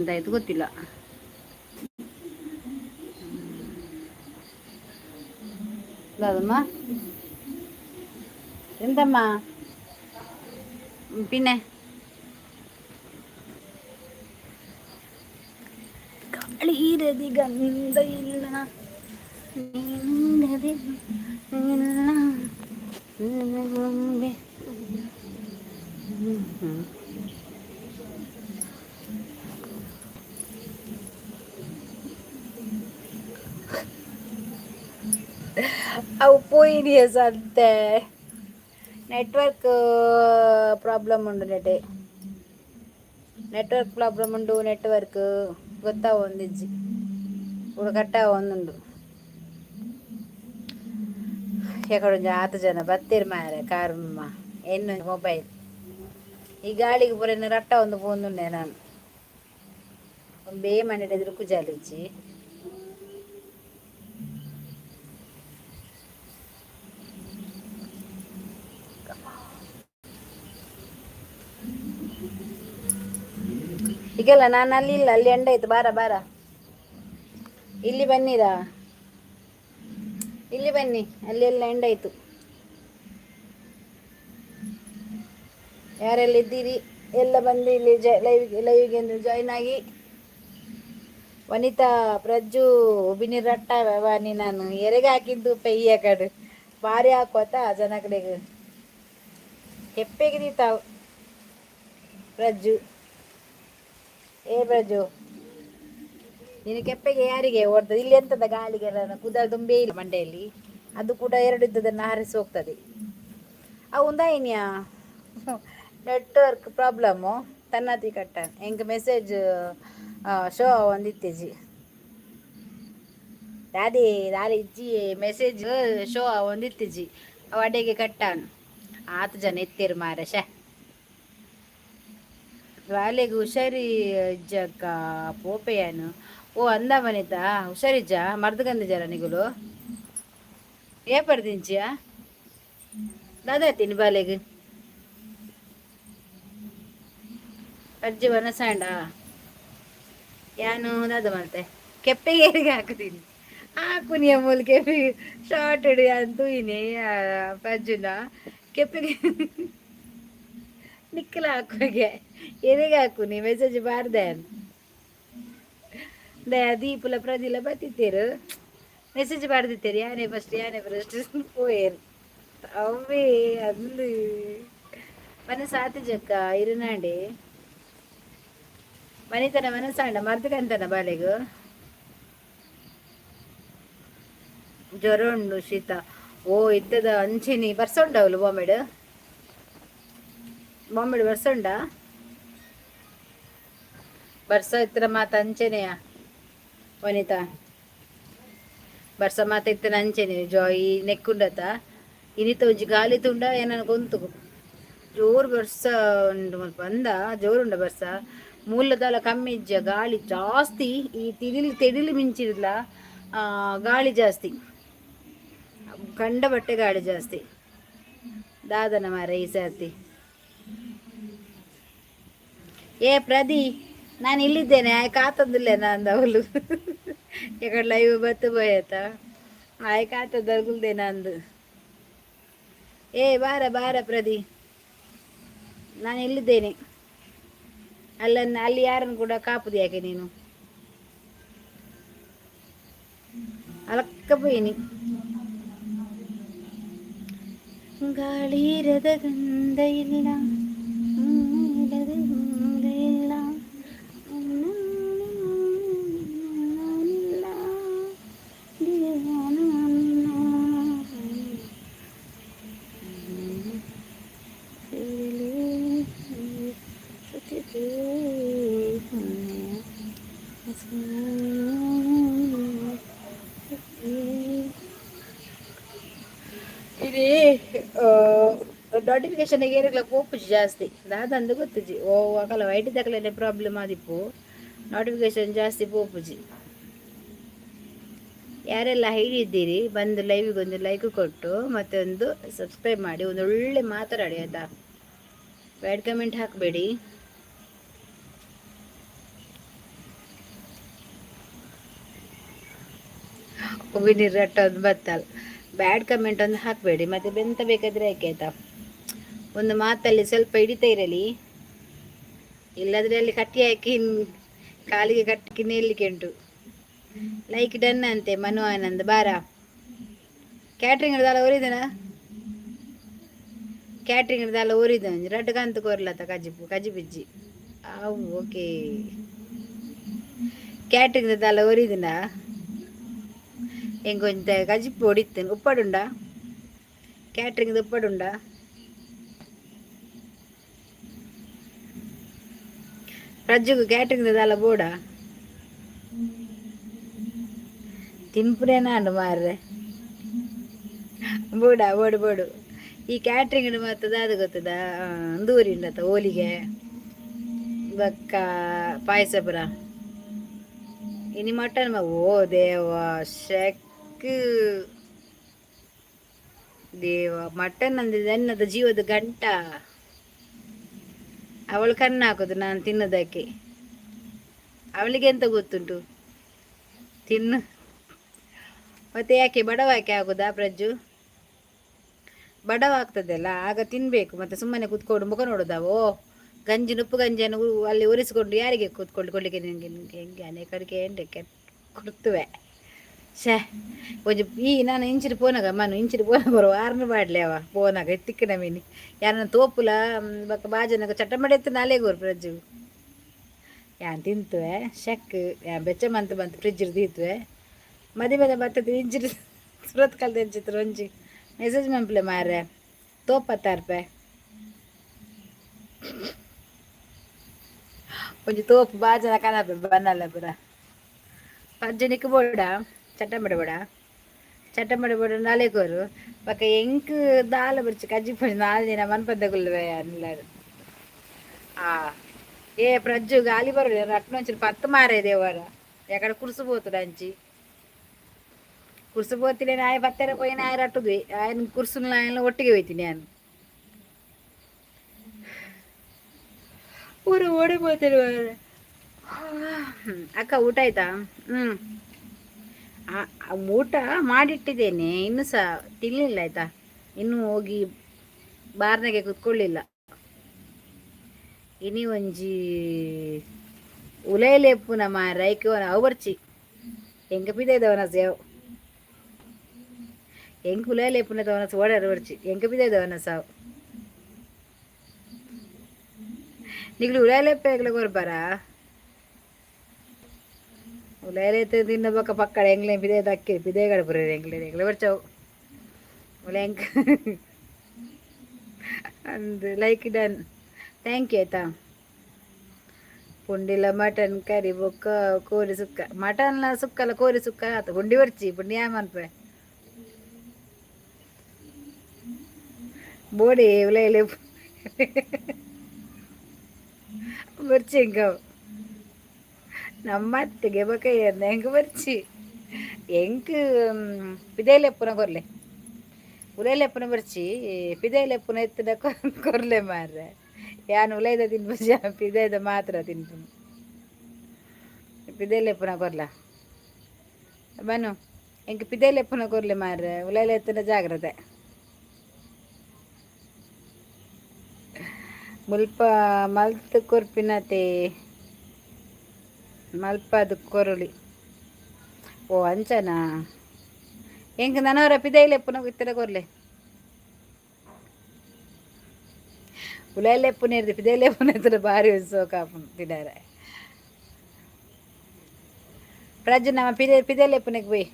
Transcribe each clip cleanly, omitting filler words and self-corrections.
ಎಂತಾಯ್ತು ಗೊತ್ತಿಲ್ಲ. ದಾದಮ್ಮ, ಎಂತಮ್ಮ? പിന്നെ ಗಾಳಿ ಗಂಧ ಇಲ್ಲ, ನೀನಿಲ್ಲದೆ ಇಲ್ಲ. ಗೊಂಬೆ. ಹ್ಮ್. ಅವು ಪೋಯಿನಿ ಸಂತೆ. ನೆಟ್ವರ್ಕ್ ಪ್ರಾಬ್ಲಮ್ ಉಂಡು, ನೆಟ್ವರ್ಕ್ ಪ್ರಾಬ್ಲಮ್ ಉಂಡು. ನೆಟ್ವರ್ಕ್ ಗೊತ್ತಾವೊಂದಿಜ್ಜಿ ಪೂರ ಕಟ್ಟಾವೊಂದುಂಡು. ಎಕಡೊಂಜಿ ಆತ್ ಜನ ಬತ್ತೆರ್ ಮಾರೆ ಕಾರ್ಮ ಎನ್ನು ಮೊಬೈಲ್. ಈ ಗಾಳಿಗೆ ಪೂರ ರಟ್ಟ ಒಂದು ಪೋಂದುಂಡೆ ನಾನು ಒಂಬೇ ಮನೆಡ್ ಎದುರು ಕುಜಾಲಿಜ್ಜಿ. ಈಗೆಲ್ಲ ನಾನು ಅಲ್ಲಿ ಇಲ್ಲ, ಅಲ್ಲಿ ಎಂಡ ಆಯ್ತು. ಬಾರ ಬಾರ, ಇಲ್ಲಿ ಬನ್ನಿರಾ, ಇಲ್ಲಿ ಬನ್ನಿ. ಅಲ್ಲಿ ಎಲ್ಲ ಎಂಡಾಯ್ತು. ಯಾರೆಲ್ಲ ಇದ್ದೀರಿ, ಎಲ್ಲ ಬಂದು ಇಲ್ಲಿ ಜ ಲೈವ್ಗೆ ಜಾಯ್ನ್ ಆಗಿ. ವನಿತಾ, ಪ್ರಜ್ಜು, ಉಬಿನಿ ರಟ್ಟ ವಾನಿ. ನಾನು ಎರೆಗೆ ಹಾಕಿದ್ದು ಪೆಯ್ಯ ಕಡೆ ಭಾರಿ ಹಾಕೋತ ಜನಗಳಿಗೆ ಕೆಪ್ಪೆಗೆ ದೀತಾವ್. ಪ್ರಜ್ಜು, ಏ ಪ್ರಜ್ಜು, ನೀನು ಕೆಪ್ಪೆಗೆ ಯಾರಿಗೆ ಓಡ್ತದೆ ಇಲ್ಲಿ? ಎಂತದ ಗಾಳಿಗೆಲ್ಲ ಕುದಲ್ ತುಂಬೇ ಇಲ್ಲ ಮಂಡೆಯಲ್ಲಿ. ಅದು ಕೂಡ ಎರಡು ಇದ್ದದನ್ನು ಹಾರಿಸಿ ಹೋಗ್ತದೆ. ಅವು ಒಂದಾಯಿನ್ಯಾ ನೆಟ್ವರ್ಕ್ ಪ್ರಾಬ್ಲಮ್ಮು ತನ್ನತಿ ಕಟ್ಟ ಎಂಕ್ ಮೆಸೇಜ್ ಶೋ ಒಂದಿತ್ತೀಜಿ. ದಾದಿ ದಾರಿ ಇಜ್ಜಿ, ಮೆಸೇಜ್ ಶೋ ಒಂದಿತ್ತೀಜಿ. ಅವು ಅಡೆಗೆ ಕಟ್ಟಾನು. ಆತು ಜನ ಇತ್ತೀರು ಮಾರೆ. ಶೇ, ಬಾಲೆಗ್ ಹುಷಾರಿ ಇಜ್ಜಕ್ಕ ಪೋಪೆಯಾನು. ಓ ಅಂದ ಮನಿತಾ, ಹುಷಾರಿಜ್ಜ? ಮರ್ದು ಕಂದಿಜಾರ ನಿಗುಲು? ಏ ಪಡ್ದಿಂಚಿಯಾ? ದಾದಾ ತಿನ್ ಬಾಲೆಗ್? ಅಜ್ಜಿ ವನಸಾಂಡ ಯಾನು ದಾದ ಮಲ್ತೆ? ಕೆಪ್ಪೆಗೆ ಏರಿಗೆ ಹಾಕುದೀನಿ ಹಾಕುನಿ ಮೂಲ ಕೆಪ್ಪೆಗೆ ಶಾರ್ಟ್ ಇಡು ಅಂತ ತೂಯಿನಿ. ಪಜ್ಜುನ ಕೆಪ್ಪೆಗೆ ನಿಕ್ಕಲ ಹಾಕುಗೆ ಎರೆಗೆ ಹಾಕುನಿ ಮೆಸೇಜ್ ಬಾರ್ದೆ. ದೀಪುಲ ಪ್ರದಿಲ ಬತ್ತಿತ್ತೇರು, ಮೆಸೇಜ್ ಬಾರ್ದಿತ್ತೇರು. ಯಾನೇ ಫಸ್ಟ್, ಯಾನೇ ಫಸ್ಟ್ ಪೋಯೇರು ಅವೇ ಅಂದು. ಮನಸ್ಸು ಜಕ್ಕ ಇರುನಾಂಡಿ ಮನಿತನ ಮನಸ್ಸಾಂಡ ಮರ್ದಕಂತನ. ಬಾಲೆಗು ಜ್ವರ ಉಂಡು, ಶೀತ. ಓ, ಇತ್ತದ ಅಂಚಿನಿ ಬರ್ಸ ಉಂಡವಲು. ಬಾಂಬೆಡ್ ಬಾಂಬೆಡ್ ಬರ್ಸ ಉಂಡಾ? ಬರ್ಸ ಇತ್ತಿನ ಮಾತ ಅಂಚೆನೆಯ ವನಿತಾ. ಬರ್ಸ ಮಾತ ಇತ್ತಿನ ಅಂಚೆನೆ. ಜಾಯಿ ನೆಕ್ಕುಂಡತ ಇನಿತ ಒಂಜಿ ಗಾಲಿ ತುಂಡ ಏನನ ಗೊಂತು. ಜೋರು ಬರ್ಸ ಉಂಡು ಮುಲ್ಪ ಅಂದ, ಜೋರುಂಡ ಬರ್ಸ. ಮೂಲದಲ ಕಮ್ಮಿ ಇಜ್ಜ, ಗಾಳಿ ಜಾಸ್ತಿ. ಈ ತಿಡಿಲು ತೆಡಿಲು ಮಿಂಚಿರ್ಲ ಗಾಳಿ ಜಾಸ್ತಿ, ಕಂಡ ಬಟ್ಟೆ ಗಾಳಿ ಜಾಸ್ತಿ. ದಾದನ ಮಾರ ಈ ಸರ್ತಿ. ಏ ಪ್ರದಿ, ನಾನು ಇಲ್ಲಿದ್ದೇನೆ. ಕಾತಂದಿಲ್ಲ ನಾನು ಅವಳು ಎಕಡೆ ಲೈವ್ ಬತ್ತು ಬೋಯತ ಆಯ್ ಕಾತದರ್ಗುಲ್ದೆ ನಂದು. ಏ ಬಾರ ಬಾರ ಪ್ರದಿ, ನಾನು ಇಲ್ಲಿದ್ದೇನೆ. ಅಲ್ಲನ್ನು ಅಲ್ಲಿ ಯಾರನ್ನು ಕೂಡ ಕಾಪುದು ಯಾಕೆ ನೀನು? ಅಲಕ್ಕ ಪೋಯಿನಿ. ಗಾಳಿರದ ಗಂಧ ಇಲ್ಲ, ಇಲ್ಲದ ಗಂಧ ಇಲ್ಲ, ನಾನಿಲ್ಲ. ಇದು ನೋಟಿಫಿಕೇಶನ್ ಏರಿಗ್ಲ ಪೋಪುಜಿ ಜಾಸ್ತಿ. ದಾದಂದು ಗೊತ್ತುಜಿ. ಓ ಅಕಲ ವೈಟ್ ದಕಲನೆ ಪ್ರಾಬ್ಲಮ್ ಆದಿಪ್ಪು, ನೋಟಿಫಿಕೇಶನ್ ಜಾಸ್ತಿ ಪೋಪುಜಿ. ಯಾರೆಲ್ಲ ಇದ್ದೀರಿ, ಬಂದು ಲೈವಿಗೆ ಒಂದು ಲೈಕ್ ಕೊಟ್ಟು ಮತ್ತೆ ಒಂದು ಸಬ್ಸ್ಕ್ರೈಬ್ ಮಾಡಿ, ಒಂದು ಒಳ್ಳೆ ಮಾತನಾಡಿ ಆಯಿತಾ? ಬ್ಯಾಡ್ ಕಮೆಂಟ್ ಹಾಕಬೇಡಿ. ಉಮಿನೀರು ರಟ್ಟೊಂದು ಬತ್ತಲ್. ಬ್ಯಾಡ್ ಕಮೆಂಟ್ ಒಂದು ಹಾಕಬೇಡಿ, ಮತ್ತೆ ಬೆಂತ ಬೇಕಾದರೆ ಯಾಕೆ ಆಯ್ತಾ? ಒಂದು ಮಾತಲ್ಲಿ ಸ್ವಲ್ಪ ಹಿಡಿತಾ ಇರಲಿ, ಇಲ್ಲದ್ರೆ ಅಲ್ಲಿ ಕಟ್ಟಿ ಹಾಕಿ ಕಾಲಿಗೆ ಕಟ್ಟಿ ನೇರ್ಲಿಕ್ಕೆ ಉಂಟು. ಲೈಕ್ ಡನ್ ಅಂತೆ ಮನು ಆನಂದ್. ಬಾರ, ಕ್ಯಾಟ್ರಿಂಗ್ ದಾಲ ಒರಿದನ? ಕ್ಯಾಟ್ರಿಂಗ್ ದಾಲ ಒರಿದ? ರಡ್ಡ್ ಕಂತು ಕೊರ್ಲತ್ತ ಕಜಿಪು ಕಜಿಬಿಜ್ಜಿ ಅವು. ಓಕೆ, ಕ್ಯಾಟ್ರಿಂಗ್ ದಾಲ ಒರಿದಿನ? ಎಂಕೊಂಚ ಕಜಿಪು ಹೊಡಿತೇನೆ. ಉಪ್ಪಡುಂಡ? ಕ್ಯಾಟ್ರಿಂಗ್ ಉಪ್ಪಡುಂಡ? ಪ್ರಜ್ಜುಗು ಕ್ಯಾಟ್ರಿಂಗ್ ದಾಲ ಬೋಡ? ತಿನ್ಪುನೇನಾಂಡು ಮಾರ್ರೆ. ಬೋಡ? ಬೋಡು ಬೋಡು. ಈ ಕ್ಯಾಟ್ರಿಂಗ್ ಮಾತ ದಾದ ಗೊತ್ತದ? ಅಂದೂರಿ ಉಂಡತ್ತ, ಹೋಲಿಗೆ ಬೊಕ್ಕ ಪಾಯಸ ಪುರ. ಇನಿ ಮಟನ್. ಓ ದೇವ, ಶೆಕ್ ದೇವ, ಮಟನ್ ಅಂದ್ರೆ ಎನ್ನದ ಜೀವದ ಗಂಟ. ಅವಳು ಕಣ್ಣು ಹಾಕೋದು ನಾನು ತಿನ್ನೋದಕ್ಕೆ. ಅವಳಿಗೆ ಎಂತ ಗೊತ್ತುಂಟು? ತಿನ್ನು. ಮತ್ತೆ ಯಾಕೆ ಬಡವ ಯಾಕೆ ಆಗೋದಾ ಪ್ರಜ್ಜು? ಬಡವ ಆಗ್ತದಲ್ಲ, ಆಗ ತಿನ್ನಬೇಕು. ಮತ್ತೆ ಸುಮ್ಮನೆ ಕೂತ್ಕೊಂಡು ಮುಖ ನೋಡೋದಾವೋ? ಗಂಜಿ, ನುಪ್ಪು ಗಂಜಿಯನ್ನು ಅಲ್ಲಿ ಒರೆಸಿಕೊಂಡು ಯಾರಿಗೆ ಕೂತ್ಕೊಂಡು ಕೊಡ್ಲಿಕ್ಕೆ ನಿನಗೆ? ಹೆಂಗೆ ಅನೇಕರಿಗೆ ಎಂಡೆ ಕೆಟ್ಟ ಕೊಡ್ತುವೆ. ಛೇ, ಒಂಜಿ ಈ ನಾನು ಇಂಚಿನ ಪೋನಾಗ ಮನು ಇಂಚಿನ ಪೋನಾಗ ಬರುವ ಆರ್ನ ಬಾಡ್ಲೆ ಅವ ಪೋನಾಗ ಎತ್ತಿಕ್ಕಿನ ಮೀನಿ ಯಾರನ್ನ ತೋಪುಲ ಬೊಕ್ಕ ಬಾಜನಗ ಚಟ್ಟ ಮಡೆತ್ತು ನಾಲೆಗೋರು ಪ್ರಜ್ಜು. ಯಾನ್ ತಿಂತುವೆ ಶಕ್ ಯಾನ್ ಬೆಚ್ಚ ಮಂತ್ ಬಂತು ಫ್ರಿಜ್ ದೀತುವೆ. ಮದಿಮೆದ ಬತ್ತದ ಇಂಚಿನ ಸುರತ್ ಕಲ್ದ ಎಂಚಿತ್ರ ಒಂಜಿ ಮೆಸೇಜ್ ಮನ್ಪುಲೆ ಮಾರ್ರೆ. ತೋಪತ್ತಾರ್ಪೆ ಒಂಜಿ ತೋಪು ಬಾಜನ ಕನಪೆ ಬನ್ನಲ್ಲ ಪುರ. ಪಜ್ಜನಿಕ್ ಬೋಡ, ಚಟ್ಟಂಬಡೆ ಬೋಡ? ಚಟ್ಟಂಬಡೆ ಬೋಡ ನಾಲೆಗೋರು. ಬೊಕ ಎಂಕ್ ದಾಲ ಬೊರ್ಚಿ, ಕಜ್ಜಿ 4 ದಿನ ಮನ್ಪಂದೆ ಕುಲ್ಲುವೆ ಅನ್ಲಾರು. ಆ ಏ ಪ್ರಜ್ಜು ಗಾಲಿ ಬರೋದು ರಟ್ನೊಂಚೂರು ಪತ್ತು ಮಾರೆ ದೇವರ. ಯಾಕಡೆ ಕುರ್ಸು ಪೋತುಡು, ಅಂಚಿ ಕುರ್ಸು ಪೋತಿಲೆ ನಾಯಿ ಪತ್ತೆರ ಪೋಯಿ ನಾಯಿ ರಟ್ಟುದ್ವಿ. ಆಯನ ಕುರ್ಸುನ ಆಯನ ಒಟ್ಟಿಗೆ ಹೋಯ್ತೀನಿ ನಾನು. ಊರು ಓಡಿ ಹೋಗ್ತೇನೆ. ಅಕ್ಕ, ಊಟ ಆಯ್ತಾ? ಹ್ಞೂ, ಊಟ ಮಾಡಿಟ್ಟಿದ್ದೇನೆ, ಇನ್ನೂ ಸಹ ತಿನ್ನಲಿಲ್ಲ ಆಯ್ತಾ. ಇನ್ನೂ ಹೋಗಿ ಬಾರ್ನಾಗೆ ಕುತ್ಕೊಳ್ಳಿಲ್ಲ. ಇನಿ ಒಂಜಿ ಉಲೈಲೆಪ್ಪುನ ಮಾರೈಕ್ ಅವು ಬರ್ಚಿ. ಎಂಕ ಪಿದೈದವನ ಸೇವ್ ಎಂಕ್ ಉಲೈಲೆಪ್ಪುನ ತವನ ಓಡಾರ ಬರ್ಚಿ. ಎಂಕ ಪಿದೈದವನ ಸಾವು ನಿಗ್ಲು ಉಲೈಲೆಪ್ಪ ಕೊರ್ಬಾರ? ಉಲೈಲೈತೆ ತಿನ್ನ ಬೊಕ್ಕ ಪಕ್ಕಡ ಎಂಗ್ಲೆ ಪಿದೆ ದಕ್ಕಿ ಪಿದೆ ಗಡಪುರ ಎಂಗ್ಲೆ ಎಂಗ್ಲೆ ಬರ್ಚವು ಉಲೆ ಎಂಕ್ ಅಂದ್. ಲೈಕ್ ಡನ್, thank you ಆಯ್ತಾ. ಪುಂಡಿಲ ಮಟನ್ ಕರಿ ಬೊಕ್ಕ ಕೋರಿ ಸುಕ್ಕ. ಮಟನ್ಲ ಸುಕ್ಕಲ ಕೋರಿ ಸುಕ್ಕ ಆತ. ಪುಂಡಿ ಬರ್ಚಿ, ಪುಂಡಿ ಯಾ ಮನ್ಪೆ ಬೋಡಿ ಉಲೈಲೆ ಬರ್ಚಿ. ಎಂಕವು ನಮ್ಮ ಅತ್ತಿಗೆ ಬೊಕ ಎಂಕ್ ಬರ್ಚಿ. ಎಂಕ್ ಪಿದೈಲೆಪ್ಪುನ ಕೊರ್ಲೆ, ಉಲೈಲೆಪ್ಪುನ ಬರ್ಚಿ. ಪಿದೈಲೆಪ್ಪುನ ಎತ್ತುನ ಕೊರ್ಲೆ ಮಾರ್ರೆ. ಯಾನ್ ಉಲೈದ ತಿನ್ಪುಜಿ, ಪಿದೈದ ಮಾತ್ರ ತಿನ್ಪುನು. ಪಿದೈಲೆಪ್ಪುನ ಕೊರ್ಲ ಬನು. ಎಂಕ್ ಪಿದೈಲೆಪ್ಪುನ ಕೊರ್ಲೆ ಮಾರ್ರೆ, ಉಲೈಲೆ ಎತ್ತುನ ಜಾಗ್ರತೆ. ಮುಲ್ಪ ಮಲ್ತ್ ಕೊರ್ಪಿನತೆ ಮಲ್ಪದು ಕೊರೊಲಿ. ಓ ಅಂಚನಾ? ಎಂಕ್ ನನವರ ಪಿದೈಲೆಪ್ಪುನ ಇತ್ತಡ ಕೊರ್ಲೆ. ಉಲೈಲೆಪ್ಪುನ ಇರ್ದು ಪಿದೈಲೆಪ್ಪುನ ಎತ್ತುನ ಬಾರಿ ಸೋಕಾಪುಂಡು ತಿನರೆ. ಪ್ರಜ್ಜು, ನಮ್ಮ ಪಿದೆ ಪಿದೈಲೆಪ್ಪುನಕ್ ಪೋಯಿ.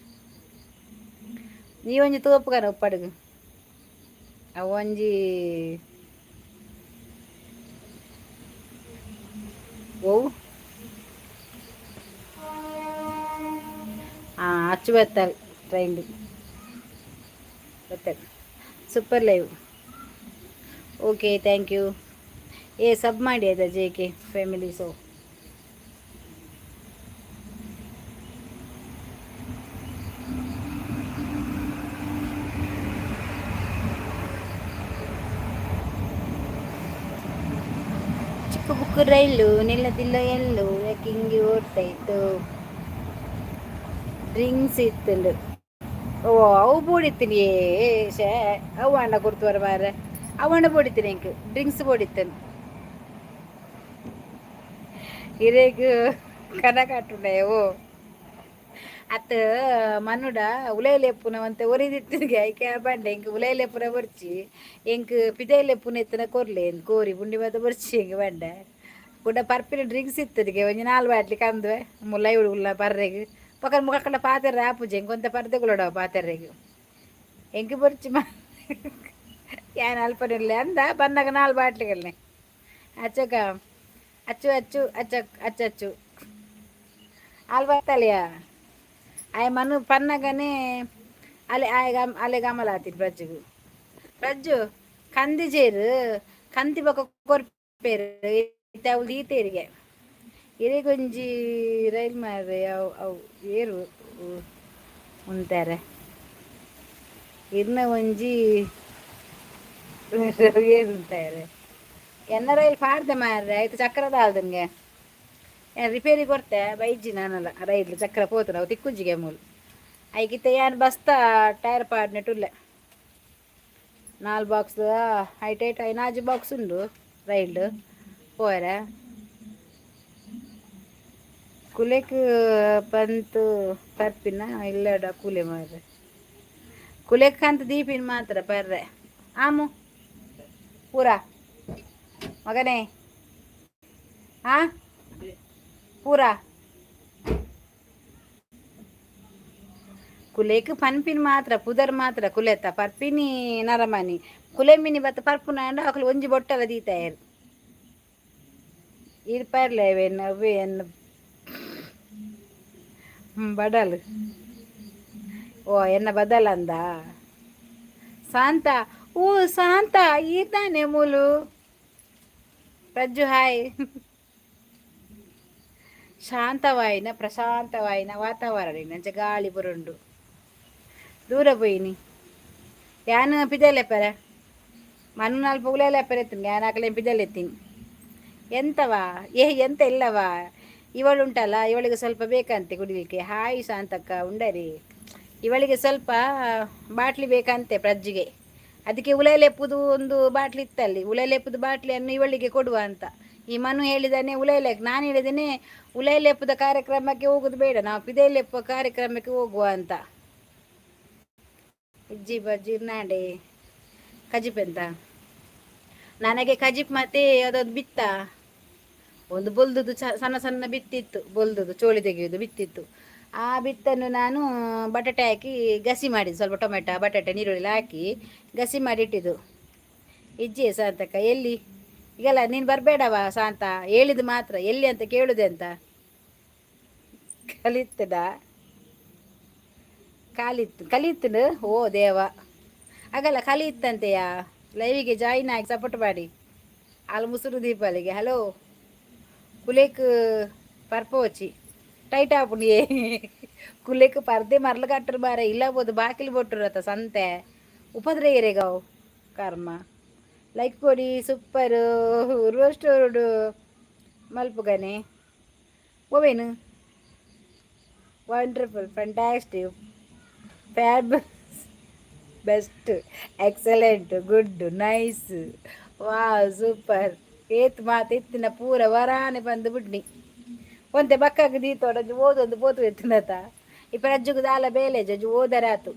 ನೀ ಒಂಜಿ ತೋಪುಗನ ಉಪ್ಪಡುಗು ಅವು ಒಂಜಿ. ಓ ಅಚ್ಚು ಬತ್ತಲ್ ಟ್ರೈನ್ ಬತ್ತಲ್. Super live, okay, thank you. ಏ ಸಬ್ ಮಾಡಿ ಆಯ್ತಾ ಜೆ ಕೆ ಫ್ಯಾಮಿಲಿ. ಸೊ ಚಿಕ್ಕ ಬುಕ್ ರೈಲು ನಿಲ್ಲದಿಲ್ಲ ಎಲ್ಲೂ, ಯಾಕೆ ಹಿಂಗೆ ಓಡ್ತಾ ಇತ್ತು? ಡ್ರಿಂಕ್ಸ್ ಇತ್ತುಂಡು. ಓ ಅವು ಬೋಡಿತ್ತೀನಿ ಶೇ ಅವು ಅಣ್ಣ ಕೊಡ್ತುವರ ಮಾರ್ರೆ. ಅವು ಅಣ್ಣ ಬೋಡಿತ್ತೀನಿ, ಎಂಕ್ ಡ್ರಿಂಕ್ಸ್ ಬೋಡಿತ್ತೇನೆ. ಇರೇಗ್ ಕನ ಕಟ್ಟುಂಡೆ. ಓ ಅತ್ತ ಮನುಡ ಉಲೈಲೆಪ್ಪುನ ಒಂತೆ ಒರಿದಿತ್ತಿಗೆ. ಐಕೆ ಬಂಡೆ ಎಂಕ್ ಉಲೈಲೆಪ್ಪುನ ಬೊರ್ಚಿ, ಎಂಕ್ ಪಿದೈಲೆಪ್ಪುನ ಇತ್ತನ ಕೊರ್ಲೆ, ಕೋರಿ ಪುಂಡಿ ಮಾತ ಬೊರ್ಚಿ ಎಂಕ್ ಬಂಡೆ. ಕುಡ ಪರ್ಪಿನ ಡ್ರಿಂಕ್ಸ್ ಇತ್ತದಿಗೆ ಒಂಜಿ ನಾಲ್ ಬಾಟ್ಲಿ ಕಂದುವೆ ಮುಲ್ಲೈ ಉಲ್ಲ ಪರ್ರೆಗ್. ಪಕ್ಕ ಮುಖಕ್ಕಡ ಪಾತೆರ ಆಪುಜಿ ಎಂಕ್, ಒಂತೆ ಪರ್ದೆ ಕುಲಡವ ಪಾತೆರೆಗ್. ಎಂಕ್ ಬೊರ್ಚಿ ಮಾ ಯಾನ್ ಅಲ್ಪನಿಲ್ಲ ಅಂದ ಬನ್ನಗ ನಾಲ್ ಬಾಟ್ಲಿಗಳನ್ನೇ ಅಚ್ಚಕ ಅಚ್ಚು ಅಚ್ಚು ಅಚ್ಚ ಅಚ್ಚಚ್ಚು ಅಲ್ ಬತ್ತಲಿಯಾ. ಆಯ್ ಮನು ಪನ್ನಗನೆ ಅಲೆ ಆಯ್ ಅಲೆ ಗಮಲ ಆತಿರ್ ಪ್ರಜ್ಜುಗು. ಪ್ರಜ್ಜು ಕಂದಿಜೇರು ಕಂತಿ ಬೊಕ ಕೊರ್ಪೇರು. ಇತ್ತೆ ಅವು ದೀತೇರಿಗೆ ಇರೆಗೊಂಜಿ ರೈಲ್ ಮಾರ್ರೆ. ಅವು ಅವು ಏರು ಉಂತಾರೆ ಇರ್ನ ಒಂಜಿ ಏರು ಉಂತಾರೆ. ಎನ್ನ ರೈಲ್ ಪಾಡ್ದೆ ಮಾರ್ರೆ. ಆಯ್ತು, ಚಕ್ರದ ಆಲ್ದಂಗೆ ರಿಪೇರಿ ಕೊರ್ತೆ ಬೈಜಿ ನಾನಲ್ಲ. ರೈಲ್ ಚಕ್ರ ಪೋತು ನಾವು ತಿಕ್ಕುಜ್ಜಿಗೆ ಮೂಲು. ಐಕಿತ್ತೆ ಯಾನ್ ಬಸ್ತ ಟೈರ್ ಪಾಡ್ನೆಟುಲ್ಲೆ. ನಾಲ್ ಬಾಕ್ಸ್ ಹೈಟ್ ಹೈಟ್ ಐನಾಜಿ ಬಾಕ್ಸ್ ಉಂಡು ರೈಲ್ಡ್ ಪೋಯರೆ. ಕುಲೆಕ್ ಪಂತು ಪರ್ಪಿನ ಇಲ್ಲಡ ಕೂಲೆ ಮಾರ್ರೆ. ಕುಲೆಕ್ ಅಂತ ದೀಪಿನ ಮಾತ್ರ ಪರ್ರೆ. ಆಮು ಪೂರ ಮಗನೇ. ಆ ಪೂರ ಕುಲೇಕ್ ಪನ್ಪಿನ ಮಾತ್ರ, ಪುದರ್ ಮಾತ್ರ ಕುಲೆತ. ಪರ್ಪಿನಿ ನರಮನಿ ಕುಲೆ ಮಿನಿ ಬತ್ತ ಪರ್ಪುನ ಅಕುಲು ಒಂಜಿ ಬೊಟ್ಟಲ ದೀತಾಯೆರ್. ಇರ್ ಪರ್ಲೆ ಅವೇನ್ ಅವೇ ಎನ್ನ ಬಡಲ್. ಓ ಎನ್ನ ಬದಲ್ ಅಂದ ಶಾಂತ. ಓ ಶಾಂತ ಈತಾನೆ ಮೂಲು. ಪ್ರಜ್ಜು ಹಾಯ್. ಶಾಂತವಾಯಿನ ಪ್ರಶಾಂತವಾಯಿನ ವಾತಾವರಣ. ಅಂಚ ಗಾಳಿ ಬರುಂಡು. ದೂರ ಪೋಯಿನಿ ಯಾನ್ ಪಿದಲೆಪ್ಪರೆ. ಮನು ನಾಲ್ಪು ಉಲೇಲೆಪ್ಪರೆ ಎತ್ತಿನಿ ಯಾನ್. ಅಕಲೆ ಪಿದಲೆತ್ತೀನಿ. ಎಂತವಾ ಏ ಎಂತ ಇಲ್ಲವಾ. ಇವಳು ಉಂಟಲ್ಲ, ಇವಳಿಗೆ ಸ್ವಲ್ಪ ಬೇಕಂತೆ ಕುಡಿಲಿಕ್ಕೆ. ಹಾಯ್ ಶಾಂತಕ್ಕ, ಉಂಡರಿ. ಇವಳಿಗೆ ಸ್ವಲ್ಪ ಬಾಟ್ಲಿ ಬೇಕಂತೆ ಪ್ರಜ್ಜಿಗೆ. ಅದಕ್ಕೆ ಉಲೈಲೆಪ್ಪುದು ಒಂದು ಬಾಟ್ಲಿ ಇತ್ತಲ್ಲಿ. ಉಲೈಲೆಪ್ಪುದು ಬಾಟ್ಲಿಯನ್ನು ಇವಳಿಗೆ ಕೊಡುವ ಅಂತ ಈ ಮನು ಹೇಳಿದಾನೆ. ಉಲೈಲೆ ನಾನು ಹೇಳಿದ್ದೇನೆ, ಉಲೈಲೆಪ್ಪದ ಕಾರ್ಯಕ್ರಮಕ್ಕೆ ಹೋಗುದು ಬೇಡ, ನಾವು ಪಿದೈಲೆಪ್ಪ ಕಾರ್ಯಕ್ರಮಕ್ಕೆ ಹೋಗುವ ಅಂತ. ಇಜ್ಜಿ ಬಜ್ಜಿ ನಾಡೆ ಕಜಿಪ್ ಎಂತ ನನಗೆ ಕಜಿಪ್ ಮತ್ತೆ ಅದೊಂದು ಬಿತ್ತ ಒಂದು ಬೊಲ್ದುದು ಸಣ್ಣ ಸಣ್ಣ ಬಿತ್ತಿತ್ತು. ಬೊಲ್ದುದು ಚೋಳಿ ತೆಗೆಯುವುದು ಬಿತ್ತಿತ್ತು. ಆ ಬಿತ್ತನ್ನು ನಾನು ಬಟಾಟೆ ಹಾಕಿ ಗಸಿ ಮಾಡಿದ್ದು. ಸ್ವಲ್ಪ ಟೊಮೆಟೊ, ಬಟಾಟೆ, ನೀರುಳ್ಳಿ ಹಾಕಿ ಗಸಿ ಮಾಡಿಟ್ಟಿದ್ದು. ಇಜ್ಜಿ ಶಾಂತಕ್ಕ ಎಲ್ಲಿ ಈಗಲ್ಲ? ನೀನು ಬರಬೇಡವಾ ಶಾಂತ? ಹೇಳಿದ್ದು ಮಾತ್ರ ಎಲ್ಲಿ ಅಂತ ಕೇಳುದೆ ಅಂತ ಕಲಿತದ ಕಾಲಿತ್ತು ಕಲಿತು. ಓ ದೇವ ಆಗಲ್ಲ ಕಲಿಯಿತ್ತಂತೆಯಾ. ಲೈವಿಗೆ ಜಾಯಿನ್ ಆಗಿ ಸಪೋರ್ಟ್ ಮಾಡಿ. ಅಲ್ಲಿ ಮುಸುರು ದೀಪಾಲಿಗೆ ಹಲೋ. ಕುಲೇಕ್ ಪರ್ಪೋಚಿ ಟೈಟ್ ಆಪುಂಡು. ಏ ಕುಲೇಕ್ ಪರ್ದೆ ಮರ್ಲು ಕಟ್ಟರು ಬಾರ ಇಲ್ಲ ಬೋದು ಬಾಕಿಲು ಬೊಟ್ಟುರತ್ತ ಸಂತೆ ಉಪದ್ರ ಏರೆಗಾವು ಕರ್ಮ. ಲೈಕ್ ಕೊಡಿ. Super ರೋಸ್ಟೋರ್ಡು ಮಲ್ಪುಗನೆ ಓವೇನು. Wonderful, fantastic, fab, best, excellent, good, nice, wow, super. ಏತ್ ಮಾತು ಇತ್ತಿನ ಪೂರ ವರಾನೆ ಬಂದು ಬಿಡ್ನಿ. ಒಂತೆ ಬಕ್ಕಾಗ ದೀತೋಡ ಓದೊಂದು ಪೋತು ಎತ್ತಿನತ. ಈ ಪ್ರಜ್ಜುಗು ದಾಲ ಬೇಲೆ ಜಜ್ಜು ಓದರಾತು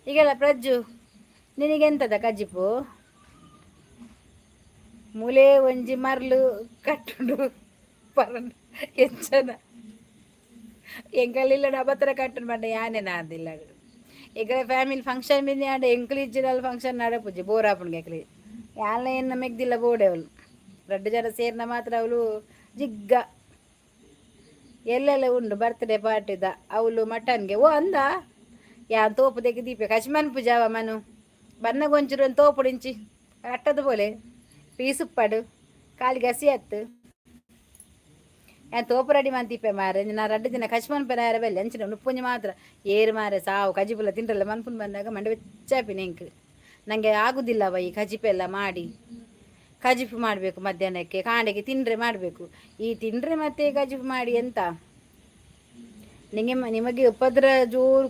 ಈಗೆಲ್ಲ. ಪ್ರಜ್ಜು ನಿನಗೆಂತದ ಕಜ್ಜಿಪು? ಮೂಲೆ ಒಂಜಿ ಮರ್ಲು ಕಟ್ಟುಂಡು ಪರಂಡು ಎಂಚನ ಎಂಕಲಿಲ್ಲ ಅಬತ್ರ ಕಟ್ಟುಂಡು ಬಂಡ ಯಾನೆ ನಾದಿಲ್ಲ. ಈಗ ಫ್ಯಾಮಿಲಿ ಫಂಕ್ಷನ್ ಬಿಂದಿ ಆಂಡ ಎಂಕುಲು ಇಜ್ಜಿಡಲ್ ಫಂಕ್ಷನ್ ನಡಪುಜಿ. ಬೋರ್ ಆಪುಂಡು ಎಂಕ್ಲಿ. ಯಾಲ್ನ ಎನ್ನ ಮೆಗ್ದಿಲ್ಲ ಬೋಡೆ ಅವಳು. ರಡ್ಡು ಜನ ಸೇರ್ನ ಮಾತ್ರ ಅವಳು ಜಿಗ್ಗ ಎಲ್ಲೆಲ್ಲ ಉಂಡು ಬರ್ತ್ಡೇ ಪಾರ್ಟಿದ ಅವಳು ಮಟನ್ಗೆ. ಓ ಅಂದ ಯಾನ್ ತೋಪು ದೆಗ್ ದೀಪೆ ಕಚ್ಮನ್ ಪೂಜಾವ ಮನು ಬನ್ನಗ ಒಂಚೂರು ಒಂದು ತೋಪುಡಿಂಚಿ ಅಟ್ಟದ ಬೋಲೆ ಪೀಸುಪ್ಪಡು ಕಾಲಿಗೆ ಹಸಿ ಅತ್ತು. ಯಾನ್ ತೋಪು ರೆಡಿ ಮಂತಿಪ್ಪೆ ಮಾರೆ. ನಾ ರಡ್ಡು ದಿನ ಕಚ್ಮನ್ ಪೆರಾರ ಬೆಲ್ಲ ಅಂಚಿನ ಉಪ್ಪುಂಜಿ ಮಾತ್ರ ಏರು ಮಾರೆ. ಸಾವು ಕಜಿಪುಲ ತಿಂಡ್ರಲ್ಲ ಮನ್ಪುನ್ ಬಂದಾಗ ಮಂಡೆ ಬೆಚ್ಚಾಪಿನ ಎಂಕ್. ನನಗೆ ಆಗುದಿಲ್ಲವ ಈ ಕಜಿಪೆಲ್ಲ ಮಾಡಿ. ಕಜಿಪು ಮಾಡಬೇಕು ಮಧ್ಯಾಹ್ನಕ್ಕೆ, ಕಾಂಡೆಗೆ ತಿಂಡ್ರೆ ಮಾಡಬೇಕು. ಈ ತಿಂಡ್ರೆ ಮತ್ತೆ ಕಜಿಪು ಮಾಡಿ ಎಂತ ನಿಮಗೆ ನಿಮಗೆ ಉಪದ್ರ ಜೋರು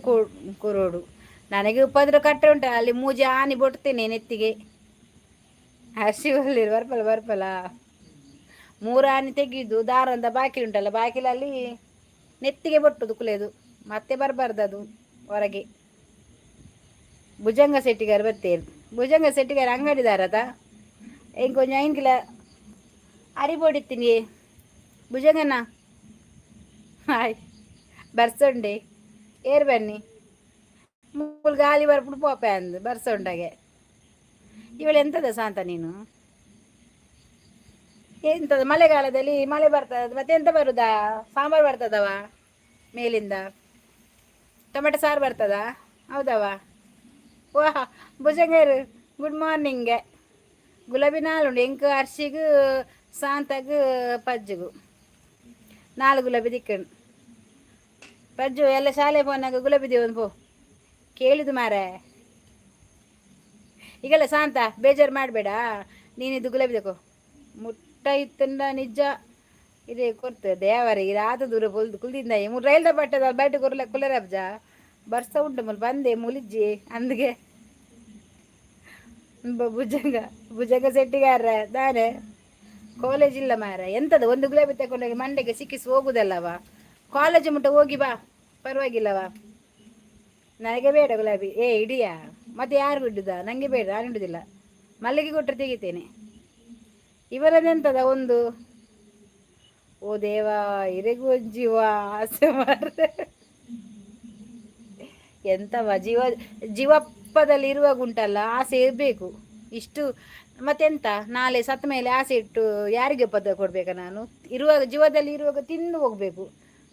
ಕೊರೋಡು. ನನಗೆ ಉಪದ್ರ ಕಟ್ಟೆ ಉಂಟು ಅಲ್ಲಿ ಮೂಜಿ ಆನಿ ಬೊಟ್ತೇನೆ ನೆತ್ತಿಗೆ. ಹಸಿವಲ್ಲಿ ಬರ್ಪಲ್ಲ ಬರ್ಪಲ್ಲ. ಮೂರು ಆನಿ ತೆಗೆಯುದು, ದಾರಂದ ಬಾಕಿಲು ಉಂಟಲ್ಲ, ಬಾಕಿಲಲ್ಲಿ ನೆತ್ತಿಗೆ ಬೊಟ್ಟುದು ಕುಲೆದು, ಮತ್ತೆ ಬರಬಾರ್ದು ಅದು ಹೊರಗೆ. ಭುಜಂಗ ಸೆಟ್ಟಿಗಾರ ಬತ್ತೇರು. ಭುಜಂಗ ಸೆಟ್ಟಿಗಾರ ಅಂಗಡಿದಾರತ. ಇಂಕೊಂಚ 5 ಕಿಲೋ ಅರಿ ಬೊಡಿತ್ತೀನಿ ಭುಜಂಗನ. ಹಾಯ್ ಬರ್ಸೊಂಡೆ, ಏರ್ ಬನ್ನಿ. ಮೂಲು ಗಾಲಿ ಬರ್ಪುಡು ಪೋಪೆ ಅಂದು ಬರ್ಸೊಂಡಾಗೆ. ಇವಳು ಎಂತದ ಶಾಂತ ನೀನು? ಎಂತದ, ಮಳೆಗಾಲದಲ್ಲಿ ಮಳೆ ಬರ್ತದ, ಮತ್ತೆ ಎಂತ ಬರುದಾ? ಸಾಂಬಾರು ಬರ್ತದವ ಮೇಲಿಂದ? ಟೊಮೆಟೊ ಸಾರು ಬರ್ತದಾ? ಹೌದವ. ವಾಹ್ ಭುಜಂಗರು, ಗುಡ್ ಮಾರ್ನಿಂಗ್. ಗುಲಾಬಿ ನಾಲುಂಡು. ಎಂಕ್, ಅರ್ಶಿಗು, ಸಾಂತಾಗು, ಪಜ್ಜುಗು ನಾಲ್ ಗುಲಾಬಿ ದಿಕ್ಕಣು. ಪಜ್ಜು ಎಲ್ಲ ಶಾಲೆ ಪೋನಾಗ ಗುಲಾಬಿ ದೇವನ್ ಪೋ ಕೇಳಿದು ಮಾರೆ. ಈಗೆಲ್ಲ ಶಾಂತ, ಬೇಜಾರು ಮಾಡಬೇಡ. ನೀನಿದು ಗುಲಾಬಿ ತಕೋ. ಮುಟ್ಟ ಇತ್ತಂಡ ನಿಜ ಇದೇ ಕೊರ್ತು ದೇವರೇ. ರಾತ ದೂರ ಬೊಲ್ದು ಕುಲ್ದಿಂದ ಮೂರು ರೈಲ್ದ ಪಟ್ಟದ ಬಯಟ ಕೊರ್ಲ ಕುಲರಬ್ಜ ಬರ್ಸ ಉಂಟು. ಮುಲ್ ಬಂದೆ ಮುಲಿಜ್ಜಿ ಅಂದ್ಗೆ. ಭುಜಂಗ ಭುಜಂಗ ಸೆಟ್ಟಿಗಾರ ದಾನೆ? ಕಾಲೇಜ್ ಇಲ್ಲ ಮಾರ. ಎಂತದ, ಒಂದು ಗುಲಾಬಿ ತಗೊಂಡೋಗಿ ಮಂಡೆಗೆ ಸಿಕ್ಕಿಸಿ ಹೋಗುದಲ್ಲವ? ಕಾಲೇಜ್ ಮುಟ್ಟ ಹೋಗಿ ಬಾ, ಪರವಾಗಿಲ್ಲವ. ನನಗೆ ಬೇಡ ಗುಲಾಬಿ. ಏ ಇಡಿಯಾ, ಮತ್ತೆ ಯಾರು ಬಿಡುದ? ನನಗೆ ಬೇಡ, ನಾನು ಇಡುದಿಲ್ಲ. ಮಲ್ಲಿಗೆ ಕೊಟ್ಟರೆ ತೆಗಿತೇನೆ. ಇವರದೆಂತದ ಒಂದು? ಓ ದೇವಾ, ಇರೆಗೂ ಜೀವ ಆಸೆ ಮಾರ್ರೆ. ಎಂತವ ಜೀವ ಜೀವಪ್ಪದಲ್ಲಿ ಇರುವಾಗ ಉಂಟಲ್ಲ, ಆಸೆ ಇರಬೇಕು ಇಷ್ಟು. ಮತ್ತೆಂತ, ನಾಳೆ ಸತ್ತ ಮೇಲೆ ಆಸೆ ಇಟ್ಟು ಯಾರಿಗೆ ಪದ ಕೊಡಬೇಕಾ ನಾನು? ಇರುವಾಗ, ಜೀವದಲ್ಲಿ ಇರುವಾಗ ತಿಂದು ಹೋಗಬೇಕು,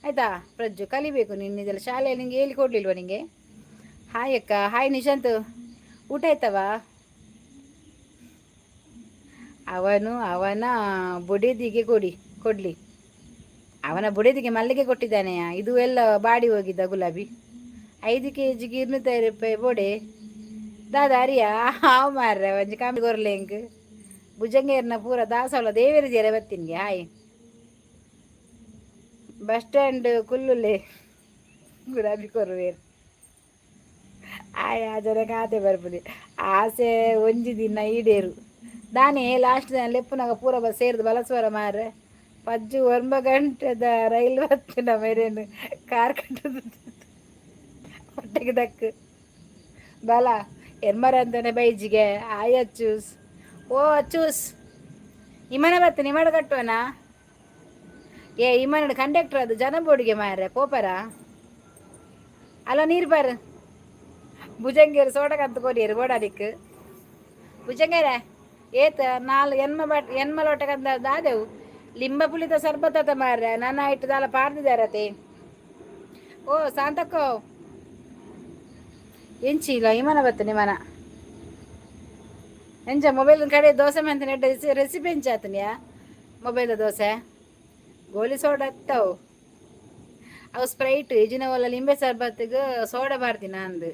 ಆಯಿತಾ? ಪ್ರಜ್ಜು, ಕಲಿಬೇಕು ನೀನು ಇದೆಲ್ಲ. ಶಾಲೆಯಲ್ಲಿ ನಿಂಗೆ ಹೇಳಿ ಕೊಡಲಿಲ್ವ ನಿಂಗೆ? ಹಾಯ್ ಅಕ್ಕ. ಹಾಯ್ ನಿಶಾಂತ್, ಊಟ ಆಯ್ತವಾ? ಅವನು ಅವನ ಬುಡಿದಿಗೆ ಕೊಡಿ, ಕೊಡಲಿ. ಅವನ ಬುಡಿದಿಗೆ ಮಲ್ಲಿಗೆ ಕೊಟ್ಟಿದ್ದಾನೆಯಾ? ಇದು ಎಲ್ಲ ಬಾಡಿ ಹೋಗಿದ್ದ ಗುಲಾಬಿ. 5 ಕೆ ಜಿಗೆ 250 ರೂಪಾಯಿ ಬೋಡೆ ದಾದ ಅರಿಯ ಹಾವು ಮಾರ್ರೆ. ಒಂಜಿ ಕಮ್ಮಿ ಕೊರ್ಲೆ ಎಂಕ್. ಭುಜಂಗೇರ್ನ ಪೂರ ದಾಸವಾಳ ದೇವೇರು ಜೇರೆ ಬತ್ತಿನ್ಗೆ. ಹಾಯ್. ಬಸ್ ಸ್ಟ್ಯಾಂಡ್ ಕುಲ್ಲುಲೆ ಗುಲಾಬಿ ಕೊರುವೇರು. ಆಯ್, ಆ ಜನಕ್ಕೆ ಆತೆ ಬರ್ಪುದೆ. ಆಸೆ ಒಂಜಿ ದಿನ ಈಡೇರು ದಾನೆ? ಲಾಸ್ಟ್ ದಿನ ಲೆಪ್ಪುನಾಗ ಪೂರ ಬಸ್ ಸೇರ್ದು ಬಲಸುವರ ಮಾರ್ರೆ. ಪಜ್ಜು 9 ಗಂಟೆದ ರೈಲ್ ಬತ್ತಿನ ಮೇರೇನು ಕಾರ್ ಕಟ್ಟದು ಹೊಟ್ಟೆಗೆ ದಕ್ಕು ಬಲ ಎನ್ಮರ ಅಂತಾನೆ ಬೈಜಿಗೆ. ಆಯ್ ಅಚ್ಚೂಸ್, ಓ ಅಚ್ಚೂಸ್, ಇಮನ ಬತ್ತ ನಿಮಡ ಕಟ್ಟುವನಾ? ಏ ಇಮನ ಕಂಡಕ್ಟರ್ ಅದು ಜನ ಬೋಡಿಗೆ ಮಾರ್ರೆ. ಪೋಪರ ಅಲ್ಲ, ನೀರು ಬಾರ್. ಭುಜಂಗೇರು ಸೋಡಕಂತ ಕೊರಿಯರು ಬೋಡಾದಿಕ್. ಭುಜಂಗೇರ ಏತ ನಾಲ್ ಎನ್ಮ ಬಟ್ ಎನ್ಮ ಲೋಟಕಂತ ದಾದೆವು. ಲಿಂಬ ಪುಳಿತ ಸರ್ಬತ್ತ ಮಾರ್ರೆ. ನನ್ನ ಇಟ್ಟು ದಾಲ ಪಾರ್ದಿದ್ದಾರತೆ. ಓ ಶಾಂತಕ್ಕೋ, ಎಂಚಿ ಇಲ್ಲ ಇಮನ ಬತ್ತ ನಿಮನ ಎಂಚ ಮೊಬೈಲ್ ಕಡೆ ದೋಸೆ ಮಂತಿನ ರೆಸಿಪಿ ಎಂಚಾತನ್ಯಾ? ಮೊಬೈಲ್ ದೋಸೆ, ಗೋಲಿ ಸೋಡಾ ಅತ್ತವು ಅವು, ಸ್ಪ್ರೈಟ್ ಇಜಿನವಲ್ಲ. ಲಿಂಬೆ ಸರ್ಬತ್ತಿಗೆ ಸೋಡಾ ಬಾರ್ದಿನ ಅಂದು.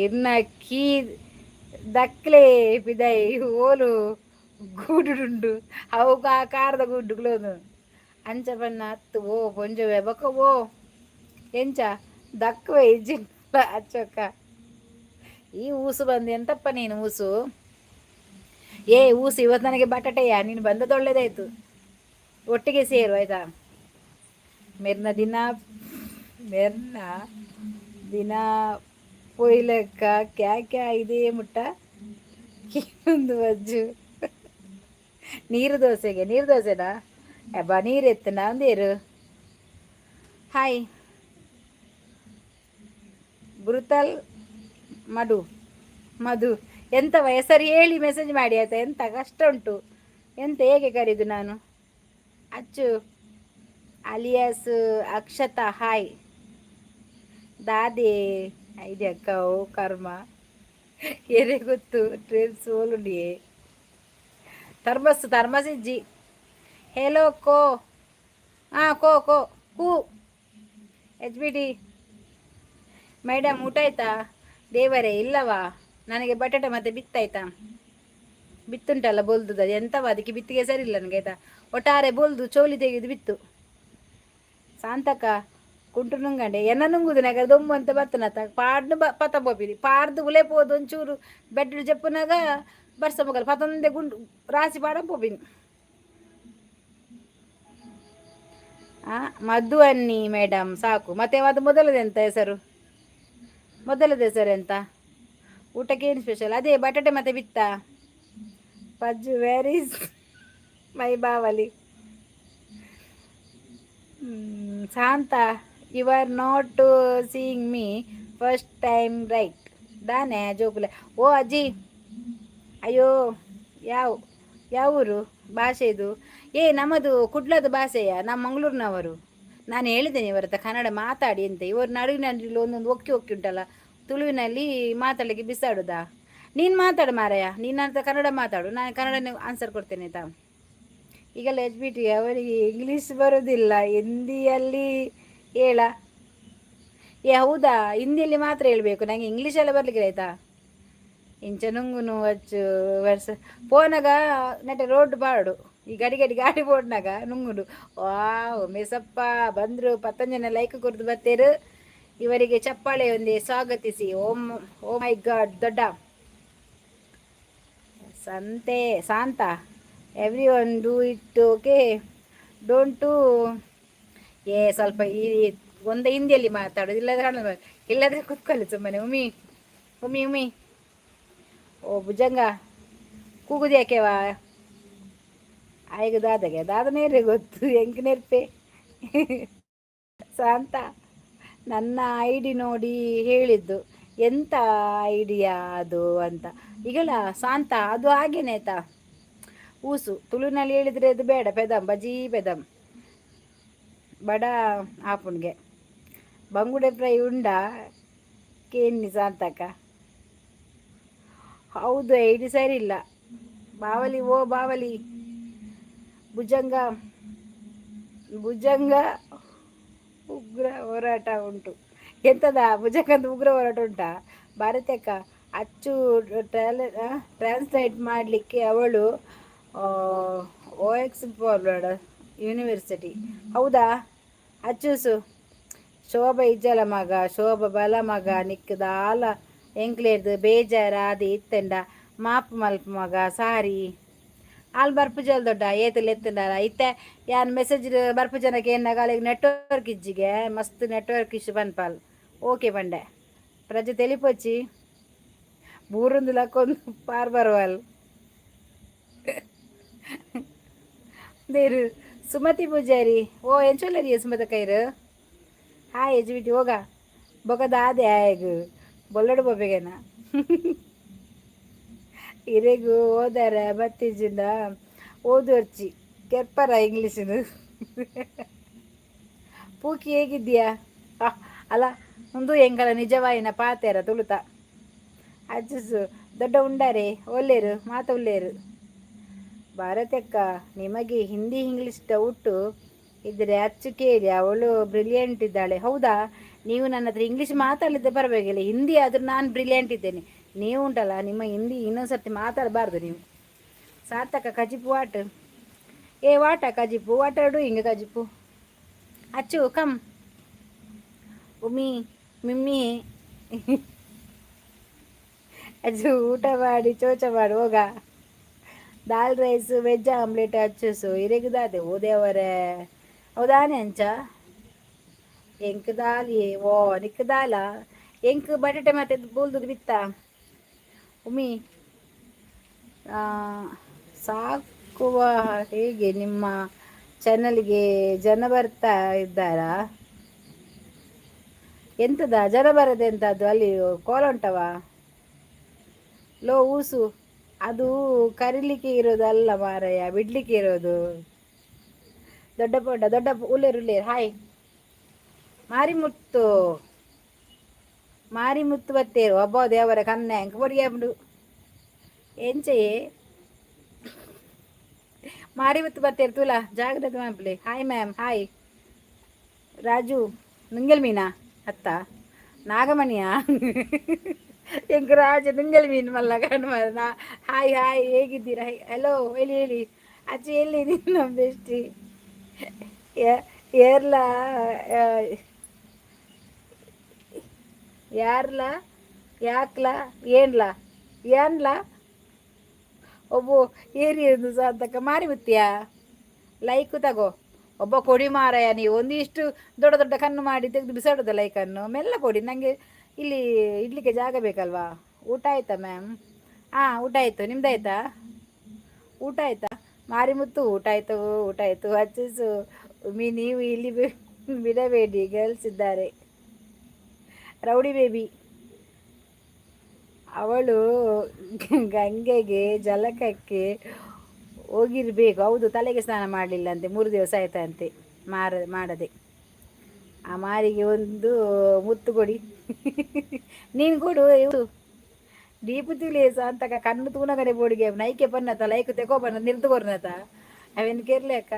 ಇರ್ನ ಕೀ ದಕ್ಲೆ ಪಿದೈ ಓಲು ಗೂಡುಡುಂಡು ಅವು ಕಾರದ ಗುಡ್ಡುಗ್ಲೋದು ಅಂಚ ಬಣ್ಣ ಅತ್ತು. ಓ ಪೊಂಜೊವೆ ಬೊಕ ಓ ಎಂಚ ದಕ್ಕುವೆ ಇಜ್ಜಿನ ಅಚ್ಚೊಕ್ಕ. ಈ ಊಸು ಬಂದು ಎಂತಪ್ಪ ನೀನು ಊಸು? ಏ ಊಸು, ಇವತ್ತು ನನಗೆ ಬಟಾಟೆಯ. ನೀನು ಬಂದದ್ದು ಒಳ್ಳೇದಾಯ್ತು. ಒಟ್ಟಿಗೆ ಸೇರು, ಆಯ್ತಾ? ಮೆರ್ನ ದಿನ ಮೆರ್ನ ದಿನ ಪೊಯ್ಲೆಕ್ಕ ಕ್ಯಾ ಕ್ಯಾ ಇದೇ ಮುಟ್ಟ ಒಂದು ಬಜ್ಜು. ನೀರು ದೋಸೆಗೆ, ನೀರು ದೋಸೆನಾ? ಅಬ್ಬಾ, ನೀರು ಎತ್ತನ ಒಂದೇರು. ಹಾಯ್ ಬ್ರುತಲ್ ಮಡು ಮಧು, ಎಂತವ ಹೆಸರು ಹೇಳಿ ಮೆಸೇಜ್ ಮಾಡಿ, ಆಯ್ತಾ? ಎಂತ ಕಷ್ಟ ಉಂಟು? ಎಂತ, ಹೇಗೆ ಕರೀದು ನಾನು? ಅಚ್ಚು ಅಲಿಯಾಸ್ ಅಕ್ಷತಾ, ಹಾಯ್. ದಾದೆ ಐದೆ ಅಕ್ಕ? ಓ ಕರ್ಮ, ಏರೆ ಗೊತ್ತು ಟ್ರೈನ್ ಸೋಲುಂಡಿಯೇ. ಥರ್ಮಸ್ ಥರ್ಮಸ್ ಇಜ್ಜಿ. ಹೆಲೋ ಕೋ ಹಾಂ ಕೋ ಕೋ ಕು ಎಚ್ ಬಿ ಡಿ ಮೇಡಮ್, ಊಟ ಆಯ್ತಾ? ದೇವರೇ, ಇಲ್ಲವಾ? ನನಗೆ ಬಟಾಟೆ ಮತ್ತೆ ಬಿತ್ತಾಯ್ತಾ? ಬಿತ್ತುಂಟಲ್ಲ ಬೋಲ್ದದ ಎಂತವ, ಅದಕ್ಕೆ ಬಿತ್ತಿಗೆ ಸರಿ ಇಲ್ಲ ನನಗೆ, ಆಯ್ತಾ? ಒಟ್ಟಾರೆ ಬೋಲ್ದು ಚೋಲಿ ತೆಗೆದು ಬಿತ್ತು. ಸಾಂತಕ ಕುಂಟು ನುಂಗಂಡೆ ಎನ್ನ ನುಂಗುದು ನಗ ದೊಮ್ಮು ಅಂತ ಬತ್ತನತ ಪಾಡ್ನು ಬ ಪತ ಬೋಪಿನಿ ಪಾರ್ದು ಉಲೆ ಪೋದು ಒಂಚೂರು ಬೆಡ್ ಜಪ್ಪುನಾಗ ಬರ್ಸ ಮೊಗಲ್ ಪತೊಂದೆ ಗುಂಡು ರಾಸಿ ಪಾಡ ಪೋಪಿನಿ. ಆ ಮಧು ಅನ್ನಿ ಮೇಡಮ್ ಸಾಕು. ಮತ್ತೆ ಅದು ಮೊದಲದೆಂತ ಎಂತ ಹೆಸರು? ಮೊದಲದ ಹೆಸರು ಎಂತ? ಊಟಕ್ಕೆ ಏನು ಸ್ಪೆಷಲ್? ಅದೇ ಬಟಾಟೆ ಮತ್ತೆ ಬಿತ್ತ. ಪಜ್ಜು, where is my Bavali? Shanta, you are not seeing me first time, right? ದಾನೆ ಜೋಕುಲೆ. ಓ ಅಜ್ಜಿ, ಅಯ್ಯೋ, ಯಾವ ಯಾವ ಊರು ಭಾಷೆ ಇದು? ಏ, ನಮ್ಮದು ಕುಡ್ಲದ ಭಾಷೆಯ, ನಮ್ಮ ಮಂಗಳೂರಿನವರು. ನಾನು ಹೇಳಿದ್ದೇನೆ ಇವರ ಹತ್ರ ಕನ್ನಡ ಮಾತಾಡಿ ಅಂತ. ಇವರು ನಡುವಿನಲ್ಲಿ ಒಂದೊಂದು ಒಕ್ಕಿ ಒಕ್ಕಿ ಉಂಟಲ್ಲ, ತುಳುವಿನಲ್ಲಿ ಮಾತಾಡಲಿಕ್ಕೆ ಬಿಸಾಡುದಾ? ನೀನು ಮಾತಾಡು ಮಾರಾಯ, ನೀನು ಅಂತ ಕನ್ನಡ ಮಾತಾಡು, ನಾನು ಕನ್ನಡನೇ ಆನ್ಸರ್ ಕೊಡ್ತೇನೆ, ಆಯ್ತಾ? ಈಗೆಲ್ಲ H B T ಅವರಿಗೆ ಇಂಗ್ಲೀಷ್ ಬರೋದಿಲ್ಲ, ಹಿಂದಿಯಲ್ಲಿ ಹೇಳ. ಏ ಹೌದಾ? ಹಿಂದಿಯಲ್ಲಿ ಮಾತ್ರ ಹೇಳಬೇಕು, ನನಗೆ ಇಂಗ್ಲೀಷೆಲ್ಲ ಬರಲಿಕ್ಕೆ, ಆಯಿತಾ? ಇಂಚ ನುಂಗುನು ಅಚ್ಚು ವರ್ಷ ಪೋನಾಗ ನೆಟ ರೋಡ್ ಪಾಡು ಈ ಗಡಿ ಗಡಿ ಗಾಡಿ ಬೋಡ್ನಾಗ ನುಂಗುನು. ವಾವ್, ಮೇಸಪ್ಪ ಬಂದರು. ಪತ್ತಂಜನ ಲೈಕ್ ಕೊಡ್ದು ಬತ್ತೇರು. ಇವರಿಗೆ ಚಪ್ಪಾಳೆ ಒಂದೇ ಸ್ವಾಗತಿಸಿ. ಓಂ, ಓ ಮೈ ಗಾಡ್, ದೊಡ್ಡ ಸಂತೆ. ಶಾಂತ, everyone do it, okay? Don't to. ಏ, ಸ್ವಲ್ಪ ಈ ಒಂದು ಹಿಂದಿಯಲ್ಲಿ ಮಾತಾಡೋದು, ಇಲ್ಲದ್ರೆ ಕನ್ನಡ, ಇಲ್ಲದ್ರೆ ಕುತ್ಕೊಳ್ಳಿ ಸುಮ್ಮನೆ. ಉಮಿ ಉಮಿ ಉಮಿ, ಓ ಭುಜಂಗ, ಕೂಗುದು ಯಾಕೆವಾ? ಆಯ್ಗ ದಾದಗೆ ದಾದ ನೇರೆ ಗೊತ್ತು ಎಂಕ್ ನೆರ್ಪೆ. ಶಾಂತ, ನನ್ನ I D ನೋಡಿ ಹೇಳಿದ್ದು, ಎಂತ ಐಡಿಯಾ ಅದು ಅಂತ. ಈಗಲ್ಲ ಶಾಂತ, ಅದು ಹಾಗೇನೆ, ಆಯ್ತಾ? ಊಸು ತುಳುನಲ್ಲಿ ಹೇಳಿದರೆ ಅದು ಬೇಡ. ಪೆದಂ ಬಜೀ ಪೆದಂ ಬಡ ಆಪುಣ್ಗೆ. ಬಂಗುಡೆ ಫ್ರೈ ಉಂಡ ಕೇನ್ನಿ ಶಾಂತಕ್ಕ. ಹೌದು, ಐಡಿ ಸರಿ ಇಲ್ಲ. ಬಾವಲಿ, ಓ ಬಾವಲಿ, ಭುಜಂಗ ಭುಜಂಗ ಉಗ್ರ ಹೋರಾಟ ಉಂಟು. ಎಂತದ ಭುಜಂಗದ ಉಗ್ರ ಹೋರಾಟ ಉಂಟಾ? ಭಾರತಕ್ಕ, ಅಚ್ಚು ಟ್ರಾನ್ಸ್ಲೇಟ್ ಮಾಡಲಿಕ್ಕೆ ಅವಳು ಓ ಎಕ್ಸ್ ಫಾರ್ವರ್ಡ್ ಯೂನಿವರ್ಸಿಟಿ. ಹೌದಾ ಅಚ್ಚುಸು? ಶೋಭ ಇಜ್ಜಲ ಮಗ. ಶೋಭ ಬಲ ಮಗ, ನಿಕ್ಕದಾಲ ಎಂಕ್ಲೇರ್ದು ಬೇಜಾರ ಅದು ಇತ್ತೆಂಡ ಮಾಪ್ ಮಲ್ಪ ಮಗ, ಸಾರಿ. ಆಲ್ ಬರ್ಪು ಜಲ್ ದೊಡ್ಡ ಏತಲ್ ಎತ್ತಂಡಾರ ಇತ್ತೆ. ಯಾನ್ ಮೆಸೇಜ್ ಬರ್ಪು ಜನಕ್ಕೆ ಏನಾಗ ಅಲ್ಲಿಗೆ ನೆಟ್ವರ್ಕ್ ಇಜ್ಜಿಗೆ, ಮಸ್ತ್ ನೆಟ್ವರ್ಕ್ ಇಶ್ಯೂ ಪನ್ಪಾಲ್. ಓಕೆ ಪಂಡೆ. ಪ್ರಜೆ ತೆಲಿಪೊಚ್ಚಿ ಬೂರೊಂದು ಲಕ್ಕೊಂದು ಪಾರ್ ಬರುವಲ್ ದೇರು. ಸುಮತಿ ಪೂಜಾರಿ, ಓ ಎಂಚೊಲ್ಲರಿ ಸುಮತ ಕೈರು? ಹಾಯ್ ಎಜ್ಬಿಟಿ ಹೋಗ ಬೊಕದ ಆದೆ ಆಯಗ್ ಬೊಲ್ಲಡು ಬೊಬ್ಬೆಗೆನ. ಇರೆಗು ಓದಾರ ಬತ್ತಿಜಿಂದ ಓದುವರ್ಚಿ ಕೆರ್ಪರ ಇಂಗ್ಲೀಷಿನ. ಪೂಕಿ, ಹೇಗಿದ್ಯಾ? ಅಲ್ಲ, ಒಂದು ಎಂಕಲ ನಿಜವಾಯಿನ ಪಾತೆರ ತುಳುತ. ಅಜ್ಜಸು ದೊಡ್ಡ ಉಂಡಾರೆ ಒಲ್ಲೇರು ಮಾತ ಉಲ್ಲೇರು. ಭಾರತಕ್ಕ, ನಿಮಗೆ ಹಿಂದಿ ಇಂಗ್ಲೀಷ್ ಡೌಟು ಇದ್ದರೆ ಅಚ್ಚು ಕೇಳಿ, ಅವಳು ಬ್ರಿಲಿಯಂಟ್ ಇದ್ದಾಳೆ. ಹೌದಾ? ನೀವು ನನ್ನ ಹತ್ರ ಇಂಗ್ಲೀಷ್ ಮಾತಾಡಲಿದ್ದೆ ಪರವಾಗಿಲ್ಲ, ಹಿಂದಿ ಆದರೂ ನಾನು ಬ್ರಿಲಿಯಂಟ್ ಇದ್ದೇನೆ. ನೀವು ಉಂಟಲ್ಲ, ನಿಮ್ಮ ಹಿಂದಿ ಇನ್ನೊಂದು ಸರ್ತಿ ಮಾತಾಡಬಾರ್ದು ನೀವು. ಸಾರ್ಥಕ, ಕಜಿಪು what? ಏ ವಾಟ ಕಜಿಪು? What are doing ಕಜಿಪು? ಅಚ್ಚು ಕಮ್. ಉಮಿ ಮಿಮ್ಮಿ, ಅಜ್ಜು ಊಟ ಮಾಡಿ ಚೋಚ ಮಾಡಿ ಹೋಗ. Dal rice veg omelette ಅಚ್ಚುಸು ಇರೆಗುದಾದೆ. ಓದೇವರೇ, ಹೌದಾನೆ ಅಂಚ? ಎಂಕ್ ದಾಲಿ. ಓ ನಿಕ್ ದಾಲ, ಎಂಕ್ ಬಟಾಟೆ ಮತ್ತೆ ಬೋಲ್ದುದು ಬಿತ್ತ. ಉಮಿ, ಸಾಕುವ ಹೇಗೆ? ನಿಮ್ಮ ಚಾನಲ್ಗೆ ಜನ ಬರ್ತಾ ಇದ್ದಾರಾ? ಎಂತದ ಜನ ಬರದೆ ಎಂತದ್ದು? ಅಲ್ಲಿ ಕೋಲ ಉಂಟವ ಲೋ ಊಸು. ಅದು ಕರಿಲಿಕ್ಕೆ ಇರೋದು ಅಲ್ಲ ಮಾರಯ್ಯ, ಬಿಡ್ಲಿಕ್ಕೆ ಇರೋದು. ದೊಡ್ಡ ಪೊಂಡ ದೊಡ್ಡ ಉಲ್ಲೇರು ಉಲ್ಲೇರು. ಹಾಯ್ ಮಾರಿಮುತ್ತು, ಮಾರಿಮುತ್ತು ಬತ್ತೇರು. ಅಬ್ಬೋ ದೇವರ ಕನ್ನೆ ಅಂಕ ಪೊಡಿಯಂಡು ಎಂಚೆಯೇ ಮಾರಿಮುತ್ತು ಬತ್ತೇರು. ತುಲಾ ಜಾಗ್ರತೆ ಮಾಪ್ಲೆ. Hi ma'am, hi Raju. ನುಂಗೆಲ್ ಮೀನಾ ಅತ್ತ ನಾಗಮಣಿಯಾ? ಎಂಕ್ ರಾಜ ನುಂಗೆಲ್ ಮೀನು ಮಲ್ಲ ಕಣ್ಣು. ನಾ ಹಾಯ್ ಹಾಯ್, ಹೇಗಿದ್ದೀರಾ? ಹಲೋ, ಹೇಳಿ ಹೇಳಿ. ಅಚ್ಚೆ ಎಲ್ಲಿ ನಿನ್ನ ಬೆಸ್ಟಿ? ಏರ್ಲ ಯಾರ್ಲ ಯಾಕ್ಲ ಏನ್ಲ ಏನ್ಲ ಒಬ್ಬ ಏರಿ ಸಾರ್ಥಕ ಮಾರಿ ಬತ್ತೀಯಾ? ಲೈಕ್ ತಗೋ. ಒಬ್ಬ ಕೊಡಿ ಮಾರಾಯ. ನೀವು ಒಂದಿಷ್ಟು ದೊಡ್ಡ ದೊಡ್ಡ ಕಣ್ಣು ಮಾಡಿ ತೆಗೆದು ಬಿಸಾಡೋದ ಲೈಕನ್ನು. ಮೆಲ್ಲ ಕೊಡಿ, ನನಗೆ ಇಲ್ಲಿ ಇಡ್ಲಿಕ್ಕೆ ಜಾಗ ಬೇಕಲ್ವಾ? ಊಟ ಆಯ್ತಾ ಮ್ಯಾಮ್? ಹಾಂ, ಊಟ ಆಯಿತು. ನಿಮ್ದಾಯ್ತಾ? ಊಟ ಆಯ್ತಾ ಮಾರಿಮುತ್ತು? ಊಟ ಆಯಿತು, ಊಟ ಆಯಿತು. ಅಚ್ಚಿಸು ಮೀ, ನೀವು ಇಲ್ಲಿ ಬಿಡಬೇಡಿ, ಗರ್ಲ್ಸ್ ಇದ್ದಾರೆ. ರೌಡಿ ಬೇಬಿ, ಅವಳು ಗಂಗೆಗೆ ಜಲಕಕ್ಕೆ ಹೋಗಿರಬೇಕು. ಹೌದು, ತಲೆಗೆ ಸ್ನಾನ ಮಾಡಲಿಲ್ಲ ಅಂತೆ. 3 ದಿವಸ ಆಯ್ತಂತೆ ಮಾಡದೆ. ಆ ಮಾರಿಗೆ ಒಂದು ಮುತ್ತು ಕೊಡಿ. ನೀನು ಕೊಡು. ದೀಪು ತಿಳಿಯಸ ಅಂತಕ ಕಣ್ಣು ತೂನಗನೆ ಬೋಡಿಗೆ ನೈಕೆ ಬನ್ನತ ಲೈಕ್ ತೆಕೋ ಬನ್ನ ನಿರ್ದು ಕೊರ್ನತ ಅವೇನು ಕೇರ್ಲೆ ಅಕ್ಕ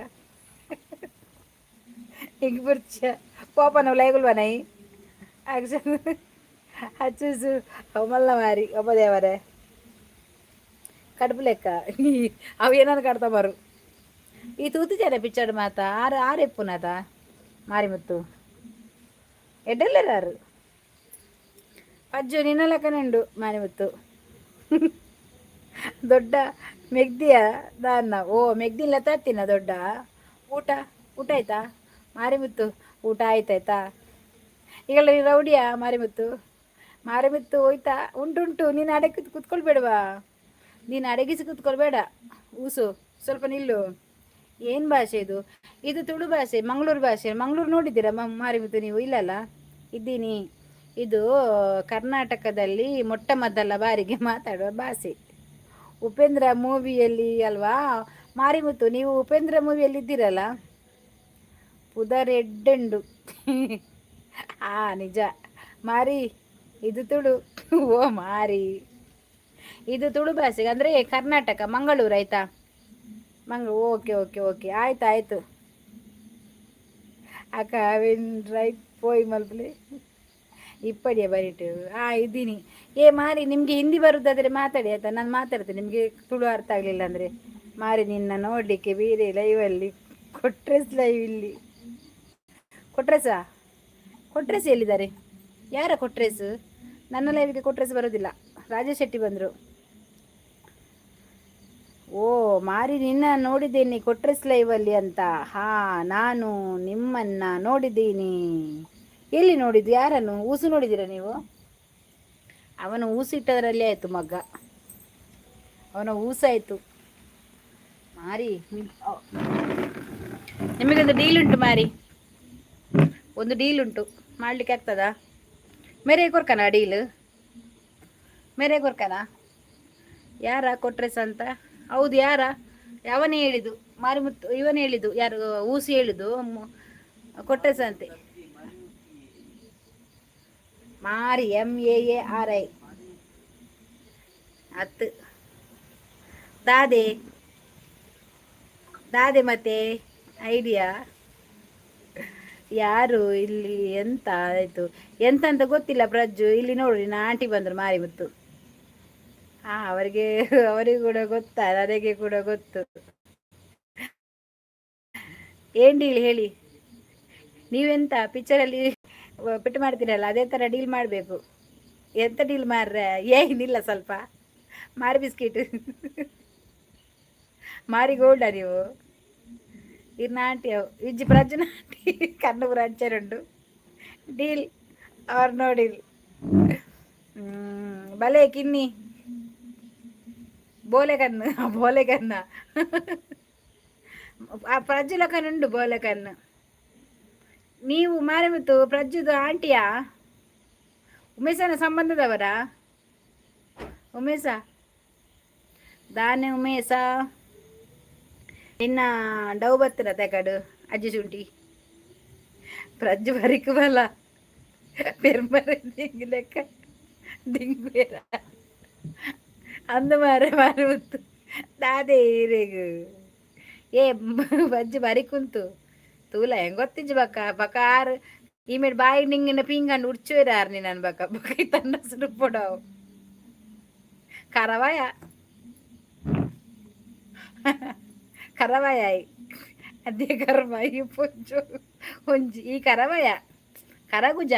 ಹಿಂಗೆ ಬುರ್ಚ ಕೋಪನ ಲೈಗುಲ್ವ ನೈ ಆಕ್ಷನ್ ಅಚ್ಚುಸು ಮಲ್ಲ ಮಾರಿ ಒಬ್ಬ ದೇವರೇ ಕಡುಪು ಲೆಕ್ಕ. ಅವು ಏನಾರು ಕಡ್ತಾ ಬರು. ಈ ತೂತು ಜನ ಪಿಚ್ಚಡ್ ಮಾತ ಆರು ಆರು ಎಪ್ಪುನತ ಮಾರಿಮುತ್ತು ಎಡ್ಡೆಲ್ಲರಾರು ಅಜ್ಜು ನಿನ್ನ ಲೆಕ್ಕನುಂಡು ಮಾರಿಮುತ್ತು. ದೊಡ್ಡ ಮೆಗ್ದಿಯ ದಾನ್ನ? ಓ, ಮೆಗ್ದಿಲ್ಲ ತತ್ತಿನ ದೊಡ್ಡ. ಊಟ ಊಟ ಆಯ್ತಾ ಮಾರಿಮುತ್ತು? ಊಟ ಆಯ್ತಾಯ್ತಾ? ಈಗ ರೌಡಿಯಾ ಮಾರಿಮುತ್ತು? ಮಾರಿಮುತ್ತು ಹೋಯ್ತಾ? ಉಂಟುಂಟು. ನೀನು ಅಡಗಿ ಕುತ್ಕೊಳ್ಬೇಡವಾ? ನೀನು ಅಡಗಿಸಿ ಕುತ್ಕೊಳ್ಬೇಡ ಊಸು, ಸ್ವಲ್ಪ ನಿಲ್ಲು. ಏನು ಭಾಷೆ ಇದು? ಇದು ತುಳು ಭಾಷೆ, ಮಂಗಳೂರು ಭಾಷೆ. ಮಂಗಳೂರು ನೋಡಿದ್ದೀರಾ ಮಾರಿಮುತ್ತು ನೀವು? ಇಲ್ಲಲ್ಲ? ಇದ್ದೀನಿ. ಇದು ಕರ್ನಾಟಕದಲ್ಲಿ ಮೊಟ್ಟ ಮೊದಲ ಬಾರಿಗೆ ಮಾತಾಡುವ ಭಾಷೆ. ಉಪೇಂದ್ರ ಮೂವಿಯಲ್ಲಿ ಅಲ್ವಾ ಮಾರಿಮುತ್ತು? ನೀವು ಉಪೇಂದ್ರ ಮೂವಿಯಲ್ಲಿ ಇದ್ದೀರಲ್ಲ? ಪುದರೆಡ್ಡೆಂಡು. ಆ ನಿಜ ಮಾರಿ, ಇದು ತುಳು. ಓ ಮಾರಿ, ಇದು ತುಳು ಭಾಷೆ ಅಂದರೆ ಕರ್ನಾಟಕ, ಮಂಗಳೂರು ಆಯಿತಾ? ಓಕೆ ಓಕೆ ಓಕೆ, ಆಯ್ತು ಆಯಿತು. ಅಕ್ಕ, ಅವೇನು ರೈಟ್ ಪೋಯ್ ಮಲ್ಪಲೆ ಇಪ್ಪಡಿಯ ಬರಿಟು. ಹಾಂ, ಇದ್ದೀನಿ. ಏ ಮಾರಿ, ನಿಮಗೆ ಹಿಂದಿ ಬರುವುದಾದರೆ ಮಾತಾಡಿ ಆಯ್ತಾ? ನಾನು ಮಾತಾಡ್ತೇನೆ, ನಿಮಗೆ ತುಳು ಅರ್ಥ ಆಗಲಿಲ್ಲ ಅಂದರೆ. ಮಾರಿ, ನಿನ್ನ ನೋಡಲಿಕ್ಕೆ ಬೇರೆ ಲೈವಲ್ಲಿ ಕೊಟ್ರೆಸ್ ಲೈವ್ ಇಲ್ಲಿ. ಕೊಟ್ರೆಸಾ? ಕೊಟ್ರೆಸ್ ಎಲ್ಲಿದ್ದಾರೆ? ಯಾರ ಕೊಟ್ರೇಸ್? ನನ್ನ ಲೈವಿಗೆ ಕೊಟ್ರೇಸ್ ಬರೋದಿಲ್ಲ. ರಾಜೇಶ್ ಶೆಟ್ಟಿ ಬಂದರು. ಓ ಮಾರಿ, ನಿನ್ನ ನೋಡಿದ್ದೇನೆ ಕೊಟ್ರೆಸ್ ಲೈವಲ್ಲಿ ಅಂತ. ಹಾ, ನಾನು ನಿಮ್ಮನ್ನ ನೋಡಿದ್ದೀನಿ. ಎಲ್ಲಿ ನೋಡಿದ್ದು? ಯಾರನ್ನು? ಊಸು ನೋಡಿದ್ದೀರಾ ನೀವು? ಅವನು ಊಸು ಇಟ್ಟದರಲ್ಲಿ ಆಯಿತು ಮಗ್ಗ. ಅವನ ಊಸಾಯಿತು. ಮಾರಿ, ನಿಮಗೊಂದು ಡೀಲ್ ಉಂಟು ಮಾರಿ. ಒಂದು ಡೀಲ್ ಉಂಟು, ಮಾಡಲಿಕ್ಕೆ ಆಗ್ತದಾ? ಮೇರೆ ಕೊರ್ಕನ ಡೀಲ್? ಮೇರೆ ಕೊರ್ಕನ? ಯಾರ ಕೊಟ್ರೆಸ್ ಅಂತ? ಹೌದು, ಯಾರ? ಯಾವನೇ ಹೇಳಿದ್ದು? ಮಾರಿಮುತ್ತು ಇವನೇ ಹೇಳಿದ್ದು. ಯಾರು? ಊಸು ಹೇಳಿದ್ದು ಕೊಟ್ರೆಸ್ ಅಂತೆ. ಮಾರಿ, MAARI ಹತ್ತು. ದಾದೆ ದಾದೆ ಮತ್ತೆ ಐಡಿಯಾ ಯಾರು ಇಲ್ಲಿ? ಎಂತ ಆಯಿತು, ಎಂತ ಅಂತ ಗೊತ್ತಿಲ್ಲ ಪ್ರಜ್ಜು. ಇಲ್ಲಿ ನೋಡ್ರಿ, ನಾ ಆಂಟಿ ಬಂದರು ಮಾರಿಮುತ್ತು. ಹಾಂ, ಅವರಿಗೆ ಅವರಿಗೂ ಕೂಡ ಗೊತ್ತಾ? ನನಗೆ ಕೂಡ ಗೊತ್ತು. ಏನ್ ಡೀಲ್ ಹೇಳಿ? ನೀವೆಂತ ಪಿಕ್ಚರಲ್ಲಿ ಪಿಟ್ಟು ಮಾಡ್ತೀರಲ್ಲ, ಅದೇ ಥರ ಡೀಲ್ ಮಾಡಬೇಕು. ಎಂತ ಡೀಲ್ ಮಾರ್ರೆ? ಏನಿಲ್ಲ, ಸ್ವಲ್ಪ ಮಾರಿ ಬಿಸ್ಕಿಟ್, ಮಾರಿ ಗೋಲ್ಡ ನೀವು. ಇರ್ನ ಆಂಟಿ ಅವು ಇಜ್ಜಿ ಪ್ರಜ್ಜನ ಆಂಟಿ ಕಣ್ಣು ಪೂರ ಅಂಚೆರುಂಡು. ಡೀಲ್ ಆರ್ ನೋ ಡೀಲ್? ಬಲೆ ಕಿನ್ನಿ ಬೋಲೆ ಕಣ್ಣು, ಬೋಲೆ ಕನ್ನ. ಆ ಪ್ರಜ್ಜುಲ ಕಣ್ಣುಂಡು ಬೋಲೆ ಕಣ್ಣು. ನೀವು ಮಾರಿಮುತ್ತು ಪ್ರಜ್ಜುದು ಆಂಟಿಯಾ? ಉಮೇಶನ ಸಂಬಂಧದವರಾ? ಉಮೇಶ ದಾನೆ ಉಮೇಶ, ನಿನ್ನ ಡವ್ ಬತ್ತಿನ ತೆಕಡು ಅಜ್ಜಿ ಶುಂಠಿ ಪ್ರಜ್ಜು ಬರಿಕು ಬಲ ಪೆರ್ಮರೆ ದಿಂಗ್ ಲೆಕ್ಕ ದಿಂಗ್ ಅಂದ ಮಾರೆ. ಮಾರಿಮುತ್ತು ದಾದೆ ಈರೆಗು? ಏ ಬಜ್ಜು ಬರಿಕುಂತು ತೂಲ ಹೆಂಗ್ ಗೊತ್ತಿಜ್ಜಿ ಬಕ್ಕ ಬಕ ಆರ್ ಈಮೇಡ್ ಬಾಯಿ ನಿಂಗಿನ ಪಿಂಗಂಡು ಉಡ್ಚುವೆರಾರ್ ನಿನ್ನನ್ ಬಕ್ಕ ಬಕ್ಕ ತನ್ನ ಸುಡುಪೊಡವು ಕರವಾಯ. ಕರವಾಯ. ಅದೇ ಕರ್ಮ. ಈ ಪೊಂಜು ಒಂಜಿ ಈ ಕರವಯ ಕರಗುಜ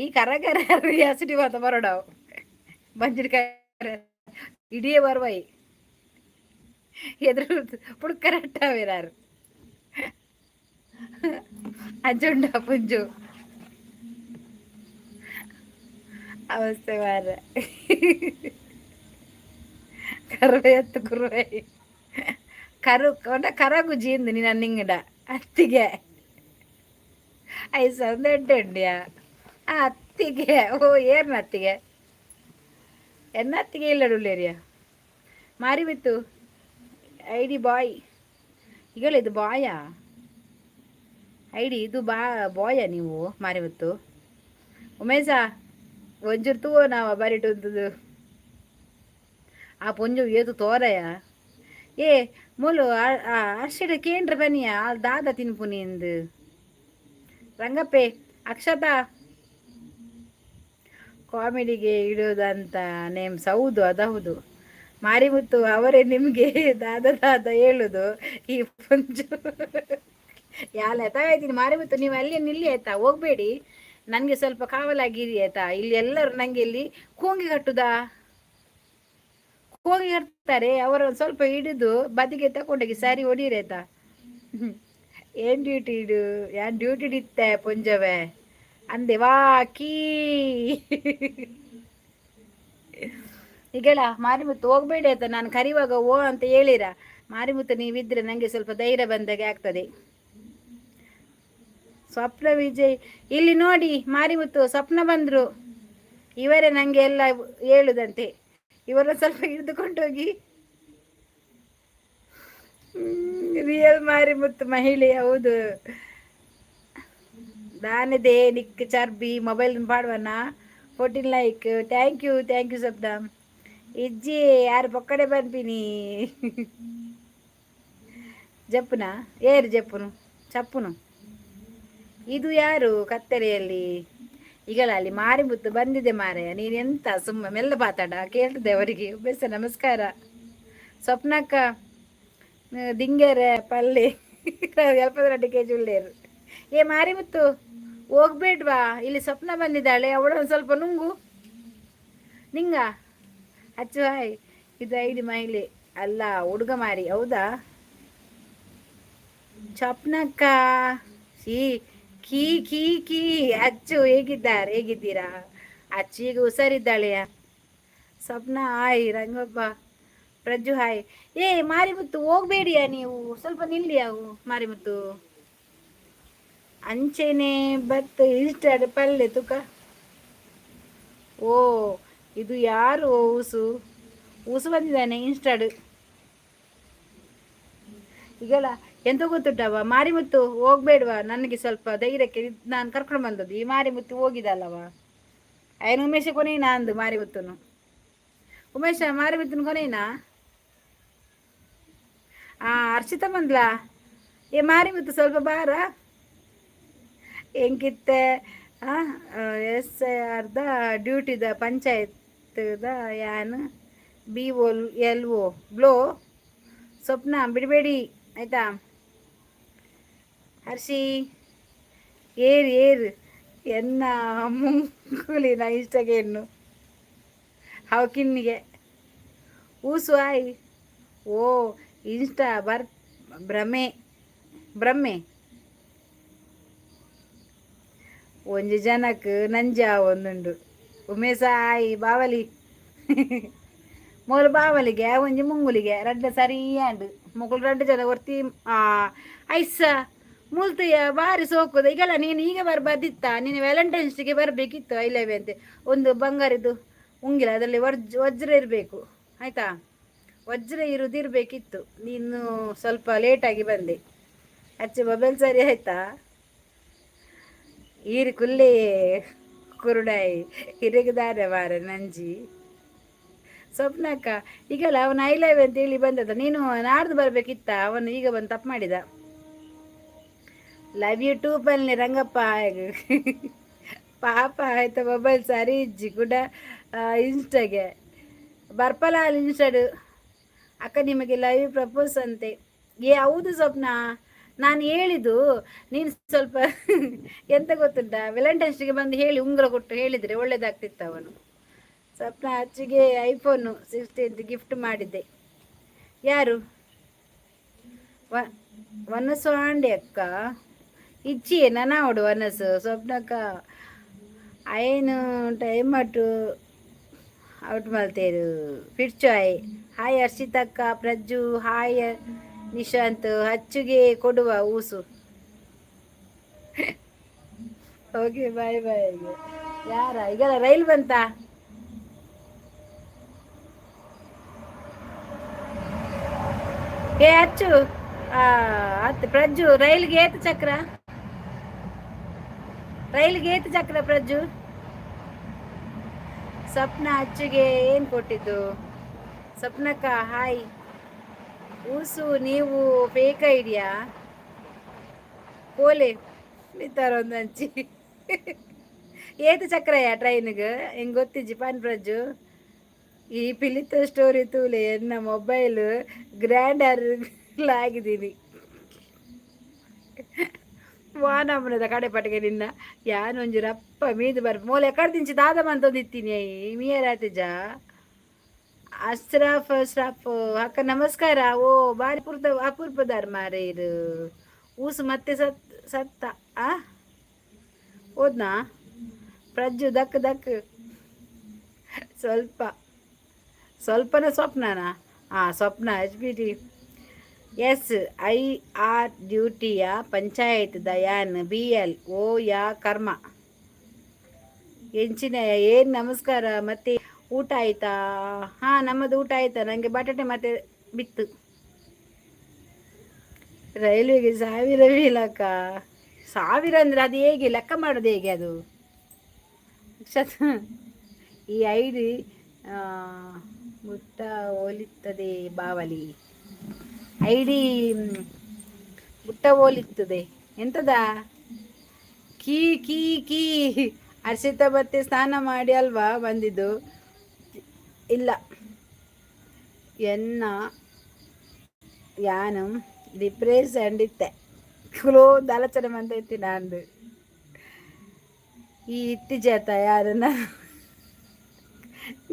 ಈ ಕರಗರ ಆಸಿಡಿ ಮಾತ ಬರೋಡವು ಬಂಜಿನ ಕರ ಇಡಿಯೇ ಬರ್ವೈ ಎದುರು ಪುಡ್ಕರಟ್ಟಾವೇರಾರು ಅಂಚುಂಡ ಪುಂಜು ಅವಸ್ಥೆ ಮಾರ್ರೆ. ಕರುವೆ ಎತ್ತು ಕುರುವೆ ಕರು ಕೊಂಡ ಕರಗುಜಿ ಇಂದು ನೀನು ನಿಂಗಡ ಅತ್ತಿಗೆ ಐಸ ಒಂದು ಎಡ್ಡೆ ಉಂಡಿಯಾ. ಆ ಅತ್ತಿಗೆ, ಓ ಏರ್ನ ಅತ್ತಿಗೆ, ಎನ್ನ ಅತ್ತಿಗೆ ಇಲ್ಲ. ಮಾರಿ ಬಿತ್ತು ಐಡಿ ಬಾಯ್. ಈಗ ಇದು ಬಾಯಾ ಐಡಿ? ಇದು ಬಾ ಬಾಯ ನೀವು ಮಾರಿಮುತ್ತು. ಉಮೇಶ, ಒಂಚೂರು ತೂವ ನಾವ ಬರಿಟು ಉಂತುದು. ಆ ಪೊಂಜು ಏತು ತೋರಯ. ಏ ಮೂಲು ಅರ್ಶಿಡ ಕೇಂದ್ರ ಬನ್ನಿಯ ದಾದ ತಿನ್ಪುನಿ ಎಂದು. ರಂಗಪ್ಪೆ, ಅಕ್ಷತಾ, ಕಾಮಿಡಿಗೆ ಇಡೋದಂತ ನೇಮ್ಸ್. ಹೌದು, ಅದೌದು ಮಾರಿಮುತ್ತು ಅವರೇ ನಿಮಗೆ ದಾದ ದಾದ ಹೇಳುದು. ಈ ಪುಂಜು ಯಾಲ ತಗಾಯ್ತೀನಿ. ಮಾರಿಮುತ್ತು, ನೀವು ಅಲ್ಲಿ ನಿಲ್ಲಿ ಆಯ್ತಾ, ಹೋಗಬೇಡಿ. ನನಗೆ ಸ್ವಲ್ಪ ಕಾವಲಾಗಿರಿ ಆಯ್ತಾ. ಇಲ್ಲಿ ಎಲ್ಲರೂ ನನಗೆ ಇಲ್ಲಿ ಕೂಂಗಿ ಕಟ್ಟುದಾ, ಕೂಂಗಿ ಕಟ್ತಾರೆ. ಅವರ ಸ್ವಲ್ಪ ಹಿಡಿದು ಬದಿಗೆ ತಗೊಂಡೋಗಿ ಸರಿ ಹೊಡೀರಿ ಆಯ್ತಾ. ಏನು ಡ್ಯೂಟಿ ಇಡು, ಯಾನ್ ಡ್ಯೂಟಿ ಇತ್ತೆ ಪುಂಜವೆ ಅಂದೆ ವಾ ಕೀ. ಈಗೆಲ್ಲ ಮಾರಿಮುತ್ತು ಹೋಗ್ಬೇಡಿ ಆಯ್ತಾ. ನಾನು ಕರಿವಾಗ ಓ ಅಂತ ಹೇಳಿರ. ಮಾರಿಮುತ್ತು, ನೀವಿದ್ರೆ ನನಗೆ ಸ್ವಲ್ಪ ಧೈರ್ಯ ಬಂದಾಗೆ ಆಗ್ತದೆ. ಸ್ವಪ್ನ ವಿಜಯ್, ಇಲ್ಲಿ ನೋಡಿ ಮಾರಿಮುತ್ತು, ಸ್ವಪ್ನ ಬಂದರು. ಇವರೇ ನನಗೆ ಎಲ್ಲ ಹೇಳುದಂತೆ. ಇವರ ಸ್ವಲ್ಪ ಹಿಡಿದುಕೊಂಡೋಗಿ. ರಿಯಲ್ ಮಾರಿಮುತ್ತು ಮಹಿಳೆ ಹೌದು. ದಾನದೆ ನಿಕ್ ಚರ್ಬಿ mobile ಪಾಡುವನ. 14 like, thank you, thank you Swapna. ಇಜ್ಜಿ ಯಾರು ಪೊಕ್ಕಡೆ ಬಂಪಿನಿ ಜಪ್ಪುನ ಏರು ಜಪ್ಪುನು ಚಪ್ಪುನು. ಇದು ಯಾರು ಕತ್ತಲೆಯಲ್ಲಿ? ಈಗಲ ಅಲ್ಲಿ ಮಾರಿಮುತ್ತು ಬಂದಿದೆ ಮಾರಾಯ. ನೀನೆಂತ ಸುಮ್ಮ ಮೆಲ್ಲ ಮಾತಾಡ ಕೇಳ್ತದೆ ಅವರಿಗೆ. ಬೆಸ ನಮಸ್ಕಾರ ಸ್ವಪ್ನಕ್ಕ. ದಿಂಗೆರೆ ಪಲ್ಲೆ 72 ಕೆಜಿ ಉಳ್ಳೇರು. ಏ ಮಾರಿಮುತ್ತು, ಹೋಗ್ಬೇಡ್ವಾ. ಇಲ್ಲಿ ಸ್ವಪ್ನ ಬಂದಿದ್ದಾಳೆ, ಅವಳು ಒಂದು ಸ್ವಲ್ಪ ನುಂಗು ನಿಂಗ ಅಚ್ಚು. ಹಾಯ್. ಇದು ಐಡಿ ಮಹಿಳೆ ಅಲ್ಲ, ಹುಡುಗ ಮಾರಿ. ಹೌದಾ ಸ್ವಪ್ನಕ್ಕ? She key key key. ಅಚ್ಚು ಹೇಗಿದ್ದಾರೆ, ಹೇಗಿದ್ದೀರಾ ಅಚ್ಚು? ಈಗ ಹುಷಾರಿದ್ದಾಳೆಯಾ ಸ್ವಪ್ನ? ಹಾಯ್ ರಂಗಪ್ಪ. ಪ್ರಜ್ಜು ಹಾಯ್. ಏ ಮಾರಿಮುತ್ತು, ಹೋಗ್ಬೇಡಿಯಾ ನೀವು, ಸ್ವಲ್ಪ ನಿಲ್ಲಿ. ಅವು ಮಾರಿಮುತ್ತು ಅಂಚೆನೆ ಬತ್ತು ಇಷ್ಟ ಪಲ್ಲೆ ತುಕ. ಓ, ಇದು ಯಾರು? ಊಸು ಊಸು ಬಂದಿದ್ದಾನೆ ಇನ್ಸ್ಟಾಡ್. ಈಗಲ್ಲ ಎಂತ ಗೊತ್ತುಂಟವ ಮಾರಿಮುತ್ತು, ಹೋಗ್ಬೇಡ್ವಾ. ನನಗೆ ಸ್ವಲ್ಪ ಧೈರ್ಯಕ್ಕೆ ನಾನು ಕರ್ಕೊಂಡು ಬಂದದ್ದು. ಈ ಮಾರಿಮುತ್ತು ಹೋಗಿದಲ್ಲವ. ಆಯ್ನ ಉಮೇಶ ಕೊನೇನಾ ಅಂದು ಮಾರಿಮುತ್ತನು. ಉಮೇಶ, ಮಾರಿಮುತ್ತನ ಕೊನೇನಾ? ಆ ಅರ್ಷಿತಾ ಬಂದ್ಲಾ? ಏ ಮಾರಿಮುತ್ತು, ಸ್ವಲ್ಪ ಬಾರ. ಎಂಕಿತ್ತೆ ಎಸ್ ಅರ್ಧ ಡ್ಯೂಟಿದ ಪಂಚಾಯತ್ದ ಯಾನ್ B O L O blow. ಸ್ವಪ್ನ, ಬಿಡಬೇಡಿ ಆಯಿತಾ. ಹರ್ಷಿ, ಏರು ಏರು ಎನ್ನ ಮುಂಗುಲಿನ ಇಷ್ಟಗೆ ಎನ್ನು ಹಾವು ಕಿನ್ನಿಗೆ. ಊಸು ಆಯ್. ಓ ಇನ್ಸ್ಟಾ ಬರ್ ಭ್ರಮೆ ಭ್ರಮೆ. ಒಂಜಿ ಜನಕ್ ನಂಜ ಒಂದುಂಡು. ಉಮೇಶ ಆಯ್. ಬಾವಲಿ ಮೂಲು ಬಾವಲಿಗೆ ಒಂಜಿ ಮುಂಗುಲಿಗೆ ರಡ್ಡ ಸರಿಯಾಂಡು. ಮುಗುಲು ರಡ್ಡು ಜನ ಒರ್ತಿ. ಐಸ ಮುಲ್ತುಯ ಬಾರಿ ಸೋಕುದ. ಈಗಲ್ಲ ನೀನು ಈಗ ಬರ್ಬಾರ್ದಿತ್ತ, ನೀನು ವ್ಯಾಲೆಂಟೈನ್ಸ್ ಡೇಗೆ ಬರಬೇಕಿತ್ತು. I love ಅಂತೆ ಒಂದು ಬಂಗಾರದ್ದು ಉಂಗಿಲ, ಅದರಲ್ಲಿ ವಜ್ರ ಇರಬೇಕು ಆಯಿತಾ. ವಜ್ರ ಇರುವುದಿರಬೇಕಿತ್ತು. ನೀನು ಸ್ವಲ್ಪ ಲೇಟಾಗಿ ಬಂದೆ. ಅಚ್ಚೆ ಮೊಬೈಲ್ ಸರಿ ಆಯ್ತಾ? ಈರು ಕುಲ್ಲೆ ಕುರುಡಾಯಿ ಹಿರಗದಾರೆ ಮಾರ ನಂಜಿ. ಸ್ವಪ್ನಕ್ಕ, ಈಗಲ್ಲ ಅವನು I love ಅಂತ ಹೇಳಿ ಬಂದದ. ನೀನು ನಾಡ್ದು ಬರಬೇಕಿತ್ತ, ಅವನು ಈಗ ಬಂದು ತಪ್ಪು ಮಾಡಿದ. Love you two ಪಲ್ನಿ Rangappa. ಪಾಪ ಆಯ್ತಾ, ಮೊಬೈಲ್ ಸರಿ ಇಜ್ಜಿ ಕೂಡ ಇನ್ಸ್ಟಾಗೆ ಬರ್ಪಲ ಅಲ್ಲಿ ಇನ್ಸ್ಟಾಡು. ಅಕ್ಕ, ನಿಮಗೆ ಲೈವ್ ಪ್ರಪೋಸ್ ಅಂತೆ. ಏ ಹೌದು ಸ್ವಪ್ನ, ನಾನು ಹೇಳಿದ್ದು ನೀನು ಸ್ವಲ್ಪ ಎಂತ ಗೊತ್ತುಂಟಾ, ವೆಲೆಂಟೈನ್ಸ್ ಡೇಗೆ ಬಂದು ಹೇಳಿ ಉಂಗುರ ಕೊಟ್ಟು ಹೇಳಿದರೆ ಒಳ್ಳೇದಾಗ್ತಿತ್ತು ಅವನು. ಸ್ವಪ್ನ, ಅಚ್ಚುಗೆ ಐಫೋನು 16 ಗಿಫ್ಟ್ ಮಾಡಿದ್ದೆ. ಯಾರು ವನಸು ಆಂಡೆ ಅಕ್ಕ ಇಚ್ಚಿಯೇ ನನಾವಡು ವನಸು. ಸ್ವಪ್ನಕ್ಕ, ಅಯ್ಯನು ಟೈಮ್ ಅಟು ಔಟ್ ಮಲ್ತೇರು ಫಿರ್ಚಾಯ್. ಹಾಯ್ ಹರ್ಷಿತಕ್ಕ, ಪ್ರಜ್ಜು ಹಾಯ್, ನಿಶಾಂತ್ ಅಚ್ಚುಗೆ ಕೊಡುವ ಊಸು. Okay, boy boy. ಯಾರ ಈಗ ರೈಲ್ ಬಂತಾ? ಏ ಅಚ್ಚು ಅತ್ ಪ್ರಜ್ಜು, ರೈಲ್ಗೆ ಏತು ಚಕ್ರ? ರೈಲ್ಗೆ ಏತು ಚಕ್ರ ಪ್ರಜ್ಜು? ಸ್ವಪ್ನ, ಅಚ್ಚುಗೆ ಏನು ಕೊಟ್ಟಿದ್ದು? ಸ್ವಪ್ನಕ್ಕ ಹಾಯ್. ಊಸು, ನೀವು ಫೇಕ್ ಐಡಿಯಾ ಪೋಲೆ ಒಂದಂಚಿ. ಏತು ಚಕ್ರಯ್ಯ ಟ್ರೈನ್ಗೆ ಹೆಂಗೆ ಗೊತ್ತಿಜ್ಜಿ ಪಾನ್ ಪ್ರಜ್ಜು. ಈ ಪಿಲಿತ ಸ್ಟೋರಿ ತೂಲೆ, ಎನ್ನ ಮೊಬೈಲ್ ಗ್ರ್ಯಾಂಡರ್ ಆಗಿದ್ದೀನಿ. ವಾನಮ್ಮನದ ಕಡೆ ಪಟ್ಟಿಗೆ ನಿನ್ನ ಯಾನೊಂಜಿ ರಪ್ಪ ಮೀದು ಬರ್ಪ ಮೂಲೆ ಕಡ್ದಿಂಚಿ ದಾದ ಮಂತೊಂದಿತ್ತೀನಿ ಮೀಯರಾತಿಜ. ಅಶ್ರಾಫ್ ಅಶ್ರಾಫ್ ಅಕ್ಕ ನಮಸ್ಕಾರ. ಓ ಬಾರಿ ಪುರ್ದ ಅಪೂರ್ಪದಾರ್ ಮಾರೆ ಇದು. ಊಸು ಮತ್ತೆ ಸತ್ ಸತ್ತ ಆ ಹೋದ್ನಾ ಪ್ರಜ್ಜು? ದಕ್ ದಕ್ ಸ್ವಲ್ಪ ಸ್ವಲ್ಪನ ಸ್ವಪ್ನನಾ? ಹಾಂ, Swapna H B T S I R ಡ್ಯೂಟಿಯ ಪಂಚಾಯತ್ ದಯಾನ್ ಬಿ ಎಲ್ ಓ ಯಾ ಕರ್ಮ ಎಂಚಿನ. ಏನು ನಮಸ್ಕಾರ, ಮತ್ತೆ ಊಟ ಆಯ್ತಾ? ಹಾಂ, ನಮ್ಮದು ಊಟ ಆಯ್ತಾ? ನನಗೆ ಬಟಾಟೆ ಮತ್ತೆ ಬಿತ್ತು. ರೈಲ್ವೆಗೆ 1000 ವೀಲಕ್ಕ? 1000 ಅಂದರೆ ಅದು ಹೇಗೆ ಲೆಕ್ಕ ಮಾಡೋದು ಹೇಗೆ ಅದು? ಈ ಐಡಿ ಮುಟ್ಟ ಹೋಲಿತ್ತದೆ ಬಾವಲಿ. ಐಡಿ ಮುಟ್ಟ ಹೋಲಿತ್ತದೆ ಎಂತದ? Key key key. ಹರ್ಷಿತ ಮತ್ತೆ ಸ್ನಾನ ಮಾಡಿ ಅಲ್ವಾ ಬಂದಿದ್ದು? ಇಲ್ಲ, ಎನ್ನ ಯಾನು ಡಿಪ್ರೆಷನ್ ಇತ್ತೆ ಕ್ಲೋಂದು ಆಲೋಚನೆ ಮಂತ ನಂದು. ಈ ಇತ್ತೀಚೆತ ಯಾರನ್ನ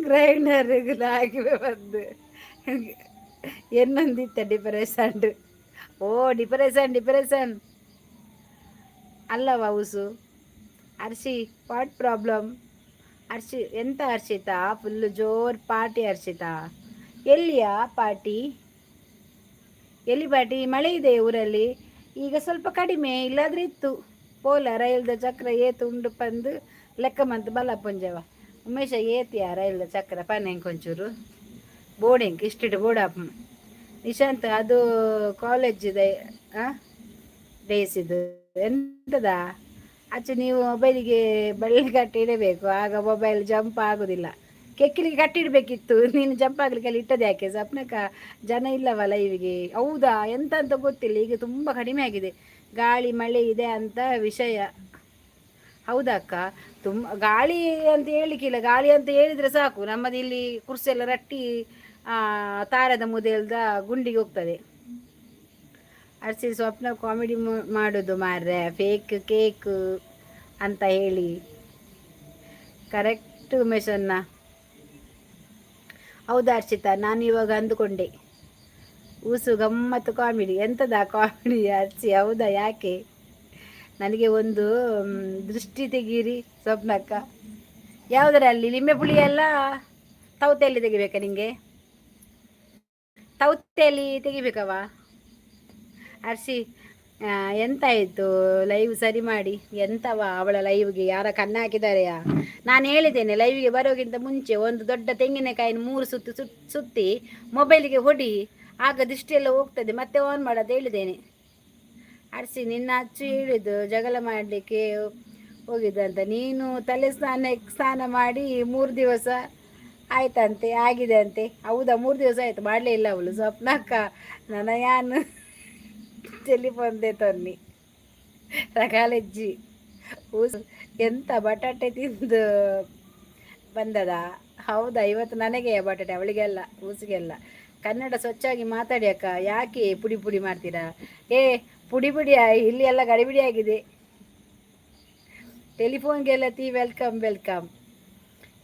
ಗ್ರೈಂಡರ್ ಹಾಕಿ ಬಂದು ಎನ್ನೊಂದಿತ್ತ ಡಿಪ್ರೆಷನ್. ಓ ಡಿಪ್ರೆಷನ್ ಡಿಪ್ರೆಷನ್ ಅಲ್ಲವ ಉಸು. Hershey, what problem Harshi? ಎಂತ ಹರ್ಷಿತಾ? ಫುಲ್ ಜೋರ್ ಪಾರ್ಟಿ ಹರ್ಷಿತಾ. ಎಲ್ಲಿಯಾ ಪಾರ್ಟಿ? ಎಲ್ಲಿ ಪಾರ್ಟಿ? ಮಳೆ ಇದೆ ಊರಲ್ಲಿ ಈಗ ಸ್ವಲ್ಪ ಕಡಿಮೆ, ಇಲ್ಲಾದ್ರೆ ಇತ್ತು. ಪೋಲ ರೈಲ್ದ ಚಕ್ರ ಏತು ಉಂಡು ಪಂದು ಲೆಕ್ಕ ಮಂತ್ ಬಲ ಪುಂಜವ. ಉಮೇಶ, ಏತಿಯ ರೈಲ್ದ ಚಕ್ರ ಪನ್ನೆ ಒಂಚೂರು ಬೋರ್ಡಿಂಗ್ ಇಷ್ಟಿಟ್ಟು ಬೋರ್ಡ್. ನಿಶಾಂತ್, ಅದು ಕಾಲೇಜ್ ಇದೆ ಡೇಸ್ ಇದು ಎಂತದ ಆಚೆ? ನೀವು ಮೊಬೈಲಿಗೆ ಬಳ್ಳಿ ಕಟ್ಟಿ ಇಡಬೇಕು, ಆಗ ಮೊಬೈಲ್ ಜಂಪ್ ಆಗೋದಿಲ್ಲ. ಕೆಕ್ಕಿಲಿಗೆ ಕಟ್ಟಿಡಬೇಕಿತ್ತು ನೀನು, ಜಂಪ್ ಆಗ್ಲಿಕ್ಕೆ ಅಲ್ಲಿ ಇಟ್ಟದ್ದು ಯಾಕೆ? ಸ್ವಪ್ನಕ್ಕ, ಜನ ಇಲ್ಲವಲ್ಲ ಇವಿಗೆ? ಹೌದಾ, ಎಂತ ಅಂತ ಗೊತ್ತಿಲ್ಲ. ಈಗ ತುಂಬ ಕಡಿಮೆ ಆಗಿದೆ. ಗಾಳಿ ಮಳೆ ಇದೆ ಅಂತ ವಿಷಯ. ಹೌದಾ ಅಕ್ಕ? ತುಂಬ ಗಾಳಿ ಅಂತ ಹೇಳಲಿಕ್ಕಿಲ್ಲ. ಗಾಳಿ ಅಂತ ಹೇಳಿದರೆ ಸಾಕು, ನಮ್ಮದು ಇಲ್ಲಿ ಕುರ್ಸಿ ಎಲ್ಲ ರಟ್ಟಿ ತಾರದ ಮುದೆಲ್ದ ಗುಂಡಿಗೆ ಹೋಗ್ತದೆ. ಅರ್ಸಿ, ಸ್ವಪ್ನ ಕಾಮಿಡಿ ಮಾಡೋದು ಮಾರ್ರೆ, ಫೇಕ್ ಕೇಕ್ ಅಂತ ಹೇಳಿ. ಕರೆಕ್ಟ್ ಉಮೇಶನ್ನ. ಹೌದಾ ಹರ್ಷಿತಾ? ನಾನು ಇವಾಗ ಅಂದುಕೊಂಡೆ. ಊಸು ಗಮ್ಮತ್ತು ಕಾಮಿಡಿ. ಎಂತದ ಕಾಮಿಡಿ ಹರ್ಷಿ? ಹೌದಾ, ಯಾಕೆ? ನನಗೆ ಒಂದು ದೃಷ್ಟಿ ತೆಗೀರಿ ಸ್ವಪ್ನಕ್ಕ. ಯಾವುದರಲ್ಲಿ? ಲಿಂಬೆ ಪುಳಿ ಎಲ್ಲ ತೌತೆಯಲ್ಲಿ ತೆಗಿಬೇಕಾ ನಿಂಗೆ? ತೌತೆಯಲ್ಲಿ ತೆಗಿಬೇಕವ ಹರ್ಷಿ? ಎಂತಾಯಿತು? ಲೈವ್ ಸರಿ ಮಾಡಿ. ಎಂತವ ಅವಳ ಲೈವ್ಗೆ ಯಾರ ಕಣ್ಣು ಹಾಕಿದಾರೆಯಾ? ನಾನು ಹೇಳಿದ್ದೇನೆ, ಲೈವ್ಗೆ ಬರೋಕ್ಕಿಂತ ಮುಂಚೆ ಒಂದು ದೊಡ್ಡ ತೆಂಗಿನಕಾಯಿನ ಮೂರು ಸುತ್ತು ಸುತ್ತಿ ಮೊಬೈಲಿಗೆ ಹೊಡಿ, ಆಗ ದೃಷ್ಟಿಯೆಲ್ಲ ಹೋಗ್ತದೆ, ಮತ್ತೆ ಆನ್ ಮಾಡೋದು ಹೇಳಿದ್ದೇನೆ. ಅರ್ಸಿ, ನಿನ್ನ ಅಚ್ಚು ಹೇಳಿದ್ದು ಜಗಳ ಮಾಡಲಿಕ್ಕೆ ಹೋಗಿದ್ದಂತ. ನೀನು ತಲೆ ಸ್ನಾನ ಸ್ನಾನ ಮಾಡಿ 3 ದಿವಸ ಆಯ್ತಂತೆ, ಆಗಿದೆ ಅಂತೆ. ಹೌದಾ? 3 ದಿವಸ ಆಯಿತು, ಮಾಡಲೇ ಇಲ್ಲ ಅವಳು. ಸ್ವಪ್ನಕ್ಕ, ನನ್ನ ಯಾನು ಟೆಲಿಫೋನ್ ತನ್ನಿ ರಗಾಲೆಜ್ಜಿ. ಎಂತ ಬಟಾಟೆ ತಿಂದು ಬಂದದ? ಹೌದಾ? ಇವತ್ತು ನನಗೆ ಬಟಾಟೆ, ಅವಳಿಗೆಲ್ಲ ಊಸಿಗೆಲ್ಲ. ಕನ್ನಡ ಸ್ವಚ್ಛವಾಗಿ ಮಾತಾಡಿ ಅಕ್ಕ, ಯಾಕೆ ಪುಡಿ ಪುಡಿ ಮಾಡ್ತೀರಾ? ಏ, ಪುಡಿ ಪುಡಿ ಇಲ್ಲಿ ಎಲ್ಲ ಗಡಿಬಿಡಿ ಆಗಿದೆ. ಟೆಲಿಫೋನ್ ಗೆಳತಿ, welcome welcome.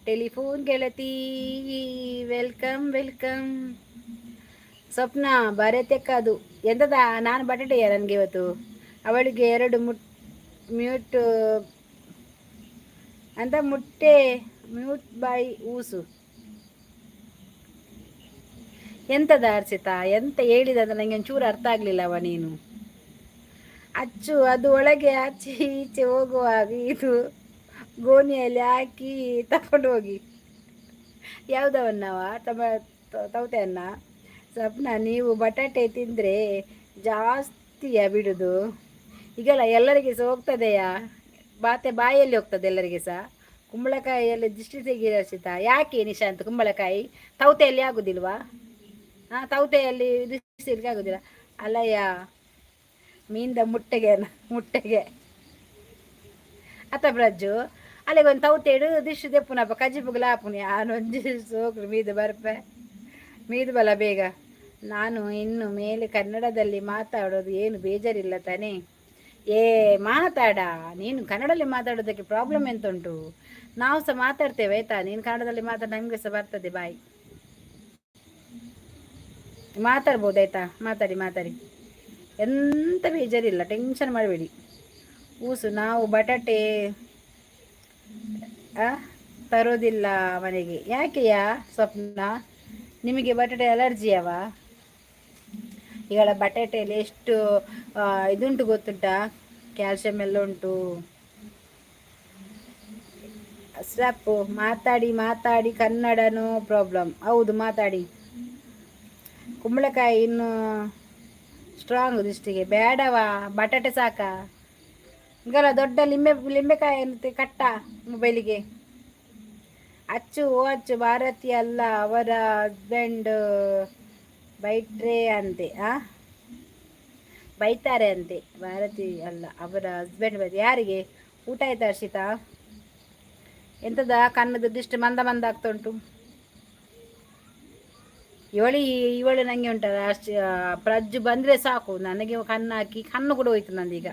Telephone ಗೆಳತಿ, welcome welcome. ಸ್ವಪ್ನ ಬರತೆಕ್ಕ, ಅದು ಎಂತದ? ನಾನು ಬಟಾಟೆಯ ನನಗೆ ಇವತ್ತು ಅವಳಿಗೆ ಎರಡು ಮ್ಯೂಟ್ ಅಂತ ಮುಟ್ಟೆ ಮ್ಯೂಟ್ ಬಾಯ್ ಊಸು. ಎಂತದ ಅರ್ಚಿತಾ, ಎಂತ ಹೇಳಿದ ಅಂತ ನನಗೆ ಒಂಚೂರು ಅರ್ಥ ಆಗಲಿಲ್ಲವ ನೀನು. ಅಚ್ಚು, ಅದು ಒಳಗೆ ಆಚೆ ಈಚೆ ಹೋಗುವಾಗ ಇದು ಗೋಣಿಯಲ್ಲಿ ಹಾಕಿ ತಗೊಂಡು ಹೋಗಿ. ಯಾವುದವನ್ನವ ತಮ್ಮ ತೌತೆಯನ್ನ. ಸ್ವಪ್ನ, ನೀವು ಬಟಾಟೆ ತಿಂದರೆ ಜಾಸ್ತಿಯ ಬಿಡುದು. ಈಗೆಲ್ಲ ಎಲ್ಲರಿಗೆ ಸಹ ಹೋಗ್ತದೆಯಾ? ಬಾತೆ ಬಾಯಲ್ಲಿ ಹೋಗ್ತದೆ ಎಲ್ಲರಿಗೆ ಸಹ. ಕುಂಬಳಕಾಯಿಯಲ್ಲಿ ದೃಷ್ಟಿ ತೆಗಿ ರಚಿತಾ. ಯಾಕೆ ನಿಶಾಂತ್? ಕುಂಬಳಕಾಯಿ ತೌತೆಯಲ್ಲಿ ಆಗುದಿಲ್ವಾ? ಹಾಂ, ತೌತೆಯಲ್ಲಿ ದೃಷ್ಟಿ ತೆಗಿಲಿಕ್ಕೆ ಆಗುದಿಲ್ಲ ಅಲ್ಲಯ್ಯ. ಮೀನ್ದ ಮುಟ್ಟೆಗೆ, ಮುಟ್ಟೆಗೆ ಅತ್ತ ಬ್ರಜ್ಜು ಅಲ್ಲಿಗೆ ಒಂದು ತೌತೆಡು ದಿಶ್ ದೆಪ್ಪುನಪ್ಪ ಕಜ್ಜಿಪುಗ್ಲ ಆಪುನಿ. ಆನೊಂಜಿ ಸೋಕ್ಲು ಮೀದು ಬರ್ಪೆ, ಮೀದು ಬಲ ಬೇಗ. ನಾನು ಇನ್ನು ಮೇಲೆ ಕನ್ನಡದಲ್ಲಿ ಮಾತಾಡೋದು ಏನು ಬೇಜಾರಿಲ್ಲ ತಾನೇ? ಏ, ಮಾತಾಡ ನೀನು. ಕನ್ನಡದಲ್ಲಿ ಮಾತಾಡೋದಕ್ಕೆ ಪ್ರಾಬ್ಲಮ್ ಎಂತ ಉಂಟು? ನಾವು ಸಹ ಮಾತಾಡ್ತೇವೆ, ಆಯ್ತಾ? ನೀನು ಕನ್ನಡದಲ್ಲಿ ಮಾತಾಡ, ನಮಗೆ ಸಹ ಬರ್ತದೆ ಬಾಯ್. ಮಾತಾಡ್ಬೋದು, ಆಯ್ತಾ? ಮಾತಾಡಿ ಮಾತಾಡಿ, ಎಂತ ಬೇಜಾರಿಲ್ಲ, ಟೆನ್ಷನ್ ಮಾಡಬೇಡಿ. ಊಸು, ನಾವು ಬಟಾಟೆ ತರೋದಿಲ್ಲ ಮನೆಗೆ. ಯಾಕೆಯಾ ಸ್ವಪ್ನ, ನಿಮಗೆ ಬಟಾಟೆ ಅಲರ್ಜಿಯವ? ಈಗ ಬಟಾಟೆಯಲ್ಲಿ ಎಷ್ಟು ಇದುಂಟು ಗೊತ್ತುಂಟಾ? ಕ್ಯಾಲ್ಸಿಯಂ ಎಲ್ಲ ಉಂಟು. ಸ್ಟೆಪ್ಪು ಮಾತಾಡಿ ಮಾತಾಡಿ, ಕನ್ನಡ ನೋ ಪ್ರಾಬ್ಲಮ್. ಹೌದು, ಮಾತಾಡಿ. ಕುಂಬಳಕಾಯಿ ಇನ್ನು ಸ್ಟ್ರಾಂಗ್ ದೃಷ್ಟಿಗೆ. ಬೇಡವಾ, ಬಟಾಟೆ ಸಾಕ. ಈಗಲ್ಲ ದೊಡ್ಡ ಲಿಂಬೆ, ಲಿಂಬೆಕಾಯಿ ಅಂತ ಕಟ್ಟ ಮೊಬೈಲಿಗೆ. ಅಚ್ಚು, ಓ ಅಚ್ಚು, ಭಾರತಿ ಅಲ್ಲ, ಅವರ ಹಸ್ಬೆಂಡ್ ಬೈಟ್ರೆ ಅಂತೆ. ಆ, ಬೈತಾರೆ ಅಂತೆ. ಭಾರತಿ ಅಲ್ಲ, ಅವರ ಹಸ್ಬೆಂಡ್ ಬೈ. ಯಾರಿಗೆ? ಊಟ ಆಯ್ತಾ ಹರ್ಷಿತಾ? ಎಂತದ ಕಣ್ಣದು ದೃಷ್ಟಿ ಮಂದ ಮಂದ ಆಗ್ತಾ ಉಂಟು? ಇವಳು ಇವಳು ನನಗೆ ಉಂಟಲ್ಲ, ಅಷ್ಟು ಪ್ರಜ್ಜು ಬಂದರೆ ಸಾಕು, ನನಗೆ ಕಣ್ಣು ಹಾಕಿ ಕಣ್ಣು ಕೂಡ ಹೋಯ್ತು ನಂದೀಗ.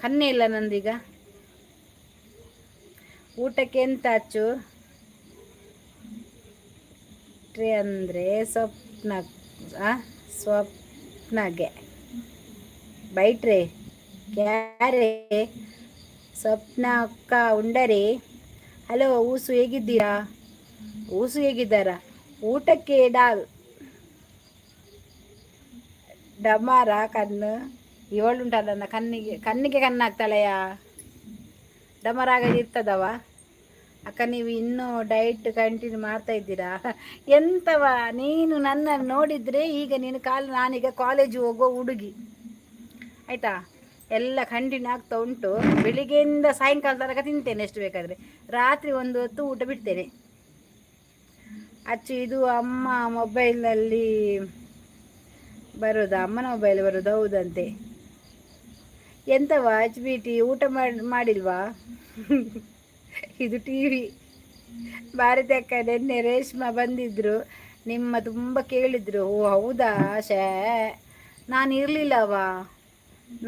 ಕಣ್ಣೇ ಇಲ್ಲ ನಂದೀಗ. ಊಟಕ್ಕೆ ಎಂತ ಅಚ್ಚು? ಟ್ರೇ ಅಂದರೆ ಸ್ವಪ್ನ, ಸ್ವಪ್ನಗೆ ಬೈಟ್ರೆ ಕ್ಯಾರೆ? ಸ್ವಪ್ನ ಅಕ್ಕ ಉಂಡರೆ? ಹಲೋ ಊಸು, ಹೇಗಿದ್ದೀರಾ? ಊಸು ಹೇಗಿದ್ದಾರಾ? ಊಟಕ್ಕೆ ಡಾಲ್ ಡಮಾರ ಕಣ್ಣು. ಇವಳುಂಟಲ್ಲ, ನನ್ನ ಕಣ್ಣಿಗೆ ಕಣ್ಣಿಗೆ ಕಣ್ಣು ಹಾಕ್ತಾಳೆಯಾ. ಡಮರ ಆಗದು ಇರ್ತದವ. ಅಕ್ಕ, ನೀವು ಇನ್ನೂ ಡೈಟ್ ಕಂಟಿನ್ಯೂ ಮಾಡ್ತಾ ಇದ್ದೀರಾ? ಎಂತವ ನೀನು ನನ್ನ ನೋಡಿದರೆ ಈಗ ನೀನು ಕಾಲು. ನಾನೀಗ ಕಾಲೇಜ್ ಹೋಗೋ ಹುಡುಗಿ, ಆಯಿತಾ? ಎಲ್ಲ ಕಂಟಿನ್ಯೂ ಆಗ್ತಾ ಉಂಟು. ಬೆಳಿಗ್ಗೆಯಿಂದ ಸಾಯಂಕಾಲ ತನಕ ತಿಂತೇನೆ ಎಷ್ಟು ಬೇಕಾದರೆ. ರಾತ್ರಿ ಒಂದು ಹೊತ್ತು ಊಟ ಬಿಡ್ತೇನೆ. ಅಚ್ಚು, ಇದು ಅಮ್ಮ ಮೊಬೈಲ್ನಲ್ಲಿ ಬರೋದಾ? ಅಮ್ಮನ ಮೊಬೈಲ್ ಬರೋದು? ಹೌದಂತೆ. ಎಂತವ ಎಚ್ ಬಿ ಟಿ, ಊಟ ಮಾಡಿಲ್ವಾ? ಇದು ಟಿವಿ. ಭಾರತಿ ಅಕ್ಕ, ನಿನ್ನೆ ರೇಷ್ಮಾ ಬಂದಿದ್ರು, ನಿಮ್ಮ ತುಂಬ ಕೇಳಿದ್ರು. ಓ, ಹೌದಾ? ಶೇ, ನಾನು ಇರಲಿಲ್ಲವಾ.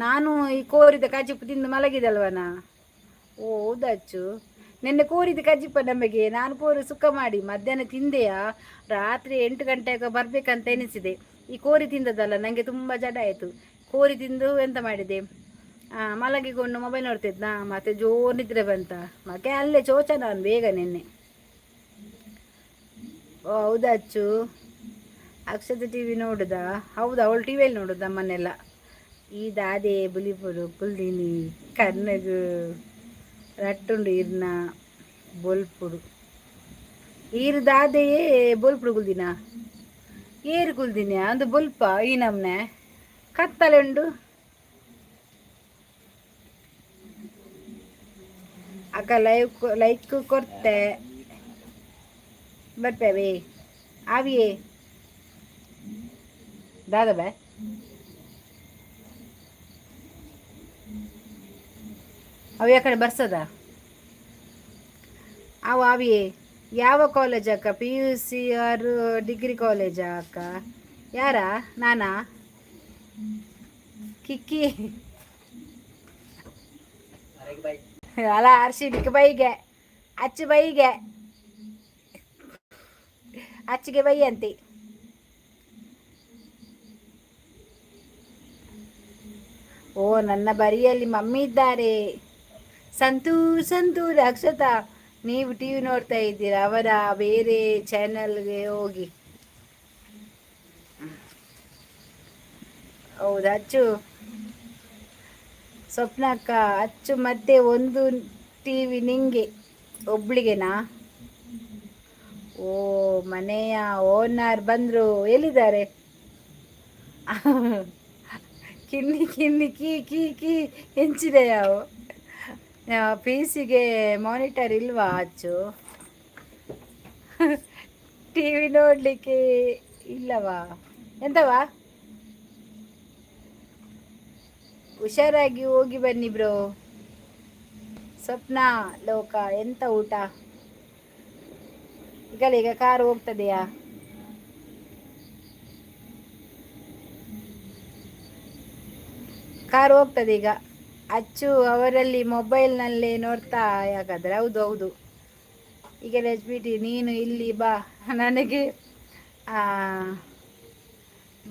ನಾನು ಈ ಕೋರಿದ ಕಜಿಪು ತಿಂದು ಮಲಗಿದಲ್ವನಾ? ಓ, ಹೌದಾ ಅಚ್ಚು? ನಿನ್ನೆ ಕೋರಿದ ಕಜಿಪ ನಮಗೆ. ನಾನು ಕೋರಿ ಸುಕ್ಕ ಮಾಡಿ ಮಧ್ಯಾಹ್ನ ತಿಂದೆಯಾ, ರಾತ್ರಿ 8 ಗಂಟೆಗೆ ಬರಬೇಕಂತ ಎನಿಸಿದೆ. ಈ ಕೋರಿ ತಿಂದದಲ್ಲ, ನನಗೆ ತುಂಬ ಜಡ ಆಯಿತು. ಕೋರಿ ತಿಂದು ಎಂತ ಮಾಡಿದೆ, ಮಲಗಿಕೊಂಡು ಮೊಬೈಲ್ ನೋಡ್ತಿದ್ನಾ, ಮತ್ತೆ ಜೋರು ನಿದ್ರೆ ಬಂತ. ಮತ್ತೆ ಅಲ್ಲೇ ಚೋಚ ನಾನು ಬೇಗ ನಿನ್ನೆ. ಓ, ಹೌದಾ ಅಚ್ಚು? ಅಕ್ಷತ ಟಿವಿ ನೋಡುದಾ? ಹೌದಾ, ಅವಳು ಟಿ ವಿಯಲ್ಲಿ ನೋಡುದು ನಮ್ಮನ್ನೆಲ್ಲ. ಈ ದಾದೆ ಬುಲಿಪುಡು ಕುಲ್ದಿನಿ, ಕಣ್ಣಗು ರಟ್ಟುಂಡು ಇರ್ನ ಬೊಲ್ಪುಡು. ಈರು ದಾದೆಯೇ ಬೊಲ್ಪುಡು ಕುಲ್ದಿನ? ಏರು ಕುಲ್ದಿನ? ಒಂದು ಬೊಲ್ಪ ಈ ನಮ್ನೆ ಕತ್ತಲೆ ಉಂಡು. ಅಕ್ಕ, ಲೈವ್ ಲೈಕ್ ಕೊರ್ತೆ, ಬರ್ಪೇವೆ ಆವಿಯೇ ದಾದ ಬೇ. ಅವು ಕಡೆ ಬರ್ಸದ? ಅವು ಆವಿಯೇ. ಯಾವ ಕಾಲೇಜ್ ಅಕ್ಕ? ಪಿಯುಸಿ ಆರ್ ಡಿಗ್ರಿ ಕಾಲೇಜಾ ಅಕ್ಕ? ಯಾರಾ? ನಾನಾ? ಕಿಕ್ಕಿ ಅಲ್ಲ, ಅರ್ಶಿನಿಕ್ ಬೈಗೆ ಅಚ್ಚು ಬೈಗೆ ಅಚ್ಚಿಗೆ ಬೈ ಅಂತಿ. ಓ, ನನ್ನ ಬರಿಯಲ್ಲಿ ಮಮ್ಮಿ ಇದ್ದಾರೆ. ಸಂತೂರ್ ಸಂತೂರ್. ಅಕ್ಷತಾ, ನೀವು ಟಿವಿ ನೋಡ್ತಾ ಇದ್ದೀರಾ, ಅವರ ಬೇರೆ ಚಾನೆಲ್ಗೆ ಹೋಗಿ. ಹೌದು ಅಚ್ಚು. ಸ್ವಪ್ನ ಅಕ್ಕ, ಅಚ್ಚು, ಮತ್ತೆ ಒಂದು ಟಿವಿ ನಿಂಗೆ ಒಬ್ಳಿಗೆನಾ? ಓ, ಮನೆಯ ಓನರ್ ಬಂದ್ರು. ಎಲ್ಲಿದ್ದಾರೆ? ಕಿನ್ನಿ ಕಿನ್ನಿ ಕೀ ಕೀ ಕೀ ಹೆಂಚಿದೆ. ಯಾವ ಪಿಸಿಗೆ ಮಾನಿಟರ್ ಇಲ್ವಾ ಅಚ್ಚು? ಟಿವಿ ನೋಡಲಿಕ್ಕೆ ಇಲ್ಲವಾ? ಎಂತವಾ? ಹುಷಾರಾಗಿ ಹೋಗಿ ಬನ್ನಿ ಬ್ರೋ. ಸ್ವಪ್ನ ಲೋಕ, ಎಂತ ಊಟ? ಈಗ ಈಗ ಕಾರು ಹೋಗ್ತದೆಯಾ? ಕಾರು ಹೋಗ್ತದೆ ಈಗ. ಅಚ್ಚು ಅವರಲ್ಲಿ ಮೊಬೈಲ್ನಲ್ಲೇ ನೋಡ್ತಾ ಯಾಕಾದ್ರೆ. ಹೌದು ಹೌದು. ಈಗ ಎಚ್ ಬಿ ಟಿ, ನೀನು ಇಲ್ಲಿ ಬಾ. ನನಗೆ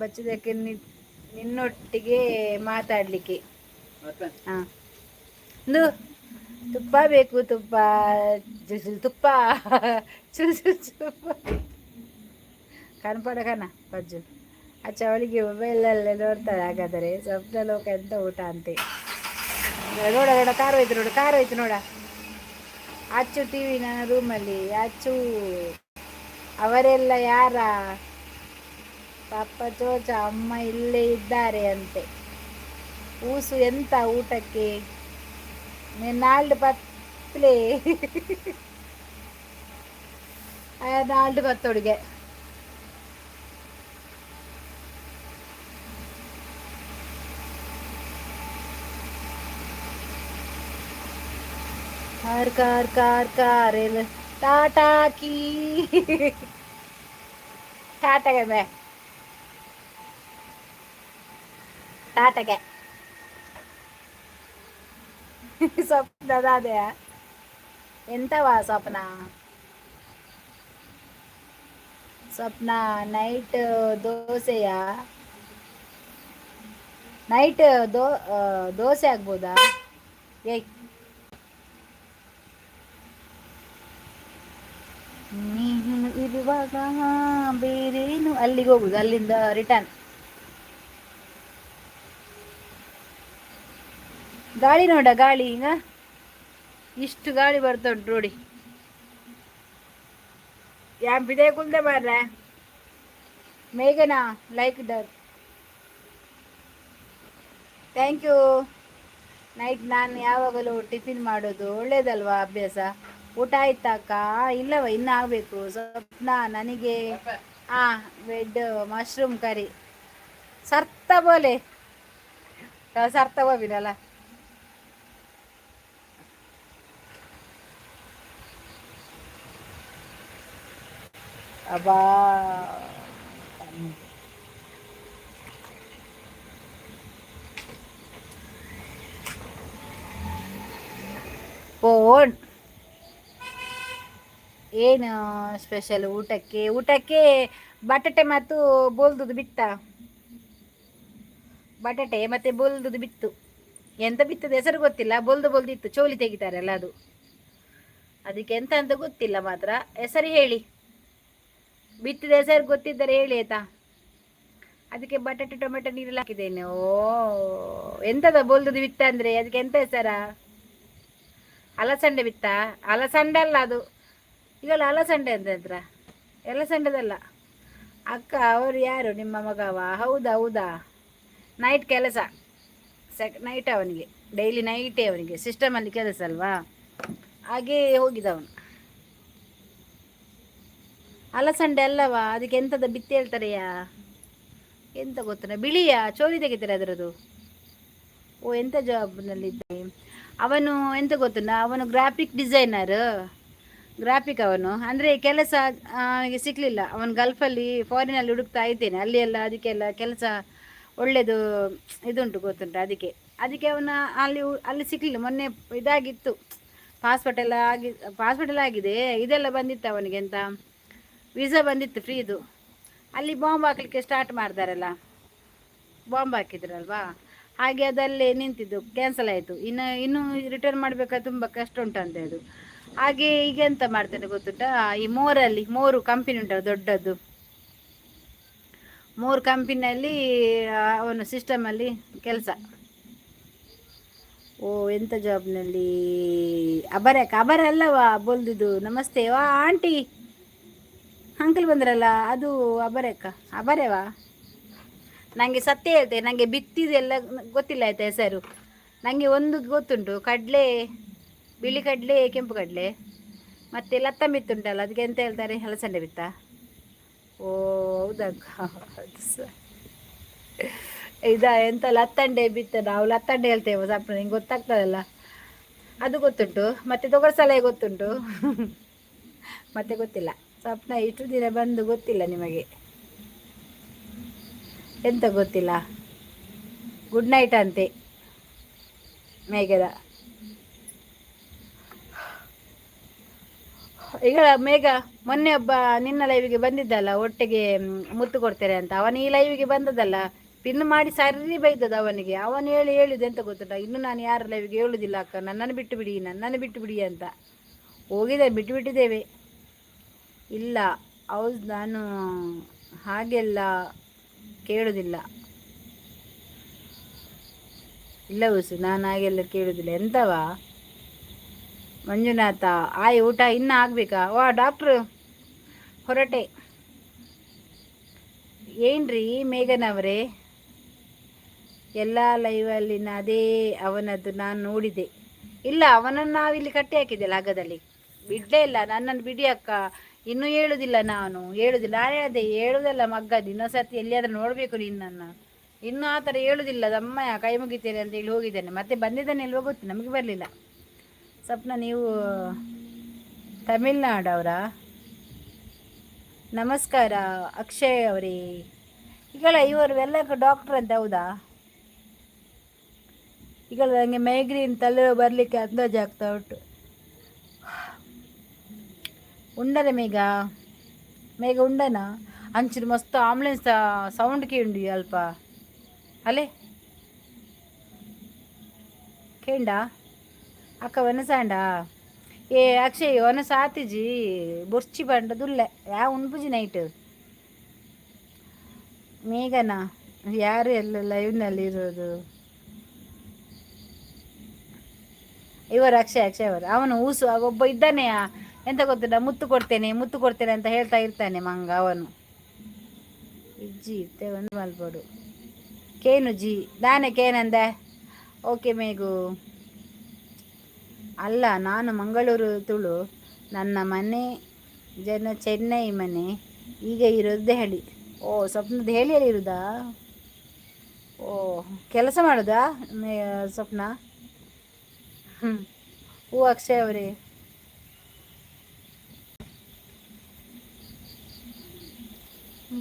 ಬಚ್ಚದಕ್ಕೆ ನಿನ್ನೊಟ್ಟಿಗೆ ಮಾತಾಡಲಿಕ್ಕೆ. ಹಾಂ, ತುಪ್ಪ ಬೇಕು, ತುಪ್ಪ, ತುಪ್ಪ, ಚುಲ್ ಚುಲ್ ತುಪ್ಪ. ಕನ್ಪಡ ಕಣ ಪಜ್ಜು. ಅಚ್ಚ, ಅವಳಿಗೆ ಮೊಬೈಲಲ್ಲೇ ನೋಡ್ತಾರೆ ಹಾಗಾದರೆ. ಸ್ವಪ್ನ ಲೋಕ, ಎಂತ ಊಟ ಅಂತೆ. ನೋಡ ನೋಡ, ಕಾರು ಹೋಯ್ತು ನೋಡು, ಕಾರು ಹೋಯ್ತು ನೋಡ. ಅಚ್ಚು, ಟಿವಿ ನನ್ನ ರೂಮಲ್ಲಿ. ಅಚ್ಚು, ಅವರೆಲ್ಲ ಯಾರ? ಪಾಪ ಚೋಚ, ಅಮ್ಮ ಇಲ್ಲೇ ಇದ್ದಾರೆ ಅಂತೆ. ಊಸು, ಎಂತ ಊಟಕ್ಕೆ? ನಾಲ್ಡು ಪತ್ಲೆ, ನಾಲ್ಡು ಪತ್ತೊಡಿಗೆ. ಕಾರ್ ಕಾರ್ ಕಾರ್ ಕಾರ್ ಎಲ್ಲ ಟಾಟಾ ಕೀ ಟಾಟಾಗೆ ಬೇ ಟಾಟಾಗೆ. ಸ್ವಪ್ನ ಅದೇ ಎಂತವಾ ಸ್ವಪ್ನ? ಸ್ವಪ್ನ, ನೈಟ್ ದೋಸೆಯಾ? ನೈಟ್ ದೋಸೆ ಆಗ್ಬೋದಾ? ಏಯ್, ನೀನು ಇರುವಾಗ ಬೇರೇನು? ಅಲ್ಲಿಗೆ ಹೋಗುದು, ಅಲ್ಲಿಂದ ರಿಟರ್ನ್. ಗಾಳಿ ನೋಡ, ಗಾಳಿ ಈಗ ಇಷ್ಟು ಗಾಳಿ ಬರ್ತಾ ಉಂಟು ನೋಡಿ. ಯಾನ್ ಬಿದೆ ಕುಲ್ದೆ ಬರ್ರೆ. ಮೇಘನಾ, like Dar, thank you. Night ನಾನು ಯಾವಾಗಲೂ ಟಿಫಿನ್ ಮಾಡೋದು ಒಳ್ಳೇದಲ್ವಾ ಅಭ್ಯಾಸ. ಊಟ ಆಯ್ತಾ ಅಕ್ಕ? ಇಲ್ಲವ, ಇನ್ನೂ ಆಗಬೇಕು. ಸ್ವಪ್ನ, ನನಗೆ ವೆಡ್ ಮಶ್ರೂಮ್ ಕರಿ. ಸರ್ತ ಬೋಲೆ ಸರ್ತ ಹೋಗಿರಲ್ಲ. ಅಬ್ಬಾ, ಫೋನ್. ಏನು ಸ್ಪೆಷಲ್ ಊಟಕ್ಕೆ? ಊಟಕ್ಕೆ ಬಟಾಟೆ ಮತ್ತು ಬೋಲ್ದುದು ಬಿತ್ತ. ಬಟಾಟೆ ಮತ್ತು ಬೋಲ್ದುದು ಬಿತ್ತು. ಎಂತ ಬಿತ್ತದ ಹೆಸರು ಗೊತ್ತಿಲ್ಲ. ಬೋಲ್ದು ಬೋಲ್ದಿತ್ತು, ಚೋಲಿ ತೆಗಿತಾರಲ್ಲ ಅದು. ಅದಕ್ಕೆ ಎಂತ ಅಂತ ಗೊತ್ತಿಲ್ಲ ಮಾತ್ರ. ಹೆಸರು ಹೇಳಿ, ಬಿತ್ತಿದ ಹೆಸರು ಗೊತ್ತಿದ್ದರೆ ಹೇಳಿ ಆಯ್ತಾ. ಅದಕ್ಕೆ ಬಟಾಟೆ, ಟೊಮೆಟೊ, ನೀರೆಲ್ಲ ಹಾಕಿದ್ದೇನೆ. ಓ, ಎಂತದ ಬೋಲ್ದುದು ಬಿತ್ತ ಅಂದ್ರೆ ಅದಕ್ಕೆ ಎಂತ ಹೆಸರಾ? ಅಲಸಂಡೆ ಬಿತ್ತ? ಅಲಸಂಡೆ ಅಲ್ಲ ಅದು. ಈಗಲ್ಲ, ಅಲಸಂಡೆ ಅಂತ ಎಲಸಂಡೆದಲ್ಲ. ಅಕ್ಕ, ಅವರು ಯಾರು? ನಿಮ್ಮ ಮಗವ? ಹೌದಾ ಹೌದಾ. ನೈಟ್ ಕೆಲಸ, ಸೆಕ್ ನೈಟ್ ಅವನಿಗೆ, ಡೈಲಿ ನೈಟೇ ಅವನಿಗೆ. ಸಿಸ್ಟಮಲ್ಲಿ ಕೆಲಸ ಅಲ್ವಾ, ಹಾಗೇ ಹೋಗಿದ್ದವನು. ಅಲಸಂಡೆ ಅಲ್ಲವಾ, ಅದಕ್ಕೆ ಎಂಥದ ಬಿತ್ತಿ ಹೇಳ್ತಾರೆಯಾ, ಎಂತ ಗೊತ್ತನ? ಬಿಳಿಯ ಚೋಲಿ ತೆಗಿತಾರೆ ಅದರದು. ಓ, ಎಂಥ ಜಾಬ್ನಲ್ಲಿದ್ದಾನೆ ಅವನು? ಎಂತ ಗೊತ್ತುಂಟಾ? ಅವನು ಗ್ರಾಫಿಕ್ ಡಿಸೈನರ್. ಗ್ರಾಫಿಕ್ ಅವನು. ಅಂದರೆ ಕೆಲಸ ಅವನಿಗೆ ಸಿಕ್ಕಲಿಲ್ಲ. ಅವನು ಗಲ್ಫಲ್ಲಿ, ಫಾರಿನಲ್ಲಿ ಹುಡುಕ್ತಾ ಇದ್ದೇನೆ. ಅಲ್ಲಿ ಎಲ್ಲ ಅದಕ್ಕೆಲ್ಲ ಕೆಲಸ ಒಳ್ಳೆಯದು ಇದುಂಟು, ಗೊತ್ತುಂಟು. ಅದಕ್ಕೆ ಅದಕ್ಕೆ ಅವನ ಅಲ್ಲಿ ಅಲ್ಲಿ ಸಿಕ್ಕಲಿಲ್ಲ. ಮೊನ್ನೆ ಇದಾಗಿತ್ತು, ಪಾಸ್ಪೋರ್ಟ್ ಎಲ್ಲ ಆಗಿ, ಪಾಸ್ಪೋರ್ಟ್ ಎಲ್ಲ ಆಗಿದೆ, ಇದೆಲ್ಲ ಬಂದಿತ್ತು ಅವನಿಗೆ, ಎಂತ ವೀಸಾ ಬಂದಿತ್ತು ಫ್ರೀದು. ಅಲ್ಲಿ ಬಾಂಬ್ ಹಾಕಲಿಕ್ಕೆ ಸ್ಟಾರ್ಟ್ ಮಾಡ್ತಾರಲ್ಲ, ಬಾಂಬ್ ಹಾಕಿದ್ರಲ್ವಾ, ಹಾಗೆ ಅದಲ್ಲೇ ನಿಂತಿದ್ದು, ಕ್ಯಾನ್ಸಲ್ ಆಯಿತು. ಇನ್ನು ಇನ್ನು ರಿಟರ್ನ್ ಮಾಡಬೇಕಾದ್ರೆ ತುಂಬ ಕಷ್ಟ ಉಂಟಂತೆ ಅದು. ಹಾಗೆ ಈಗ ಎಂತ ಮಾಡ್ತೇನೆ ಗೊತ್ತುಂಟಾ? ಈ ಮೋರಲ್ಲಿ, ಮೋರು ಕಂಪನಿ ಉಂಟಲ್ಲ ದೊಡ್ಡದು, ಮೋರ್ ಕಂಪನಿಯಲ್ಲಿ ಅವನು ಸಿಸ್ಟಮಲ್ಲಿ ಕೆಲಸ. ಓ, ಎಂಥ ಜಾಬ್ನಲ್ಲಿ? ಅಬರೆ ಅಬರೆ ಅಲ್ಲವಾ ಬೋಲ್ದಿದ್ದು? ನಮಸ್ತೆ ವಾ ಆಂಟಿ, ಅಂಕಲ್ ಬಂದ್ರಲ್ಲ, ಅದು ಅಬರೆಕ್ಕ ಅಬರೆವಾ? ನನಗೆ ಸತ್ಯ ಹೇಳ್ತೆ, ನನಗೆ ಬಿತ್ತಿದೆಲ್ಲ ಗೊತ್ತಿಲ್ಲ ಆಯ್ತಾ ಹೆಸರು. ನನಗೆ ಒಂದು ಗೊತ್ತುಂಟು, ಕಡಲೆ, ಬಿಳಿ ಕಡಲೆ, ಕೆಂಪು ಕಡಲೆ, ಮತ್ತು ಲತ್ತ ಬಿತ್ತುಂಟಲ್ಲ, ಅದಕ್ಕೆ ಎಂತ ಹೇಳ್ತಾರೆ? ಹಲಸಂಡೆ ಬಿತ್ತ? ಓ ಹೌದಕ್ಕ, ಅದು ಇದಾ ಎಂತ ಲತ್ತಂಡೆ ಬಿತ್ತ, ನಾವು ಲತ್ತಂಡೆ ಹೇಳ್ತೇವೆ. ಸ್ವಲ್ಪ ನಿಂಗೆ ಗೊತ್ತಾಗ್ತದಲ್ಲ, ಅದು ಗೊತ್ತುಂಟು. ಮತ್ತು ತೊಗರ್ಸಲೆ ಗೊತ್ತುಂಟು, ಮತ್ತೆ ಗೊತ್ತಿಲ್ಲ. ಸ್ವಪ್ನ, ಇಷ್ಟು ದಿನ ಬಂದು ಗೊತ್ತಿಲ್ಲ ನಿಮಗೆ? ಎಂತ ಗೊತ್ತಿಲ್ಲ? ಗುಡ್ ನೈಟ್ ಅಂತೆ ಮೇಘದ. ಈಗ ಮೇಘ, ಮೊನ್ನೆ ಒಬ್ಬ ನಿನ್ನ ಲೈವಿಗೆ ಬಂದಿದ್ದಲ್ಲ, ಒಟ್ಟಿಗೆ ಮುತ್ತು ಕೊಡ್ತೇನೆ ಅಂತ, ಅವನು ಈ ಲೈವಿಗೆ ಬಂದದಲ್ಲ, ಪಿನ್ ಮಾಡಿ ಸರಿ ಬೈದದ ಅವನಿಗೆ. ಅವನು ಹೇಳಿ ಹೇಳಿದೆ ಎಂತ ಗೊತ್ತುಂಟ? ಇನ್ನು ನಾನು ಯಾರ ಲೈವಿಗೆ ಹೇಳುದಿಲ್ಲ ಅಕ್ಕ, ನನ್ನನ್ನು ಬಿಟ್ಟು ಬಿಡಿ, ನನ್ನನ್ನು ಬಿಟ್ಟು ಬಿಡಿ ಅಂತ ಹೋಗಿದೆ. ಬಿಟ್ಟು ಬಿಟ್ಟಿದ್ದೇವೆ. ಇಲ್ಲ, ಹೌದು, ನಾನು ಹಾಗೆಲ್ಲ ಕೇಳುವುದಿಲ್ಲ. ಇಲ್ಲ ಉಸು, ನಾನು ಹಾಗೆಲ್ಲ ಕೇಳುವುದಿಲ್ಲ. ಎಂತವಾ ಮಂಜುನಾಥ? ಆಯ್, ಊಟ ಇನ್ನೂ ಆಗಬೇಕಾ? ವಾ ಡಾಕ್ಟ್ರು, ಹೊರಟೆ ಏನ್ರಿ ಮೇಘನವರೇ? ಎಲ್ಲ ಲೈವಲ್ಲಿನ ಅದೇ ಅವನದ್ದು ನಾನು ನೋಡಿದೆ. ಇಲ್ಲ, ಅವನನ್ನು ನಾವಿಲ್ಲಿ ಕಟ್ಟಿ ಹಾಕಿದ್ದೆಲ್ಲ ಹಗ್ಗದಲ್ಲಿ, ಬಿಡಲೇ ಇಲ್ಲ. ನನ್ನನ್ನು ಬಿಡಿ ಅಕ್ಕ, ಇನ್ನೂ ಹೇಳುದಿಲ್ಲ, ನಾನು ಹೇಳುದಿಲ್ಲ. ನಾನು ಹೇಳಿದೆ, ಹೇಳುದಲ್ಲ ಮಗ್ಗದ್ದು, ಇನ್ನೊಂದು ಸರ್ತಿ ಎಲ್ಲಿಯಾದ್ರೂ ನೋಡಬೇಕು ನಿನ್ನನ್ನು. ಇನ್ನೂ ಆ ಥರ ಹೇಳುದಿಲ್ಲ ದಮ್ಮಯ್ಯ, ಕೈ ಮುಗಿತೇನೆ ಅಂತ ಹೇಳಿ ಹೋಗಿದ್ದೇನೆ. ಮತ್ತೆ ಬಂದಿದ್ದಾನೆ ಇಲ್ವೋ ಗೊತ್ತು, ನಮಗೆ ಬರಲಿಲ್ಲ. ಸ್ವಪ್ನ, ನೀವು ತಮಿಳ್ನಾಡವರಾ? ನಮಸ್ಕಾರ ಅಕ್ಷಯ್ ಅವರೇ. ಈಗ ಇವರು ಎಲ್ಲ ಡಾಕ್ಟ್ರ್ ಅಂತ, ಹೌದಾ? ಈಗ ನನಗೆ ಮೈಗ್ರೇನ್ ತಲೆ ಬರಲಿಕ್ಕೆ ಅಂದಾಜು ಆಗ್ತಾ ಉಂಟು. ಉಂಡರೆ ಮೇಘ? ಮೇಘ ಉಂಡನ? ಅಂಚಿನ ಮಸ್ತ್ ಆಂಬುಲೆನ್ಸ್ ಸೌಂಡ್ ಕೇಂಡು ಅಲ್ಪ ಅಲ್ಲೇ ಕೇಂಡ. ಅಕ್ಕ ವನಸಾಂಡ? ಏ ಅಕ್ಷಯ್, ವನಸ ಆತಿಜಿ, ಬೊರ್ಚಿ ಬಂಡ ದುಲ್ಲೆ ಯಾ ಉಣ್ಪುಜಿ ನೈಟ್. ಮೇಘನ ಯಾರು ಎಲ್ಲ ಲೈವ್ನಲ್ಲಿ ಇರೋದು? ಇವರು ಅಕ್ಷಯ್, ಅಕ್ಷಯ್ ಅವರು. ಅವನು ಊಸು ಒಬ್ಬ ಇದ್ದಾನೆ, ಎಂತ ಗೊತ್ತಿಲ್ಲ, ಮುತ್ತು ಕೊಡ್ತೇನೆ ಮುತ್ತು ಕೊಡ್ತೇನೆ ಅಂತ ಹೇಳ್ತಾ ಇರ್ತಾನೆ ಮಂಗ ಅವನು. ಇಜ್ಜಿ ಇತ್ತೆ ಒಂದು ಮಲ್ಪಡು ಕೇನು ಜಿ ದಾನೆ ಕೇನಂದೆ. ಓಕೆ ಮೇಘು. ಅಲ್ಲ, ನಾನು ಮಂಗಳೂರು ತುಳು. ನನ್ನ ಮನೆ ಜನ ಚೆನ್ನೈ ಮನೆ, ಈಗ ಇರೋದು ದೆಹಲಿ. ಓ, ಸ್ವಪ್ನ ದೆಹಲಿಯಲ್ಲಿ ಇರೋದಾ? ಓ, ಕೆಲಸ ಮಾಡೋದಾ ಸ್ವಪ್ನ? ಹ್ಞೂ. ಓ ಅಕ್ಷಯ್ ಅವರೇ,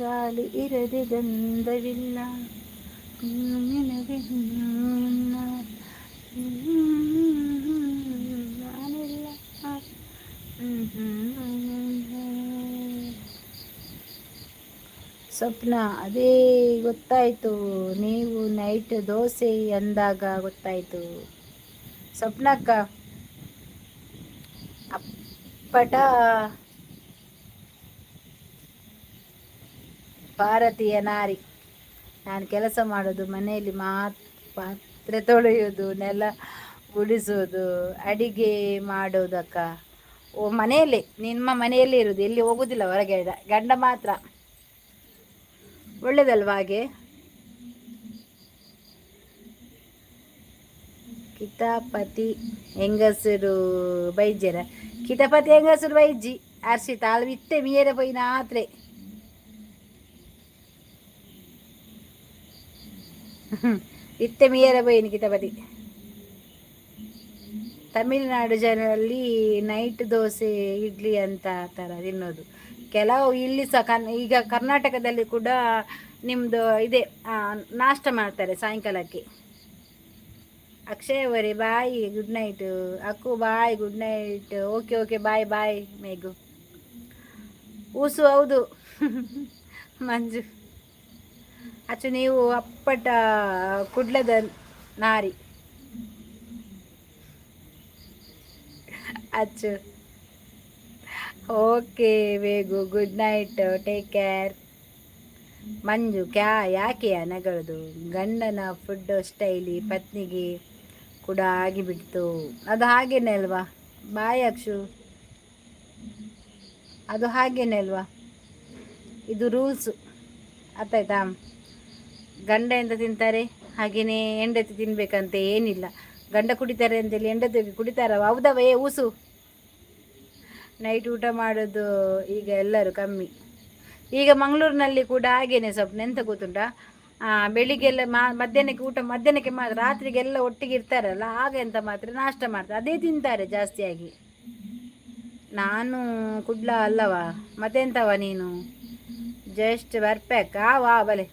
ಗಾಳಿ ಇರದೆ ಗಂಧವಿಲ್ಲ. ನಾನಿಲ್ಲ. ಸ್ವಪ್ನ, ಅದೇ ಗೊತ್ತಾಯಿತು, ನೀವು ನೈಟ್ ದೋಸೆ ಅಂದಾಗ ಗೊತ್ತಾಯಿತು. ಸ್ವಪ್ನಕ್ಕ, ಅಪ್ಪಟ ಭಾರತೀಯ ನಾರಿ. ನಾನು ಕೆಲಸ ಮಾಡೋದು ಮನೆಯಲ್ಲಿ ಪಾತ್ರೆ ತೊಳೆಯೋದು, ನೆಲ ಗುಡಿಸೋದು, ಅಡಿಗೆ ಮಾಡೋದಕ್ಕ. ಓ, ಮನೆಯಲ್ಲೇ, ನಿಮ್ಮ ಮನೆಯಲ್ಲೇ ಇರೋದು, ಎಲ್ಲಿ ಹೋಗುದಿಲ್ಲ ಹೊರಗೆ, ಗಂಡ ಮಾತ್ರ. ಒಳ್ಳೇದಲ್ವಾ ಹಾಗೆ? ಕಿತಾಪತಿ ಹೆಂಗಸರು ಬೈಜರ, ಕಿತಾಪತಿ ಹೆಂಗಸರು ಬೈಜಿ. ಅರ್ಷಿತ ಆಳು ಇತ್ತೆ ಮೀರೆ ಪೋಯಿನ ಆತ್ರೆ. ಇತ್ತೆ ಮೀರೆ ಪೋಯಿನ ಕಿತಾಪತಿ. ತಮಿಳುನಾಡು ಜನರಲ್ಲಿ ನೈಟ್ ದೋಸೆ, ಇಡ್ಲಿ ಅಂತ ಥರ ತಿನ್ನೋದು. ಕೆಲವು ಇಲ್ಲಿ ಸಹ ಈಗ ಕರ್ನಾಟಕದಲ್ಲಿ ಕೂಡ ನಿಮ್ಮದು ಇದೆ, ನಾಷ್ಟ ಮಾಡ್ತಾರೆ ಸಾಯಂಕಾಲಕ್ಕೆ. ಅಕ್ಷಯ್ ಅವರೇ, ಬಾಯ್, ಗುಡ್ ನೈಟ್. ಅಕ್ಕು, bye, good night. Okay okay, bye bye. Meghu ಊಸು, ಹೌದು ಮಂಜು. ಅಚ್ಚು, ನೀವು ಅಪ್ಪಟ ಕುಡ್ಲದ ನಾರಿ ಅಚ್ಚು. ಓಕೆ ವೇಗು, good night, take care. Manju, ಯಾಕೆ ನಗಳದು? ಗಂಡನ ಫುಡ್ ಸ್ಟೈಲಿ ಪತ್ನಿಗೆ ಕೂಡ ಆಗಿಬಿಡ್ತು. ಅದು ಹಾಗೇನೆ ಅಲ್ವಾ? ಬಾಯ್ ಅಕ್ಷು. ಅದು ಹಾಗೇನೆ ಅಲ್ವಾ? ಇದು ರೂಲ್ಸು, ಅರ್ಥ ಆಯ್ತಾ? ಗಂಡ ಎಂತ ತಿಂತಾರೆ ಹಾಗೆಯೇ ಹೆಂಡತಿ ತಿನ್ಬೇಕಂತ ಏನಿಲ್ಲ. ಗಂಡ ಕುಡಿತಾರೆ ಅಂತೇಳಿ ಹೆಂಡತಿ ಕುಡಿತಾರ? ಹೌದವ? ಏ ಊಸು, ನೈಟ್ ಊಟ ಮಾಡೋದು ಈಗ ಎಲ್ಲರೂ ಕಮ್ಮಿ. ಈಗ ಮಂಗಳೂರಿನಲ್ಲಿ ಕೂಡ ಹಾಗೇನೆ ಸ್ವಲ್ಪ. ಎಂತ ಗೊತ್ತುಂಟಾ? ಬೆಳಿಗ್ಗೆಲ್ಲ ಮಧ್ಯಾಹ್ನಕ್ಕೆ ಊಟ, ಮಧ್ಯಾಹ್ನಕ್ಕೆ ಮಾತ್ರ. ರಾತ್ರಿಗೆಲ್ಲ ಒಟ್ಟಿಗೆ ಇರ್ತಾರಲ್ಲ, ಆಗ ಎಂತ ಮಾತ್ರ ನಾಷ್ಟ ಮಾಡ್ತಾರೆ, ಅದೇ ತಿಂತಾರೆ ಜಾಸ್ತಿಯಾಗಿ. ನಾನು ಕುಡ್ಲ ಅಲ್ಲವಾ? ಮತ್ತೆಂತವ ನೀನು? ಜಸ್ಟ್ ಬರ್ಪ್ಯಾಕ್. ಆ ವಾ ಬಲೆ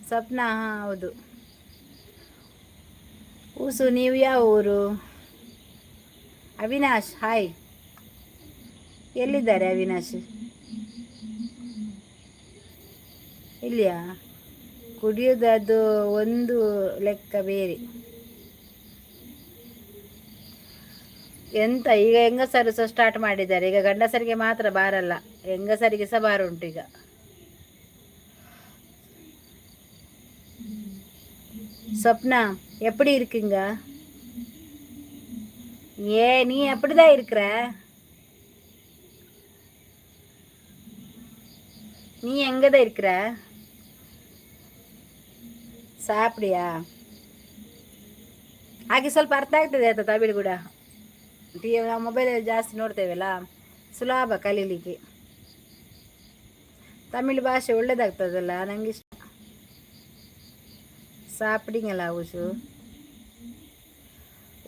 ಸ್ವಪ್ನ. ಹಾಂ, ಹೌದು. ಊಸು, ನೀವು ಯಾವ ಊರು? ಅವಿನಾಶ್, ಹಾಯ್. ಎಲ್ಲಿದ್ದಾರೆ ಅವಿನಾಶ್? ಇಲ್ಲಿಯಾ? ಕುಡಿಯೋದು ಅದು ಒಂದು ಲೆಕ್ಕ ಬೇರೆ. ಎಂತ, ಈಗ ಹೆಂಗಸರು ಸಹ ಸ್ಟಾರ್ಟ್ ಮಾಡಿದ್ದಾರೆ. ಈಗ ಗಂಡಸರಿಗೆ ಮಾತ್ರ ಬಾರಲ್ಲ, ಹೆಂಗಸರಿಗೆ ಸಹ ಬಾರ್ ಉಂಟು ಈಗ. ಸ್ವಪ್ನ, எப்படி இருக்குங்க? ஏ, நீ அப்படிதான் இருக்கிற. நீ எங்கே தான் இருக்கிற? ಸಾಪ್ಡಿಯಾ? ಹಾಗೆ ಸ್ವಲ್ಪ ಅರ್ಥ ಆಗ್ತದೆ ಆಯ್ತಾ? ತಮಿಳು ಕೂಡ ನಾವು ಮೊಬೈಲಲ್ಲಿ ಜಾಸ್ತಿ ನೋಡ್ತೇವಲ್ಲ, ಸುಲಭ ಕಲೀಲಿಕ್ಕೆ. ತಮಿಳು ಭಾಷೆ ಒಳ್ಳೇದಾಗ್ತದಲ್ಲ, ನನಗೆ ಇಷ್ಟ. சாப்பிட்டீங்களா உசு?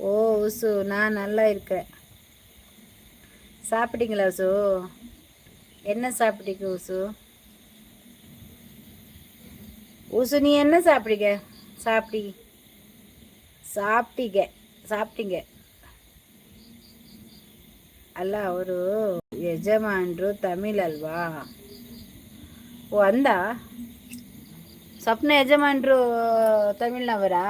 ஓ உசு, நான் நல்லா இருக்கிறேன். சாப்பிட்டீங்களா உசு? என்ன சாப்பிட்டீங்க உசு? உசு, நீ என்ன சாப்பிட்டீங்க? சாப்பிட்டி சாப்பிட்டீங்க சாப்பிட்டீங்க ಅಲ್ಲ, ಅವರು ಯಜಮಾನರು ತಮಿಳ್ ಅಲ್ವಾ? ಓ, ಅಂದ ಸ್ವಪ್ನ, ಯಜಮಾನರು ತಮಿಳ್ನವರಾ?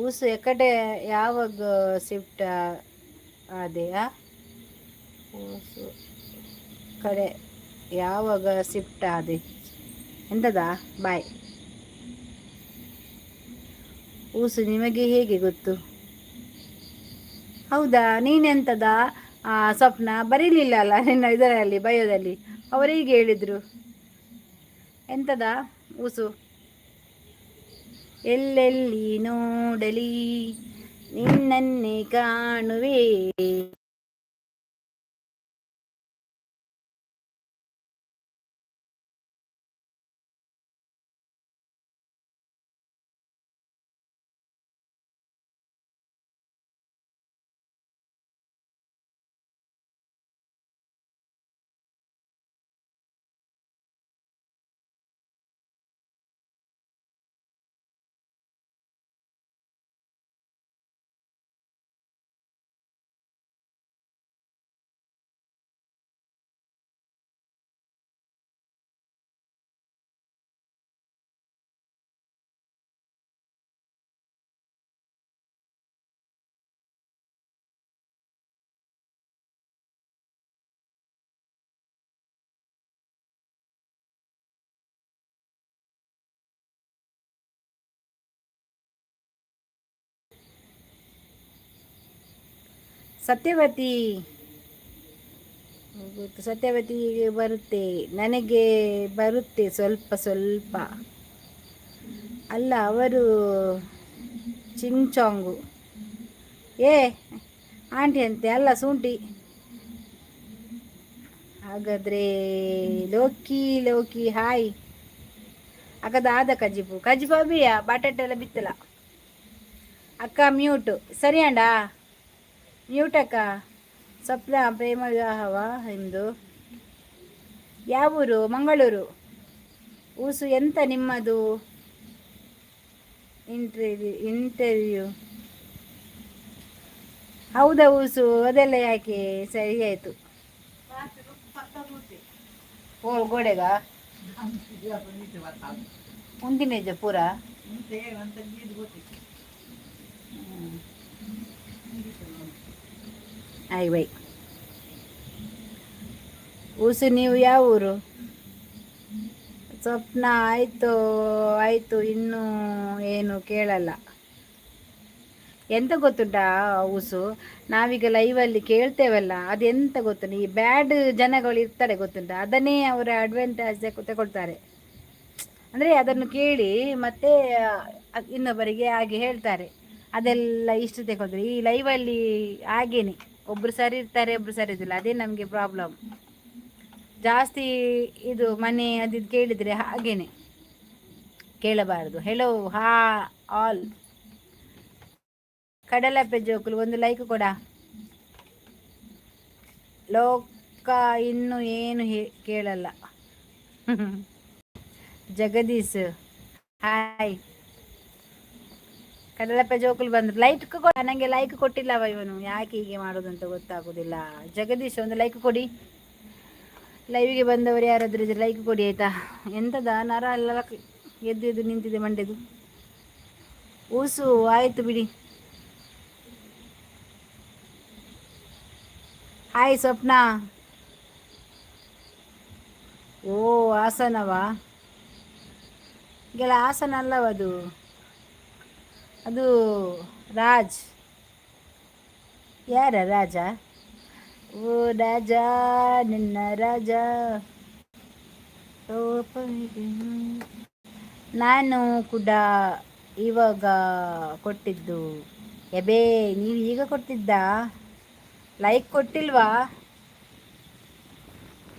ಊಸು, ಎಕಡೆ ಯಾವಾಗ ಶಿಫ್ಟ್ ಆದೆಯಾ? ಊಸು ಕಡೆ ಯಾವಾಗ ಶಿಫ್ಟ್ ಆದೆ? ಎಂತದಾ? ಬಾಯ್ ಊಸು, ನಿಮಗೆ ಹೇಗೆ ಗೊತ್ತು? ಹೌದಾ? ನೀನೆಂತದ ಸ್ವಪ್ನ, ಬರೀಲಿಲ್ಲ ಅಲ್ಲ ನಿನ್ನ ಇದರಲ್ಲಿ ಬಯೋದಲ್ಲಿ? ಅವರು ಹೀಗೆ ಹೇಳಿದರು. ಎಂತದ ಊಸು? ಎಲ್ಲೆಲ್ಲಿ ನೋಡಲಿ ನಿನ್ನನ್ನೇ ಕಾಣುವೆ. ಸತ್ಯವತಿ ಗೊತ್ತು. ಸತ್ಯವತಿ ಬರುತ್ತೆ, ನನಗೆ ಬರುತ್ತೆ ಸ್ವಲ್ಪ ಸ್ವಲ್ಪ. ಅಲ್ಲ, ಅವರು ಚಿಂಗ್ಚಾಂಗು. ಏ ಆಂಟಿ ಅಂತೆ ಅಲ್ಲ, ಶುಂಠಿ. ಹಾಗಾದರೆ ಲೋಕಿ, ಲೋಕಿ ಹಾಯ್. ಹಾಗಾದ ಆದ ಕಜಿಪು, ಕಜಿಪು ಅಬಿಯ ಬಟಾಟೆ ಎಲ್ಲ ಬಿತ್ತಲ. ಅಕ್ಕ ಮ್ಯೂಟ್ ಸರಿ ಅಂಡ ಮ್ಯೂಟ್ ಅಕ್ಕ. ಸ್ವಪ್ನ, ಪ್ರೇಮ ವಿವಾಹವಾ ನಿಮ್ಮದು? ಯಾವೂರು? ಮಂಗಳೂರು. ಊಸು, ಎಂತ ನಿಮ್ಮದು ಇಂಟರ್ವ್ಯೂ? ಇಂಟರ್ವ್ಯೂ ಹೌದಾ ಊಸು? ಅದೆಲ್ಲ ಯಾಕೆ? ಸರಿ, ಆಯಿತು. ಓ ಗೋಡೆಗ ಮುಂದಿನ ನಿಜ ಪೂರ. ಆಯ್ ಬೈ. ಊಸು, ನೀವು ಯಾವ ಊರು? ಸ್ವಪ್ನ, ಆಯಿತು ಆಯಿತು, ಇನ್ನೂ ಏನು ಕೇಳಲ್ಲ. ಎಂತ ಗೊತ್ತುಂಟಾ ಊಸು, ನಾವೀಗ ಲೈವಲ್ಲಿ ಕೇಳ್ತೇವಲ್ಲ, ಅದೆಂತ ಗೊತ್ತುಂಟು, ಈ ಬ್ಯಾಡ್ ಜನಗಳು ಇರ್ತಾರೆ ಗೊತ್ತುಂಟಾ, ಅದನ್ನೇ ಅವರ ಅಡ್ವಾಂಟೇಜ್ ತಗೊಳ್ತಾರೆ. ಅಂದರೆ ಅದನ್ನು ಕೇಳಿ ಮತ್ತೆ ಇನ್ನೊಬ್ಬರಿಗೆ ಹಾಗೆ ಹೇಳ್ತಾರೆ. ಅದೆಲ್ಲ ಇಷ್ಟು ತಗೊಳ್ತಾರೆ. ಈ ಲೈವಲ್ಲಿ ಹಾಗೇನೆ, ಒಬ್ಬರು ಸರಿ ಇರ್ತಾರೆ, ಒಬ್ಬರು ಸರಿ ಇದ್ದಿಲ್ಲ. ಅದೇ ನಮಗೆ ಪ್ರಾಬ್ಲಮ್ ಜಾಸ್ತಿ. ಇದು ಮನೆ ಅದು ಇದು ಕೇಳಿದರೆ ಹಾಗೇನೆ, ಕೇಳಬಾರದು. ಹೆಲೋ, ಹಾ ಆಲ್. ಕಡಲಪ್ಪೆ ಜೋಕುಲು, ಒಂದು ಲೈಕ್ ಕೊಡ. ಲೋಕ, ಇನ್ನು ಏನು ಕೇಳಲ್ಲ. ಜಗದೀಶ್, ಹಾಯ್. ಕಡಲಪ್ಪೆ ಜೋಕುಲು ಬಂದ್ರು, ಲೈಕ್ ನನಗೆ ಲೈಕ್ ಕೊಟ್ಟಿಲ್ಲವ ಇವನು. ಯಾಕೆ ಹೀಗೆ ಮಾಡೋದಂತ ಗೊತ್ತಾಗೋದಿಲ್ಲ. ಜಗದೀಶ್, ಒಂದು ಲೈಕ್ ಕೊಡಿ. ಲೈವ್ಗೆ ಬಂದವರು ಯಾರಾದರೂ ಇದ್ರೆ ಲೈಕ್ ಕೊಡಿ, ಆಯ್ತಾ? ಎಂತದ ನರ ಎಲ್ಲ ಎದ್ದು ಎದ್ದು ನಿಂತಿದೆ ಮಂಡೆದು. ಊಸು, ಆಯಿತು ಬಿಡಿ. ಹಾಯ್ ಸ್ವಪ್ನ. ಓ, ಹಾಸನವಾ? ಗೆಲ, ಹಾಸನ ಅಲ್ಲವ ಅದು. ಅದು ರಾಜ್. ಯಾರ ರಾಜ? ಓ ರಾಜ, ನಿನ್ನ ರಾಜ. ನಾನು ಕೂಡ ಇವಾಗ ಕೊಟ್ಟಿದ್ದು. ಎಬೇ, ನೀವು ಈಗ ಕೊಟ್ಟಿದ್ದ? ಲೈಕ್ ಕೊಟ್ಟಿಲ್ವಾ?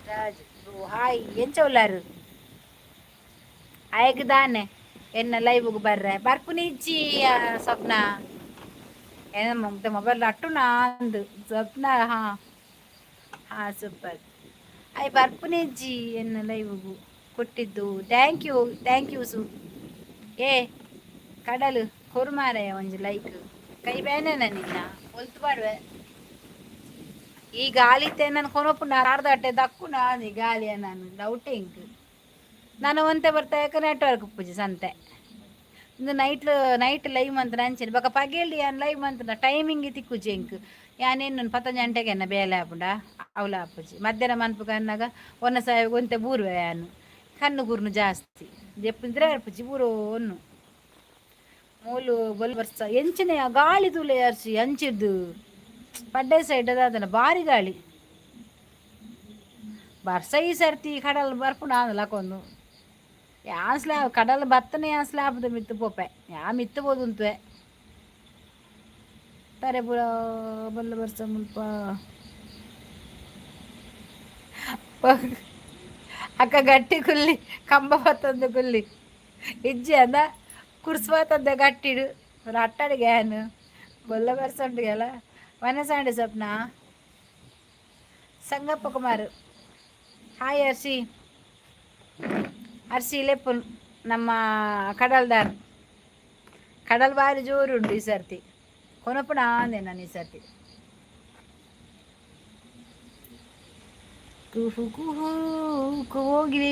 ರಾಜ್ ಹಾಯ್. ಎಂಚ ಉಲ್ಲಾರು? ಆಯ್ಕೆ ದಾನೆ ಎನ್ನ ಲೈವ್ಗೆ ಬರ್ರೆ ಬರ್ಪುನಿಜ್ಜಿ ಸ್ವಪ್ನ. ಏನ ಮೊಬೈಲ್ ಅಟ್ಟುನಾ ಅಂದು ಸ್ವಪ್ನ. ಹಾಂ ಹಾಂ, ಸೂಪರ್. ಆಯ್ ಬರ್ಪುನಿಜ್ಜಿ ಎನ್ನ ಲೈವ್ಗು. ಕೊಟ್ಟಿದ್ದು, thank you, thank you ಸು. ಏ ಕಡಲು ಕೊರುಮಾರಯ್ಯ, ಒಂಜಿ ಲೈಕ್. ಕೈ ಬೇನೆ ನಿನ್ನ ಒಲ್ತು ಪಾಡುವೆ. ಈ ಗಾಲಿ ನಾನು ಕೊನೊಪುಂಡ ಅರ್ಧ ದಕ್ಕುನ ಈ ಗಾಲಿಯ. ನಾನು ಡೌಟ್ ಇಂಕ್ ನಾನು ಒಂತೆ ಬರ್ತಾ, ಯಾಕೆ ನೆಟ್ವರ್ಕ್ ಪೂಜೆ ಸಂತೆ. ಇಂದು ನೈಟ್ ನೈಟ್ ಲೈವ್ ಮಂತ್ ಅಂಚನೆ ಬೊಕ ಪಗೆಲ್ ಯಾನ್ ಲೈವ್ ಮಂತ್ ಟೈಮಿಂಗ್ ತಿಕ್ಕುಜಿ ಎಂಕ್. ಯಾನೇನು ಪತ್ತೊಂಜಿ ಗಂಟೆಗೆ ಎನ್ನ ಬೇಲೆ ಆಪುಂಡ, ಅವಲ ಆಪುಜಿ. ಮಧ್ಯಾಹ್ನ ಮನ್ಪುಗ ಅನ್ನಾಗ ಒನ್ನ ಸಾಯ ಒಂತೆ ಬೂರುವೆ. ಯಾನು ಕಣ್ಣು ಗುರ್ನು ಜಾಸ್ತಿ ಜೆಪ್ಪುಂದ್ರೆ ಆಪುಜಿ ಬೂರು ಒನ್ನು ಮೂಲು ಬೊಲ್ ಬರ್ಸ ಎಂಚಿನ ಗಾಳಿ ತೂಲೆ ಅರ್ಸಿ ಅಂಚಿದ್ದು ಪಡ್ಡೆ ಸೈಡ್ ಅದನ್ನ ಭಾರಿ ಗಾಳಿ ಬರ್ಸ. ಈ ಸರ್ತಿ ಕಡಲ್ ಬರ್ಪುಂಡ ಲಕೊಂಡು ಯಾನ್ ಸ್ಲ್ಯಾಬ್ ಕಡಲ್ ಬತ್ತನೆ ಯಾನ್ ಸ್ಲ್ಯಾಬ್ದ ಮಿತ್ತು ಪೋಪೆ. ಯಾ ಮಿತ್ತು ಪೋದುಂತುವೆ ತರೆ ಪೂರ ಬಲ್ಲ ಬರ್ಸ ಮುಲ್ಪ. ಅಕ್ಕ, ಗಟ್ಟಿ ಕುಲ್ಲಿ, ಕಂಬ ಬತ್ತಂದು ಕುಲ್ಲಿ. ಇಜ್ಜಿ ಅಂದ ಕುರ್ಸ್ವಾತಂದೆ ಗಟ್ಟಿಡು ಅಟ್ಟಡಿಗೆ ಏನು ಬೊಲ್ಲ ಬರ್ಸ ಉಂಟು. ವನಸಾಂಡೆ ಸ್ವಪ್ನ. ಸಂಗಪ್ಪ ಕುಮಾರ್, ಹಾಯ್. ಅರ್ಶಿ, ಅರ್ಶಿ ಲೆಪ್ಪು ನಮ್ಮ ಕಡಲ್ದಾರ್. ಕಡಲ್ ಬಾರಿ ಜೋರುಂಟು ಈ ಸರ್ತಿ. ಕೊನಪುಣ ಅಂದೆ ನಾನು ಈ ಸರ್ತಿ. ಕುಹು ಕುಹು ಹೋಗಿದೆ.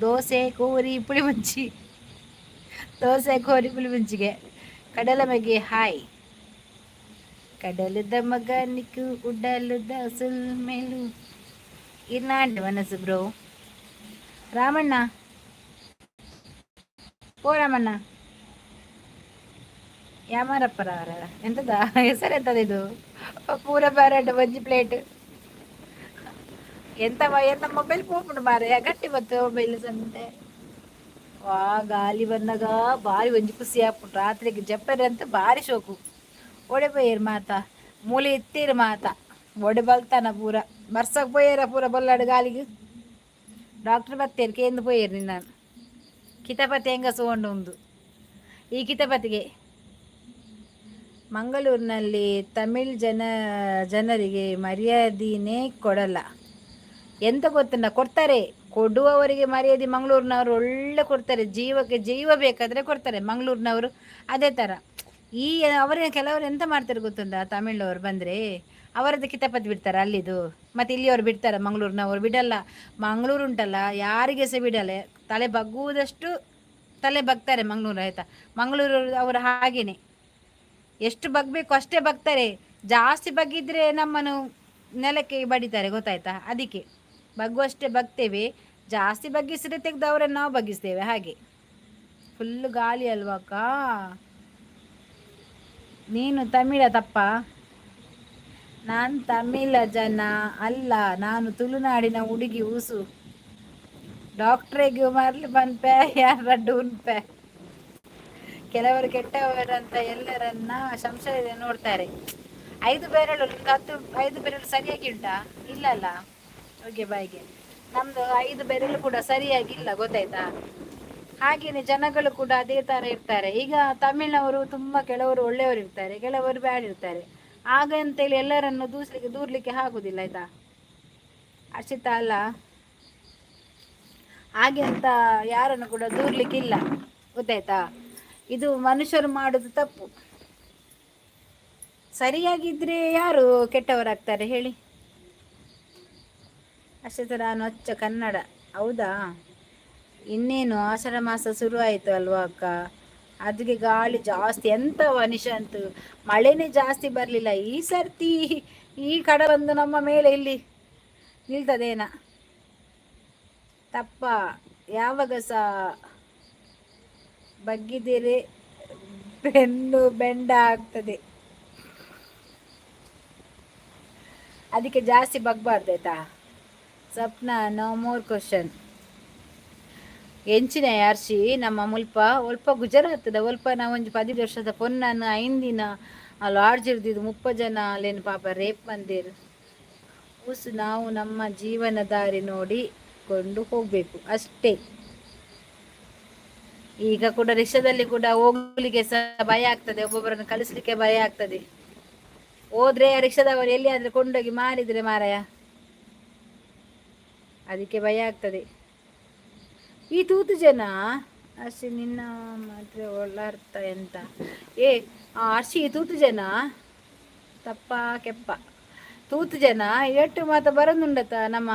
ದೋಸೆ ಕೋರಿ ಪುಳಿ ಮುಂಚಿ, ದೋಸೆ ಕೋರಿ ಪುಳಿ ಮುಂಚಿಗೆ. ಕಡಲ ಮಗೆ ಹಾಯ್. ಕಡಲದ ಮಗನಿಕು ಉಡಲದ ಮೇಲು ಇರ್ನಾಂಡೆ ಮನಸ್ಸು ಬ್ರೋ. ರಾಮಣ್ಣ, ಓ ರಾಮಣ್ಣ, ಯಾಮಾರಪ್ಪರ ಎಂತದ ಹೆಸರು? ಎಂತದ ಇದು? ಪೂರ ಬ್ಯಾರೆಟ್ ಒಂಜಿ ಪ್ಲೇಟ್. ಎಂತ ಎಂತ ಮೊಬೈಲ್ ಪೋಪುಂಡು ಮಾರೆ, ಗಟ್ಟಿ ಬತ್ತು ಮೊಬೈಲ್ ಸಂತೆ. ವಾ, ಗಾಲಿ ಬಂದಾಗ ಬಾರಿ ಒಂಜಿ ಖುಷಿ ಆಪುಂಡು. ರಾತ್ರಿಗೆ ಜಪ್ಪರೆ ಅಂತ ಬಾರಿ ಶೋಕು. ಓಡೆ ಪೋಯೇರು ಮಾತ? ಮೂಲೆ ಎತ್ತೀರು ಮಾತ. ಒಡೆ ಬಲ್ತಾನ ಪೂರ ಬರ್ಸಕ್ ಪೋಯೇರ ಪೂರ ಬೊಲ್ಲಾಡು ಗಾಲಿಗೆ. ಡಾಕ್ಟರ್ ಬತ್ತೇರು ಕೇಂದ್ರ ಪೋಯೇರು ನಿನ್ನ. ಕಿತಪತಿ ಹೆಂಗ ಸೋಂಡು ಉಂದು ಈ ಕಿತಪತಿಗೆ. ಮಂಗಳೂರಿನಲ್ಲಿ ತಮಿಳ್ ಜನರಿಗೆ ಮರ್ಯಾದೆನೇ ಕೊಡಲ್ಲ. ಎಂತ ಗೊತ್ತುಂಟ? ಕೊಡ್ತಾರೆ. ಕೊಡುವವರಿಗೆ ಮರ್ಯಾದೆ ಮಂಗಳೂರಿನವರು ಒಳ್ಳೆ ಕೊಡ್ತಾರೆ. ಜೀವಕ್ಕೆ ಜೀವ ಬೇಕಾದರೆ ಕೊಡ್ತಾರೆ ಮಂಗಳೂರಿನವರು. ಅದೇ ಥರ ಈ ಅವರೇ ಕೆಲವರು ಎಂತ ಮಾಡ್ತಾರೆ ಗೊತ್ತುಂಟಾ? ತಮಿಳ್ನವರು ಬಂದರೆ ಅವರದ್ದು ಕಿತಾಪತಿ ಬಿಡ್ತಾರೆ ಅಲ್ಲಿದು. ಮತ್ತು ಇಲ್ಲಿಯವರು ಬಿಡ್ತಾರೆ? ಮಂಗಳೂರಿನವರು ಬಿಡಲ್ಲ. ಮಂಗಳೂರು ಉಂಟಲ್ಲ, ಯಾರಿಗೆ ಸಹ ಬಿಡಲ್ಲ. ತಲೆ ಬಗ್ಗುವುದಷ್ಟು ತಲೆ ಬಗ್ತಾರೆ ಮಂಗಳೂರು, ಆಯಿತಾ? ಮಂಗಳೂರು ಅವರು ಹಾಗೇನೆ, ಎಷ್ಟು ಬಗ್ಬೇಕು ಅಷ್ಟೇ ಬಗ್ತಾರೆ. ಜಾಸ್ತಿ ಬಗ್ಗಿದ್ರೆ ನಮ್ಮನ್ನು ನೆಲಕ್ಕೆ ಬಡಿತಾರೆ, ಗೊತ್ತಾಯ್ತಾ? ಅದಕ್ಕೆ ಬಗ್ಗುವಷ್ಟೇ ಬಗ್ತೇವೆ. ಜಾಸ್ತಿ ಬಗ್ಗಿಸಿದ್ರೆ ತೆಗೆದು ಅವರನ್ನು ನಾವು ಬಗ್ಗಿಸ್ತೇವೆ, ಹಾಗೆ. ಫುಲ್ಲು ಗಾಳಿ ಅಲ್ವಾಕ್ಕ? ನೀನು ತಮಿಳ ತಪ್ಪ? ನಾನು ತಮಿಳ ಜನ ಅಲ್ಲ, ನಾನು ತುಳುನಾಡಿನ ಹುಡುಗಿ. ಊಸು ಡಾಕ್ಟ್ರಿಗೆ ಮರ್ಲಿ ಪನ್ಪೆ, ಯಾರ ಉನ್ಪೆ. ಕೆಲವರು ಕೆಟ್ಟವರಂತ ಎಲ್ಲರನ್ನ ಸಂಶಯ ನೋಡ್ತಾರೆ. ಐದು ಬೆರಳು, 10, ಐದು ಬೆರಳು ಸರಿಯಾಗಿ ಉಂಟಾ? ಇಲ್ಲ ಅಲ್ಲ? ಓಕೆ, ಬಾಯ್ಗೆ. ನಮ್ದು ಐದು ಬೆರಳು ಕೂಡ ಸರಿಯಾಗಿಲ್ಲ, ಗೊತ್ತಾಯ್ತಾ? ಹಾಗೇನೆ ಜನಗಳು ಕೂಡ ಅದೇ ತರ ಇರ್ತಾರೆ. ಈಗ ತಮಿಳ್ನವರು ತುಂಬ ಕೆಲವರು ಒಳ್ಳೆಯವರು ಇರ್ತಾರೆ, ಕೆಲವರು ಬ್ಯಾಡ್ ಇರ್ತಾರೆ. ಆಗ ಅಂತೇಳಿ ಎಲ್ಲರನ್ನು ದೂಸಲಿಕ್ಕೆ ದೂರ್ಲಿಕ್ಕೆ ಆಗುದಿಲ್ಲ, ಆಯ್ತಾ? ಅರ್ಷಿತಾ ಅಲ್ಲ, ಹಾಗೆ ಅಂತ ಯಾರನ್ನು ಕೂಡ ದೂರ್ಲಿಕ್ಕಿಲ್ಲ, ಗೊತ್ತಾಯ್ತಾ? ಇದು ಮನುಷ್ಯರು ಮಾಡುದು ತಪ್ಪು. ಸರಿಯಾಗಿದ್ರೆ ಯಾರು ಕೆಟ್ಟವರಾಗ್ತಾರೆ ಹೇಳಿ? ಅಷ್ಟೇ. ನಾನು ಅಚ್ಚ ಕನ್ನಡ. ಹೌದಾ? ಇನ್ನೇನು ಆಷಾಢ ಮಾಸ ಶುರು ಆಯಿತು ಅಲ್ವಾ ಅಕ್ಕ? ಅದಕ್ಕೆ ಗಾಳಿ ಜಾಸ್ತಿ. ಎಂತ ನಿಶಾಂತ್, ಮಳೆನೇ ಜಾಸ್ತಿ ಬರಲಿಲ್ಲ ಈ ಸರ್ತಿ. ಈ ಕಡೆ ಬಂದು ನಮ್ಮ ಮೇಲೆ ಇಲ್ಲಿ ನಿಲ್ತದೇನ? ತಪ್ಪ, ಯಾವಾಗ ಸಹ ಬಗ್ಗಿದರೆ ಬೆನ್ನು ಬೆಂಡ ಆಗ್ತದೆ. ಅದಕ್ಕೆ ಜಾಸ್ತಿ ಬಗ್ಬಾರ್ದು, ಆಯ್ತಾ? ಸ್ವಪ್ನ, ನೋ ಮೋರ್ ಕ್ವಶನ್. ಎಂಚಿನ ಅರ್ಶಿ, ನಮ್ಮ ಮುಲ್ಪ ಒಲ್ಪ ಗುಜರಾತದ ಒಲ್ಪ ನಾವೊಂಜಿ 15 ವರ್ಷದ ಪೊನ್ನನ್ನು 5 ದಿನ ಲಾಡ್ಜ್ ಇರ್ದಿದ್ದು 30 ಜನ ಅಲ್ಲೇನು ಪಾಪ ರೇಪ್ ಮಂದಿರ್. ಉಸು, ನಾವು ನಮ್ಮ ಜೀವನ ದಾರಿ ನೋಡಿಕೊಂಡು ಹೋಗಬೇಕು ಅಷ್ಟೇ. ಈಗ ಕೂಡ ರಿಕ್ಷಾದಲ್ಲಿ ಕೂಡ ಹೋಗ್ಲಿಕ್ಕೆ ಸಹ ಭಯ ಆಗ್ತದೆ. ಒಬ್ಬೊಬ್ಬರನ್ನು ಕಳಿಸ್ಲಿಕ್ಕೆ ಭಯ ಆಗ್ತದೆ. ಹೋದ್ರೆ ರಿಕ್ಷಾದವರು ಎಲ್ಲಿಯಾದ್ರೂ ಕೊಂಡೋಗಿ ಮಾರಿದ್ರೆ ಮಾರಾಯ, ಅದಕ್ಕೆ ಭಯ ಆಗ್ತದೆ. ಈ ತೂತು ಜನ. ಅರ್ಷಿ, ನಿನ್ನ ಮಾತ್ರ ಒಳ್ಳೆ ಎಂತ? ಏ ಅರ್ಷಿ, ತೂತು ಜನ ತಪ್ಪ ಕೆಪ್ಪ? ತೂತು ಜನ ಎಟ್ಟು ಮಾತ ಬರೋದುಂಡತ ನಮ್ಮ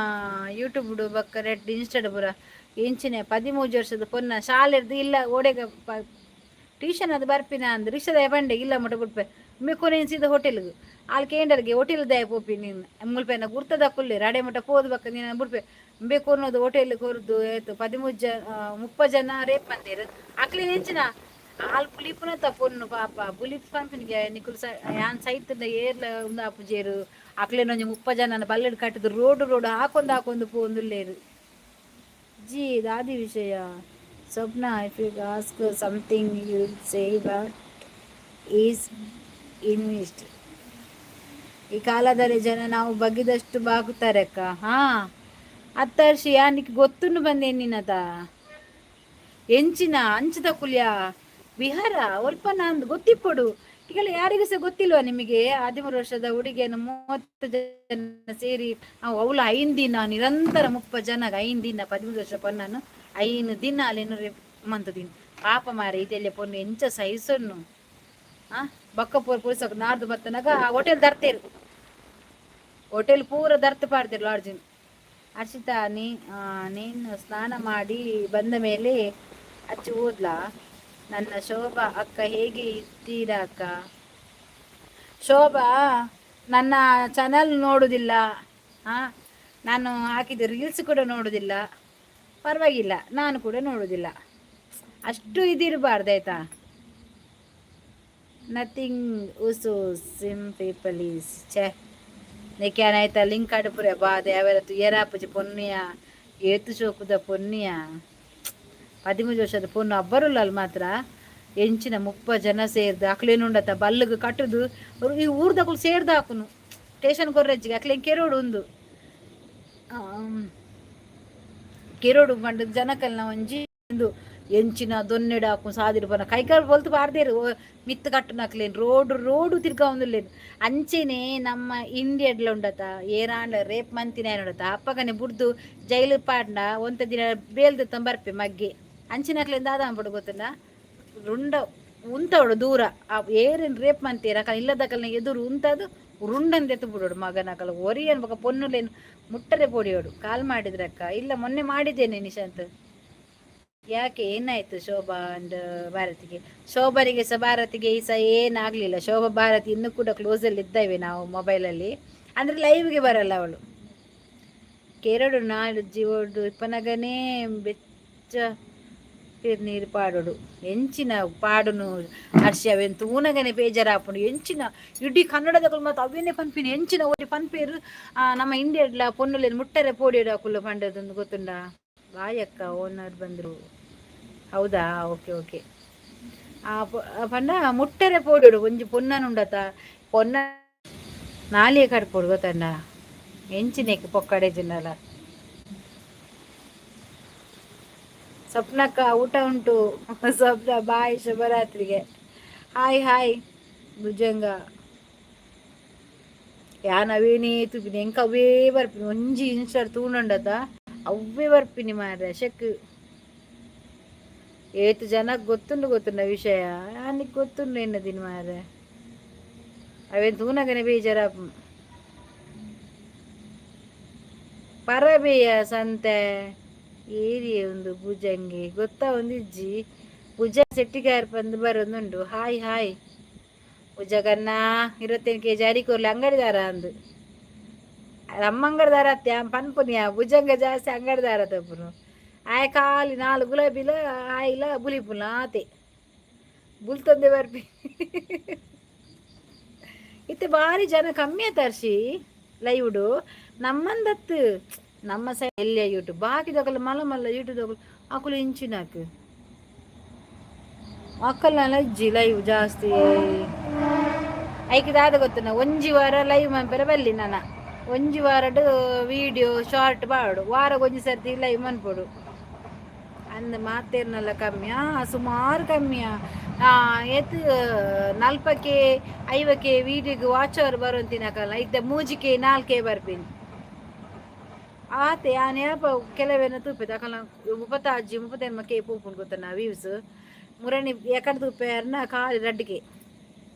ಯೂಟ್ಯೂಬ್ ಬೊಕ್ಕ ರೆಡ್ ಇನ್ಸ್ಟಾಡ್ ಪೂರ. ಎಂಚಿನ 13 ವರ್ಷದ ಪೊನ್ನ ಶಾಲೆರ್ದು ಇಲ್ಲ ಓಡೆಗ ಟ್ಯೂಷನ್ ಅದು ಬರ್ಪಿನ ಅಂದ್ ರಿಕ್ಷಾದ ಬಂಡೆ ಇಲ್ಲ ಮುಟ ಬುಡ್ಪೆ ಮೆಕ್ಕೊನೇನು ಸೀದಾ ಹೋಟೆಲ್ಗೆ. ಆಲ್ ಕೇಂಡರ್ಗೆ ಹೋಟೆಲ್ ದಾಯ ಪೋಪಿ ನೀನು? ಮುಲ್ಪೆನ ಗುರ್ತದ ಕುಲ್ಲೆ ರಡೆ ಮುಟ ಪೋದು ಬಕ್ಕ ನೀನು ಬುಡ್ಪೆ ಬೇಕು ಅನ್ನೋದು. ಹೋಟೆಲ್ ಕೊರ್ದು ಏತು 13 ಜನ, 30 ಜನ ರೇಪ್ ಮಂದಿರು. ಅಕ್ಲಿ ನೆಂಚಿನ ಆಲ್ ಪುಲಿಪುನ ಪೊನ್ನು ಪಾಪ ಪುಲಿಪ್ ಪನ್ಪಿನಿಗೆ ನಿಕುಲು ಸ ಯಾನ್ ಸೈತದ ಏರ್ಲ ಉಂದು ಆಪುಜೇರು. ಅಕ್ಲೇನೊಂಜಿ 30 ಜನನ ಬಲ್ಲೆಡ್ ಕಟ್ಟುದು ರೋಡ್ ರೋಡ್ ಹಾಕೊಂದು ಹಾಕೊಂದು ಪೋಂದುಲ್ಲೇರು. ಜಿ ದಾದಿ ವಿಷಯ. ಸ್ವಪ್ನ, if you ask something, you say but is invest. ಈ ಕಾಲದಲ್ಲಿ ಜನ ನಾವು ಬಗ್ಗಿದಷ್ಟು ಬಾಗುತ್ತಾರೆ ಅಕ್ಕ. ಹಾ, ಅತ್ತರ್ಷಿ, ಯಾನಿಕ್ ಗೊತ್ತುನು ಬಂದೇನು ನಿನ್ನದ ಎಂಚಿನ ಅಂಚದ ಕುಲ್ಯ ವಿಹಾರ ಒಲ್ಪ ನಂದು ಗೊತ್ತಿಪ್ಪೊಡು. ಈಗೆಲ್ಲ ಯಾರಿಗೂ ಸಹ ಗೊತ್ತಿಲ್ವಾ ನಿಮಗೆ? 13 ವರ್ಷದ ಹುಡುಗಿಯನ್ನು 30 ಜನ ಸೇರಿ ಅವಳು 5 ದಿನ ನಿರಂತರ 30 ಜನ 5 ದಿನ, 13 ವರ್ಷ ಪೊನ್ನನ್ನು 5 ದಿನ ಅಲ್ಲೇನು ಮಂತದಿನ. ಪಾಪ ಮಾರೆ, ಇದೆಲ್ಲ ಪೊನ್ನು ಎಂಚ ಸಹಿಸನ್ನು? ಆ ಬಕ್ಕ ಪೂರ ಪೊಲೀಸ್ ನಾಡ್ದು ಬತ್ತನಾಗ ಆ ಹೋಟೆಲ್ ದರ್ತೇರು, ಹೋಟೆಲ್ ಪೂರ ದರ್ತ್ ಪಾಡ್ದಿರು ಲಾಡ್ಜಿನ್. ಹರ್ಷಿತಾ, ನೀನು ಸ್ನಾನ ಮಾಡಿ ಬಂದ ಮೇಲೆ ಹಚ್ಚಿ ಓದ್ಲಾ? ನನ್ನ ಶೋಭಾ ಅಕ್ಕ, ಹೇಗೆ ಇದ್ದೀರಾ ಅಕ್ಕ? ಶೋಭಾ ನನ್ನ ಚಾನಲ್ ನೋಡುವುದಿಲ್ಲ. ಹಾಂ, ನಾನು ಹಾಕಿದ ರೀಲ್ಸ್ ಕೂಡ ನೋಡುವುದಿಲ್ಲ. ಪರವಾಗಿಲ್ಲ, ನಾನು ಕೂಡ ನೋಡುವುದಿಲ್ಲ. ಅಷ್ಟು ಇದಿರಬಾರ್ದು, ಆಯ್ತಾ? ನಥಿಂಗ್ ಉಸು, ಸಿಮ್ ಪೀಪಲ್ is ಛೇ. ನೆಕ್ಯಾನ ಲಿಂಕ್ ಪುರ ಬಾದೆ ಅವೆಲ್ಲ ತುಯರಾಪುಜಿ. ಪೊನ್ನಿಯ ಏತು ಶೋಕುದ ಪೊನ್ನಿಯ, 13 ವರ್ಷದ ಪೊನ್ನು ಅಬ್ಬರುಲ್ಲ ಮಾತ್ರ. ಎಂಚಿನ 30 ಜನ ಸೇರ್ದು ಅಕ್ಲೇನುಂಡತ ಬಲ್ಲುಗು ಕಟ್ಟುದು ಈ ಊರ್ದಕುಲು ಸೇರ್ದು ಹಾಕುನು. ಸ್ಟೇಷನ್ ಕೊರ್ರೆಜ್ಜಿಗೆ ಅಕ್ಲೇನ್ ಕೆರೋಡು ಉಂದು ಕೆರೋಡು ಪಂಡ ಜನಕಲ್ನ ಒಂಜಿ ಉಂದು. ಎಂಚಿನ ದೊನ್ನೆಡ್ ಆಪುಂಡು ಸಾದಿಡ್ ಪೋನ ಕೈಕಾಲ್ ಪೊಲ್ತು ಪಾಡ್ದೆರ್ ಮಿತ್ತ್ ಕಟ್ಟುನಕ್ಲೆನ್ ರೋಡ್ ರೋಡು ತಿರ್ಗಾವೊಂದುಲ್ಲೆರ್. ಅಂಚೆನೆ ನಮ್ಮ ಇಂಡಿಯಾಡ್ಲ ಉಂಡತ, ಏರಾಂಡ ರೇಪ್ ಮಂತಿನಾಯನ್ ಉಂಡತ, ಅಪ್ಪಗನೆ ಬುಡ್ದು ಜೈಲ್ ಪಾಡ್ಂಡ ಒಂತೆ ದಿನ ಬೇಲ್ ದೆತ್ತೊಂದು ಬರ್ಪೆ ಮಗ್ಗೆ. ಅಂಚಿನಕ್ಲೆನ್ ದಾದ ಮನ್ಪೊಡು ಗೊತ್ತುಂಡ? ರುಂಡ ಉಂತವೊಡು ದೂರ. ಆ ಏರೆನ್ ರೇಪ್ ಮಂತೆರ್ ಅಕಲ್ನ ಇಲ್ಲದಕಲ್ನ ಎದುರು ಉಂತಾದ್ ರುಂಡನ್ ದೆತ್ತ್ ಬುಡೊಡು ಮಗನಕಲ್ ಒರಿಯನ್. ಬೊಕ ಪೊನ್ನುಲೆನ್ ಮುಟ್ಟರೆ ಪೋಡಿಯೋಡು. ಕಾಲ್ ಮಾಡಿದ್ರಕ್ಕ? ಇಲ್ಲ, ಮೊನ್ನೆ ಮಾಡಿದ್ದೇನೆ ನಿಶಾಂತ್. ಯಾಕೆ, ಏನಾಯ್ತು ಶೋಭಾ ಅಂಡ್ ಭಾರತಿಗೆ? ಶೋಭನಿಗೆ ಸಹ ಭಾರತಿಗೆ ಈ ಸಹ ಏನಾಗ್ಲಿಲ್ಲ. ಶೋಭಾ, ಭಾರತಿ ಇನ್ನೂ ಕೂಡ ಕ್ಲೋಸ್ ಅಲ್ಲಿ ಇದ್ದೇವೆ ನಾವು ಮೊಬೈಲಲ್ಲಿ. ಅಂದ್ರೆ ಲೈವ್ಗೆ ಬರಲ್ಲ ಅವಳು. ಕೆರಡು ನಾಡು ಜೀವೋಡು ಇಪ್ಪನಗನೇ ಬೆಚ್ಚ ನೀರು ಪಾಡೋಡು. ಎಂಚಿನ ಪಾಡುನು ಹರ್ಷಿ, ಅವೇನು ತೂನಗನೆ ಬೇಜಾರಾಪುಂಡು. ಎಂಚಿನ ಇಡೀ ಕನ್ನಡದಕುಲು ಮತ್ತು ಅವೇನೆ ಪನ್ಪಿನಿ. ಎಂಚಿನ ಒರಿ ಪನ್ಪೇರು, ನಮ್ಮ ಇಂಡಿಯಾಡ್ಲ ಪೊನ್ನುಲೆನ್ ಮುಟ್ಟರೆ ಪೋಡಿಯೋಡು ಅಕುಲು ಪಂಡದೊಂದು ಗೊತ್ತುಂಡ? ಬಾಯಕ್ಕ, ಓನರ್ ಬಂದರು. ಹೌದಾ? Okay okay. ಪಂಡ ಮುಟ್ಟರೆ ಪೋಡಿಯೋಡು. ಒಂಜಿ ಪೊನ್ನನುಂಡತ, ಪೊನ್ನ ನಾಲಿಗೆ ಕಡ್ಪೊಡು ಗೊತ್ತಂಡ. ಎಂಚಿನೆಕ್ ಪೊಕ್ಕಡೆ ಜಿನ್ನಲ. ಸ್ವಪ್ನಕ್ಕ, ಊಟ ಉಂಟು ಸ್ವಪ್ನ. ಬಾಯ್, ಶುಭರಾತ್ರಿಗೆ. Hi hi Bhujanga. ಯಾನ್ ಅವೇನೇ ತೂಪಿನಿ, ಎಂಕ್ ಅವೇ ಬರ್ಪಿನಿ. ಒಂಜಿ ಇನ್ಸ್ಟಾಡ್ ತೂಂಡತ ಅವ್ವೇ ಬರ್ಪಿನಿ ಮಾರ್ರೆ. ಶೆಕ್ ಏತ್ ಜನಕ್ ಗೊತ್ತುಂಡು, ಗೊತ್ತುಂಡ ವಿಷಯ? ಯಾನಿಗ್ ಗೊತ್ತುಂಡು ಎನ್ನ ದಿನ ಮಾರ್ರೆ. ಅವೇನ್ ತೂನಗನೆ ಬೇಜಾರಾಪುಂಡು. ಪರಬೇಯ ಸಂತೆ ಏರಿಯೆ ಉಂದು ಭುಜಂಗಿ ಗೊತ್ತಾ ಒಂದಿಜ್ಜಿ. ಭುಜ ಸೆಟ್ಟಿಗಾರ್ ಪಂದ್ ಬರೋದುಂಡು. ಹಾಯ್ ಹಾಯ್ ಭುಜಗನ್ನ. 28 ಕೆಜಿ ಅರಿ ಕೊರ್ಲೆ ಅಂಗಡಿದಾರ ಅಂದು. ನಮ್ಮ ಅಂಗಡಿದಾರ ಅತ್ಯ ಪನ್ಪುನಿಯ. ಭುಜಂಗ ಜಾಸ್ತಿ ಅಂಗಡಿದಾರ ತಪ್ಪುನು. ಆಯ್ ಖಾಲಿ ನಾಲ್ ಗುಲಾಬಿಲ ಆಯಿಲ ಬುಲಿಪುನ ಆತೆ ಬುಲ್ತೊಂದೆ ಬರ್ಪಿ. ಇತ್ತೆ ಬಾರಿ ಜನ ಕಮ್ಮಿ ಆತರ್ಷಿ ಲೈವ್ಡು. ನಮ್ಮಂದತ್ತು ನಮ್ಮ ಸೈ ಎಲ್ಲಿಯ ಯೂಟ್ಯೂಬ್ ಬಾಕಿದಕಲು ಮಲ್ಲ ಮಲ್ಲ ಯೂಟ್ಯೂಬ್ ದಕಲು ಅಕುಲು ಇಂಚಿನಾಕ್ ಅಕ್ಕಲ್ನೆಲ್ಲ ಇಜ್ಜಿ ಲೈವ್ ಜಾಸ್ತಿ. ಐಕ್ ದಾದ ಗೊತ್ತುನ? ಒಂಜಿ ವಾರ ಲೈವ್ ಮನ್ಪೆರೆ ಬಲ್ಲಿ ನನ. ಒಂಜಿ ವಾರಡ್ ವೀಡಿಯೋ ಶಾರ್ಟ್ ಪಾಡು, ವಾರಗ್ ಒಂಜಿ ಸರ್ತಿ ಲೈವ್ ಮನ್ಪೊಡು. ಅಂದ್ ಮಾತೆರ್ನಲ್ಲ ಕಮ್ಮಿ, ಸುಮಾರು ಕಮ್ಮಿಯಾ. ಏತ್ 40ಕೆ 50ಕೆ ವೀಡಿಯೋಗ್ ವಾಚ್ ಅವರ್ ಬರೋಂತಿನಕಲ್ನ ಇತ್ತೆ 3ಕೆ 4ಕೆ ಬರ್ಪಿನಿ ಆತೆ. ಯಾನ್ ಯಾಪ ಕೆಲವೆನ ತೂಪೆದ, ಅಕಲ್ನ 36 39 ಕೆ ಪೋಪುಂಡು ಗೊತ್ತನ ವ್ಯೂಸ್. ಮುರಣಿ ಎಕಡೆ ತೂಪೆ ಅರ್ನ ಖಾಲಿ 2ಕೆ.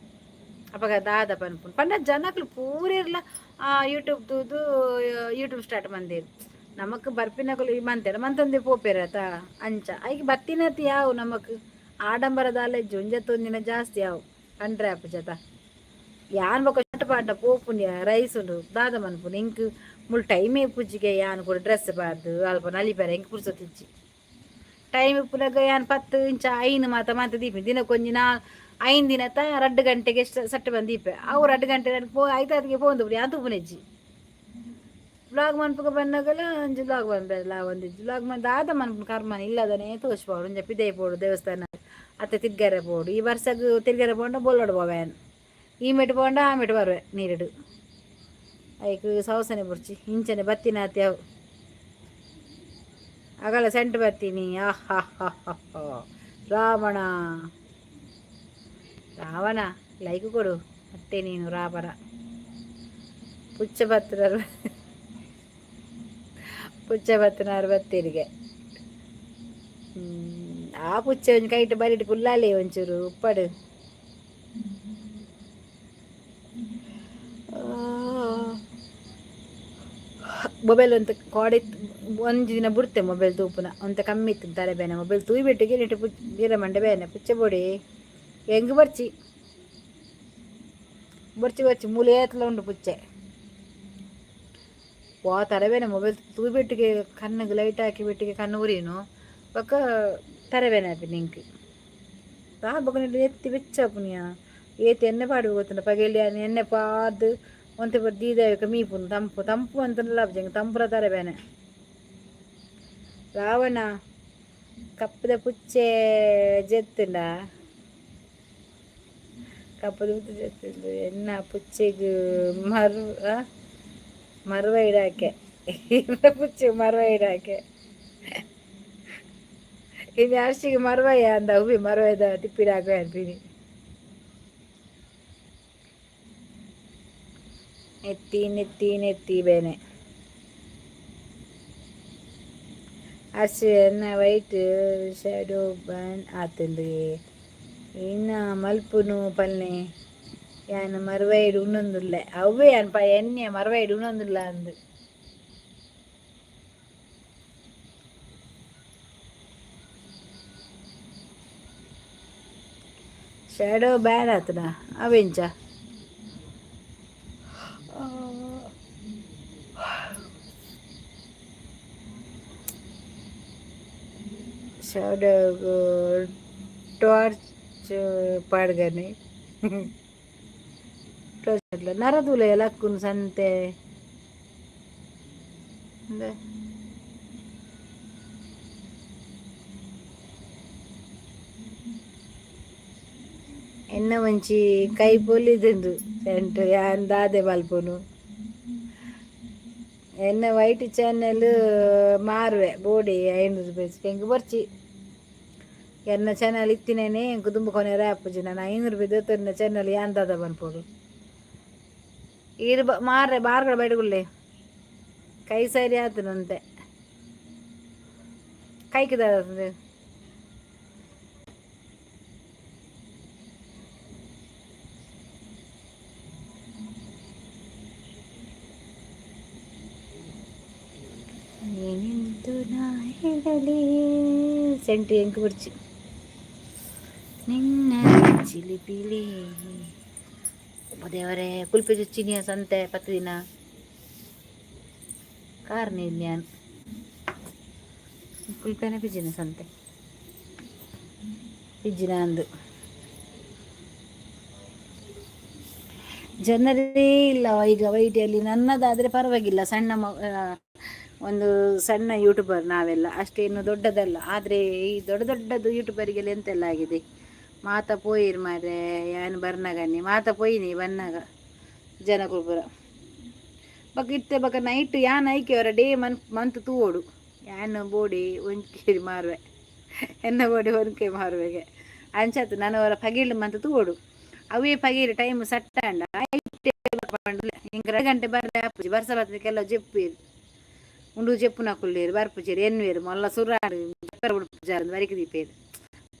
ಅಪಗ ದಾದ ಪನ್ಪುಂಡು ಪಂಡ, ಜನಕ್ಲು ಪೂರೆರ್ಲ ಯೂಟ್ಯೂಬ್ ತೂದು ಯೂಟ್ಯೂಬ್ ಸ್ಟಾರ್ಟ್ ಮಂದೇರು. ನಮಕ್ ಬರ್ಪಿನಕುಲು ಮಂತೆರ ಮಂತೊಂದೇ ಪೋಪೆರತ. ಅಂಚ ಐಕ್ ಬತ್ತಿನತಿ ಯಾವು ನಮಕ್ ಆಡಂಬರದಾಲ ಇಜ್ಜಿ. ಒಂಜತ್ತು ಒಂದಿನ ಜಾಸ್ತಿ ಯಾವು ಪಂಡ್ರೆ ಆಪುಜತ. ಯಾನ್ ಬೊಕ ಶರ್ಟ್ ಪಾಡ್ಡ ಪೋಪುಂಡ್ಯ ರೈಸ್ ಉಂಡು. ದಾದ ಮನ್ಪುನು? ಎಂಕ್ ಮುಲ್ ಟೈಮೇ ಇಪ್ಪುಜಿಗೆ. ಯಾನ್ ಕೂಡ ಡ್ರೆಸ್ ಪಾಡ್ದು ಅಲ್ಪ ನಲಿಪೆರೆ ಎಂಕ್ ಪುರ್ಸೊತ್ತಿಜ್ಜಿ. ಟೈಮ್ ಇಪ್ಪುನಗ ಯಾನ್ 10 ಇಂಚ 5 ಮಾತ ಮಾತ ದೀಪಿ. ದಿನಕ್ಕೊಂಜಿ 5 ದಿನತ 2 ಗಂಟೆಗೆ ಸೆಟ್ ಬಂದು ದೀಪೆ. ಅವು 2 ಗಂಟೆ ಪೋ ಐತಾದಿಗೆ ಪೋಂದು ಯಾನ್ ತೂಪುನೆಜ್ಜಿ. ವ್ಲಾಗ್ ಮನ್ಪುಗ ಬನ್ನಗಲ ಒಂಜಿ ವ್ಲಾಗ್ ಮನ್ಪೆಲ ಒಂದಿಜ್ಜಿ. ವ್ಲಾಗ್ ಮನ್ ದಾದ ಮನ್ಪುನು ಕರ್ಮನ ಇಲ್ಲದನೇ ತೋಚ್ಪಾಡು. ಒಂಜ ಪಿದಯಿ ಪೋಡು, ದೇವಸ್ಥಾನ ಅತ್ತೆ ತಿರ್ಗರೆ ಪೋಡು. ಈ ವರ್ಷಗ್ ತಿರ್ಗರೆ ಪೋಂಡ ಬೊಲ್ಲೊಡು ಪೋವೆ. ಈ ಮೆಟ್ ಪೋಂಡ ಆ ಮೆಟ್ ಬರುವೆ ನೀರಿಡು. ಐಕ್ ಸೌಸನೆ ಬುಡ್ಚಿ ಇಂಚನೆ ಬತ್ತಿನಾತಿ ಅವು ಅಗಲ ಸೆಂಟ್ ಬರ್ತೀನಿ. ಆಹಾ ಹಾ ಹಾ. ರಾವಣ, ರಾವಣ, ಲೈಕ್ ಕೊಡು. ಮತ್ತೆ ನೀನು ರಾವಣ. ಪುಚ್ಚ ಬತ್ತನಾರು, ಪುಚ್ಚ ಬತ್ತನಾರು ಬತ್ತೀರಿಗೆ. ಆ ಪುಚ್ಚೆ ಒಂಜಿ ಕೈಟ್ ಬರಿಟ್ ಕುಲ್ಲಾಲೆ ಒಂಚೂರು ಉಪ್ಪಡು. ಮೊಬೈಲ್ ಅಂತ ಕೋಡೆ ಒಂಜಿ ದಿನ ಬುಡ್ತೆ ಮೊಬೈಲ್ ತೂಪುನ. ಒಂತೆ ಕಮ್ಮಿ ಇತ್ತು ತಲೆ ಬೇನೆ. ಮೊಬೈಲ್ ತೂಯಿ ಬಿಟ್ಟಿಗೆ ನೆಟ್ ಪುಚ್ ಬೀರ ಮಂಡೆ ಬೇನೆ. ಪುಚ್ಚೆ ಬೊಡಿ ಎಂಗ್ ಬರ್ಚಿ ಬರ್ಚಿ ಬರ್ಚಿ ಮೂಲೆ ಏತ್ಲ ಉಂಡು ಪುಚ್ಚೆ. ವಾ ತಲೆಬೇನೆ. ಮೊಬೈಲ್ ತೂಯಿ ಬಿಟ್ಟಿಗೆ ಕಣ್ಣಿಗೆ ಲೈಟ್ ಹಾಕಿ ಬಿಟ್ಟಿಗೆ ಕಣ್ಣು ಉರಿನು. ಬೊಕ್ಕ ತಲೆಬೇನೆ ಆಪಿನ ಎಂಕ್. ತಾ ಬೊಕ ಎತ್ತಿ ಬೆಚ್ಚ ಪುನಿಯ. ಏತ್ ಎಣ್ಣೆ ಪಾಡು ಗೊತ್ತುಂಡ? ಪಗೆಲ್ ಎಣ್ಣೆ ಪಾದ್ ಒಂತೆ ಪೊರ್ತು ದೀದಾಯಕ ಮೀಪುನು. ತಂಪು ತಂಪು ಅಂತಂದ್ರೆ ಲಾಭ ತಂಪುರ ತಲೆಬೇನೆ. ರಾವಣ, ಕಪ್ಪದ ಪುಚ್ಚೆ ಜೆತ್ತುಂಡ? ಕಪ್ಪದ ಪುಚ್ಚೆ ಜೆತ್ತುಂಡು. ಎನ್ನ ಪುಚ್ಚೆಗ್ ಮರು ಮರುವ ಇಡಾಕೆ, ಪುಚ್ಚೆ ಮರುವ ಇಡಾಕೆ. ಇನ್ನು ಅರ್ಶಿಗೆ ಮರ್ವಯ್ಯ ಅಂದ ಹೂವಿ ಮರ್ವಯ್ಯದ ತಿಪ್ಪಿಡ ಹಾಕುವೆ ಅನ್ಪಿನಿ. ನೆತ್ತಿ ನೆತ್ತಿ ನೆತ್ತಿ ಬೇನೆ. ಅರ್ಶಿ ಎನ್ನ ವೈಟ್ ಶ್ಯಾಡೋ ಬ್ಯಾನ್ ಆತಂದು. ಇನ್ನ ಮಲ್ಪುನು ಪಲ್ನೆ, ಯಾನ್ ಮರ್ವೈಡ್ ಉಣ್ಣೊಂದುಲ್ಲೆ. ಅವ್ವೇ ಅನ್ಪ ಎಣ್ಣೆ ಮರ್ವೈಡ್ ಉಣ್ಣೊಂದುಲ್ಲ ಅಂದು. ಶ್ಯಾಡೋ ಬ್ಯಾನ್ ಆತನ ಅವೆಂಚ? ಶ್ಯಾಡೋ ಟಾರ್ಚ್ ಪಾಡ್ಗನೆ ನರದೂಲೆ ಲಕ್ಕುನು ಸಂತೆ. ಎನ್ನ ಒಂಜಿ ಕೈ ಪೊಲಿದುಂಡು ಸೆಂಟ್, ಯಾನ್ ದಾದೆ ಮಲ್ಪುನು? ಎನ್ನ ವೈಟ್ ಚಾನೆಲ್ ಮಾರುವೆ ಬೋಡಿ 500 ರೂಪಾಯಿ ಎಂಕ್ ಬೊರ್ಚಿ. ಎನ್ನ ಚಾನಲ್ ಇತ್ತಿನೇನೆ ಎಂಕ್ ದುಂಬು ಕೊನೆರೆ ಆಪುಜಿ. ನಾನು 500 ರೂಪಾಯಿ ದೆತ್ತೊನ್ನ ಚಾನಲ್ ಯಾನ್ ದಾದ ಪನ್ಪೊಡು? ಈರ್ ಮಾರ್ರೆ ಬಾರ್ಗಳ ಬೈಡುಗುಲ್ಲೆ. ಕೈ ಸರಿ ಆತನಂತೆ, ಕೈಕ್ ದಾದ? ಏನೆಂದು ನಾ ಹೇಳಲಿ ಸೆಂಟು, ಎಂಕ್ ಬೊರ್ಚಿ ನಿನ್ನ ಚಿಲಿಪಿಲಿ. ದೇವರೇ, ಕುಲ್ಪೆ ಚುಚ್ಚಿನಿಯ ಸಂತೆ 10 ದಿನ ಕಾರ್ನಿ ಯಾನ್ ಕುಲ್ಪೆನ ಪಿಜಿನ ಸಂತೆ ಪಿಜ್ಜಿನ ಅಂದು. ಜನರೇ ಇಲ್ಲ ಈಗ ವೈಟಿಯಲ್ಲಿ. ನನ್ನದಾದರೆ ಪರವಾಗಿಲ್ಲ, ಸಣ್ಣ ಒಂದು ಸಣ್ಣ ಯೂಟ್ಯೂಬರ್ ನಾವೆಲ್ಲ, ಅಷ್ಟೇನು ದೊಡ್ಡದಲ್ಲ. ಆದರೆ ಈ ದೊಡ್ಡ ದೊಡ್ಡದು ಯೂಟ್ಯೂಬರಿಗೆಲ್ಲ ಎಂತೆಲ್ಲ ಆಗಿದೆ. ಮಾತ ಪೋಯಿರ್ ಮಾರ್ರೆ, ಯಾನ್ ಬರ್ನಗನ್ನಿ ಮಾತ ಪೋಯಿನಿ ಬನ್ನಾಗ ಜನಕುಲು ಪೂರ. ಬೊಕ ಇತ್ತೆ ಬೊಕ ನೈಟ್ ಯಾನ್ ಐಕೆ ಅವರ ಡೇ ಮನ್ ಮಂತ್ ತೂವೊಡು. ಯಾನ್ ಬೋಡಿ ಒಂಜಿ ಮಾರುವೆ, ಎನ್ನ ಬೋಡಿ ಒನ್ಕೆ ಮಾರುವೆಗೆ ಅಂಚಾತ್. ನಾನು ಅವರ ಪಗೀಲ್ ಮಂತ್ ತೂವೊಡು. ಅವೇ ಪಗೀಲ್ ಟೈಮ್ ಸಟ್ಟಾಂಡ ಇಂಕ್ 2 ಗಂಟೆ ಬರ್ರೆ ಆಪುಜಿ. ಬರ್ಸ ಬತ್ತದ ಕೆಲವು ಜೆಪ್ಪುವೆರ್ ಉಂಡು, ಜೆಪ್ಪುನಕುಲ್ಲೇರು ಬರ್ಪುಜೆರ್ ಎನ್ನುವೆರ್. ಮಲ್ಲ ಸುರಾಡು ಬುಡ್ಪುಜಾರ್ ಬರಿಕ್ ದೀಪೆರ್.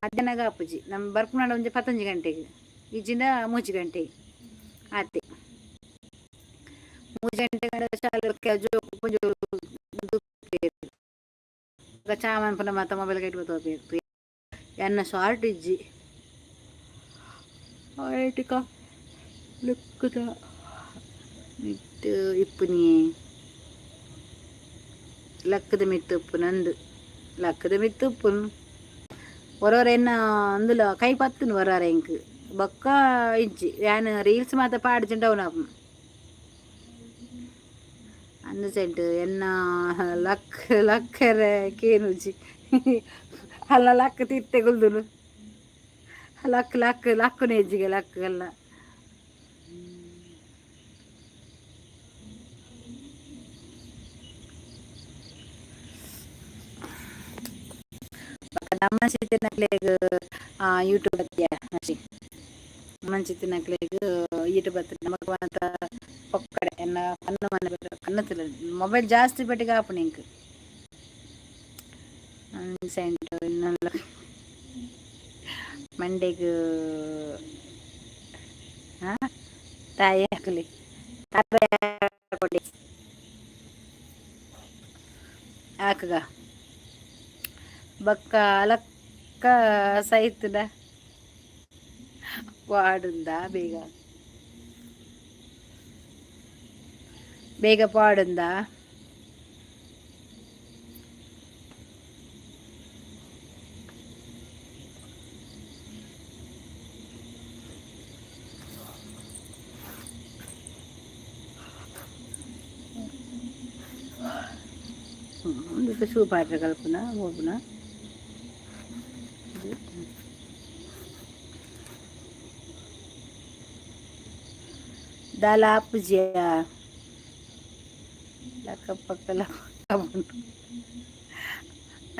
ಮಧ್ಯಾಹ್ನಗ ಆಪುಜಿ. ನಮ್ಮ ಬರ್ಪುನಾಂಡ ಒಂಜಿ 11 ಗಂಟೆಗೆ, ಇಜ್ಜಿಂಡ 3 ಗಂಟೆಗೆ ಆತೆ. 3 ಗಂಟೆ ಶಾಲೆ ಜೋಕು ಪೊಂಜೋವು ಚಾ ಮನ್ಪುನ ಮಾತ ಮೊಬೈಲ್ ಕೈಟ್ ಬತ್ತೋಪೆರ್. ಎನ್ನ ಶಾರ್ಟ್ ಇಜ್ಜಿ ಆಯ್ಟಿಕ ಲುಕ್ಕುದ ಮಿತ್ತು ಇಪ್ಪುನಿ, ಲಕ್ಕದ ಮಿತ್ತು ಉಪ್ಪುನಂದು, ಲಕ್ಕದ ಮಿತ್ತು ಉಪ್ಪುನು. ಒರೋರ ಎನ್ನ ಅಂದುಲ ಕೈ ಪತ್ತುನು ಒರಾರ ಎಂಕ್ ಬೊಕ್ಕ ಇಜ್ಜಿ. ಯಾನ್ ರೀಲ್ಸ್ ಮಾತ ಪಾಡ್ಜಿಂಡ ಡೌನ್ ಆಪುಂಡು. ಅಂದು ಸೆಂಟ್ ಎನ್ನ ಲಕ್ ಲಕ್ಕರೆ ಕೇನುಜಿ ಅಲ್ಲ, ಲಕ್ ತಿತ್ತೆ ಕುಲ್ದುನು. ಲಕ್ ಲಕ್ ಲಕ್ಕುನ ಹೆಜ್ಜಿಗೆ ಲಕ್ ಎಲ್ಲ. ನಮ್ಮ ಚಿತ್ತಿನಕ್ಲೆಗ್ ಯೂಟ್ಯೂಬ್ ಅತ್ಯ, ನಮ್ಮ ಚಿತ್ತಿನಕ್ಲೆಗ್ ಯೂಟ್ಯೂಬ್ ಅತ್ತ. ನಮಕ್ ಮಾತ ಪೊಕ್ಕಡೆ ಎನ್ನ ಕಣ್ಣು ಮನೆ ಕಣ್ಣು ಮೊಬೈಲ್ ಜಾಸ್ತಿ ಪೆಟ್ಟಿಗೆ ಆಪುಂಡು ಎಂಕ್ ಸೆಂಟ್. ಇನ್ನೊಂದು ಮಂಡೆಗ್ ತಾಯಿ ಹಾಕಲಿ ಕೊಡಿ ಹಾಕಗ. ಬೊಕ್ಕ ಅಲಕ್ಕ ಸೈತುಂಡ ಪಾಡುಂದ? ಬೇಗ ಬೇಗ ಪಾಡುಂದ? ಒಂದು ಶೂ ಪಾಡ್ರೆ ಕಲ್ಪುನ ಹೋಗುನ. ದಾಲ ಆಪುಜಿಯ ಲಕ್ಕ ಪಕ್ಕ ಲಕ್ಕ.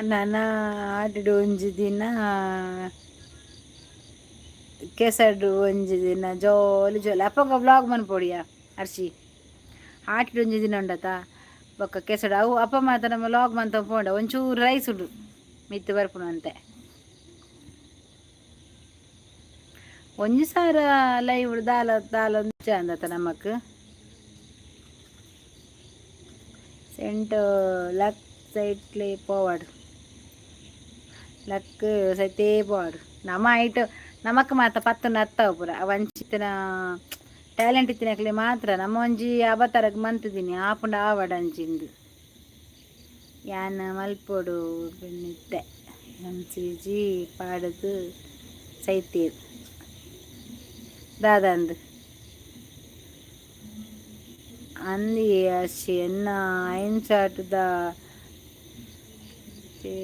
ನನ ಆಟಿಡ್ ಒಂಜಿ ದಿನ ಕೆಸರ್ಡ್ ಒಂಜಿ ದಿನ ಜೋಲಿ ಜೋಲಿ ಅಪ್ಪಗ ವ್ಲಾಗ್ ಮನ್ಪೊಡಿಯ ಅರ್ಶಿ. ಆಟಿಡ್ ಒಂಜಿ ದಿನ ಉಂಡತ ಬೊಕ್ಕ ಕೆಸಡು ಅವು ಅಪ್ಪ ಮಾತ ನಮ್ಮ ವ್ಲಾಗ್ ಮಂತ ಪೋಂಡ ಒಂಚೂರು ರೈಸ್ ಉಂಡು ಮಿತ್ತು ಬರ್ಪುನಂತೆ. ಒಂಜಿ ಸಾರ ಲೈವ್ ದಾಲ ದಾಲ ಅಂದತ ನಮಕ್. ಸೆಂಟ್ ಲಕ್ ಸೈಟ್ಲೆ ಪೋವಡ್, ಲಕ್ ಸೈತೇ ಪೋವಡ್. ನಮ್ಮ ಐಟ್ ನಮಕ್ ಮಾತ ಪತ್ತುಂಡ ಅತ್ತಾವು ಪೂರ ಅವಂಚಿತ್ತಿನ ಟ್ಯಾಲೆಂಟ್ ಇತ್ತಿನಕ್ಲೆ ಮಾತ್ರ. ನಮ್ಮ ಒಂಜಿ ಅವತಾರಗ್ ಮಂತಿದ್ದೀನಿ ಆಪುಂಡ ಆವಡ್ ಅಂಚಿಂದು ಯಾನ್ ಮಲ್ಪೊಡು ಬೆನ್ನಿತ್ತೆ ಎಮ್ ಸಿ ಜಿ ಪಾಡುದು ಸೈತೇರ್ ದಾದಂದು ಅಂದಿ ಅರ್ಶಿ. ಎನ್ನ ಐನ್ ಚಾಟ್ದ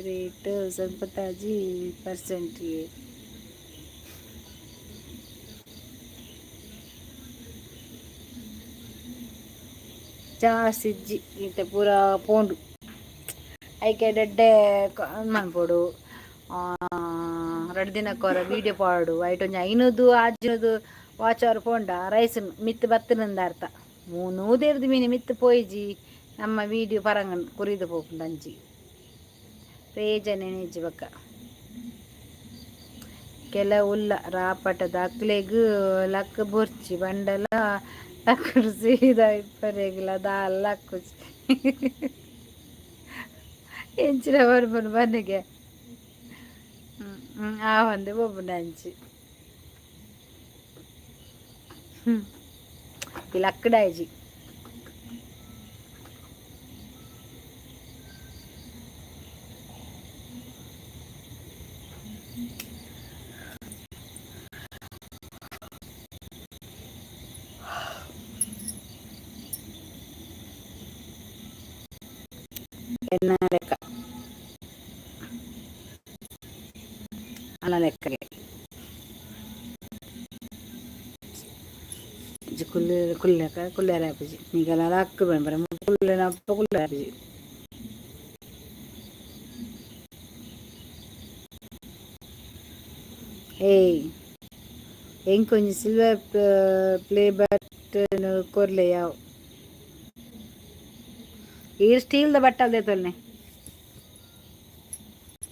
ರೇಟ್ 96%. ಜಾಸ್ತಿ ಇಜ್ಜಿ ಇತ್ತೆ ಪೂರ ಪೋಂಡು. ಐಕೆ ಎಡ್ಡೆ ಮನ್ಪೊಡು. ರಡ್ಡ್ ದಿನಕ್ಕೊರ ವೀಡಿಯೋ ಪಾಡು. ಐಟ್ ಒಂಜಿ ಐನೂದು ಆಜಿನೂದು ವಾಚ್ ಅವರ್ ಪೋಂಡ ರೈಸ್ ಮಿತ್ತ್ ಬತ್ತುಂದು ಅರ್ಥ. ನೂದೆರ್ದು ಮೀನು ಮಿತ್ತ್ ಪೋಯಿಜಿ ನಮ್ಮ ವೀಡಿಯೋ ಪರಂಗನ್ ಕುರಿದು ಪೋಪುಂಡು ಅಂಚಿ. ಪ್ರಯೋಜನ ಇಜ್ಜಿ ಬೊಕ್ಕ. ಕೆಲವುಲ್ಲ ರಾಪಟದ ಅಕ್ಲೆಗ್ ಲಕ್ ಬೊರ್ಚಿ ಬಂಡಲ ಲಕ್ಕುಡು ಸೀದಾ ಇಪ್ಪರೆಗ್ಲ ದಾಲ ಲಕ್ಕುಜಿ. ಎಂಚಿನ ಬರ್ಪುಂಡು ಬನ್ನಿಗೆ ಆವಂದೆ ಪೋಪುಂಡು ಅಂಚಿ. ಈ ಲಕ್ಕುಡಾಯಿಜಿ. ಎನ್ನ ಲೆಕ್ಕ ಅಲ್ಲ ಲೆಕ್ಕಗೆ ಕುಲ್ಲೆ ಕುಲ್ಲೆಕ ಕುಲ್ಲೆರೆ ಆಪುಜಿ. ನಿಗಲ ಲಕ್ಕು ಬನ್ಪರ ಕುಲ್ಲೆನ ಅಪ್ಪ ಕುಲ್ಲೆರೆ ಆಪುಜಿ. ಏಯ್, ಎಂಕೊಂಜಿ ಸಿಲ್ವರ್ ಪ್ಲೇ ಬಟನ್ ಕೊರ್ಲೆ ಯಾವ್. ಈ ಸ್ಟೀಲ್ದ ಬಟ್ಟಲ್ ದೇತೊಲ್ನೆ,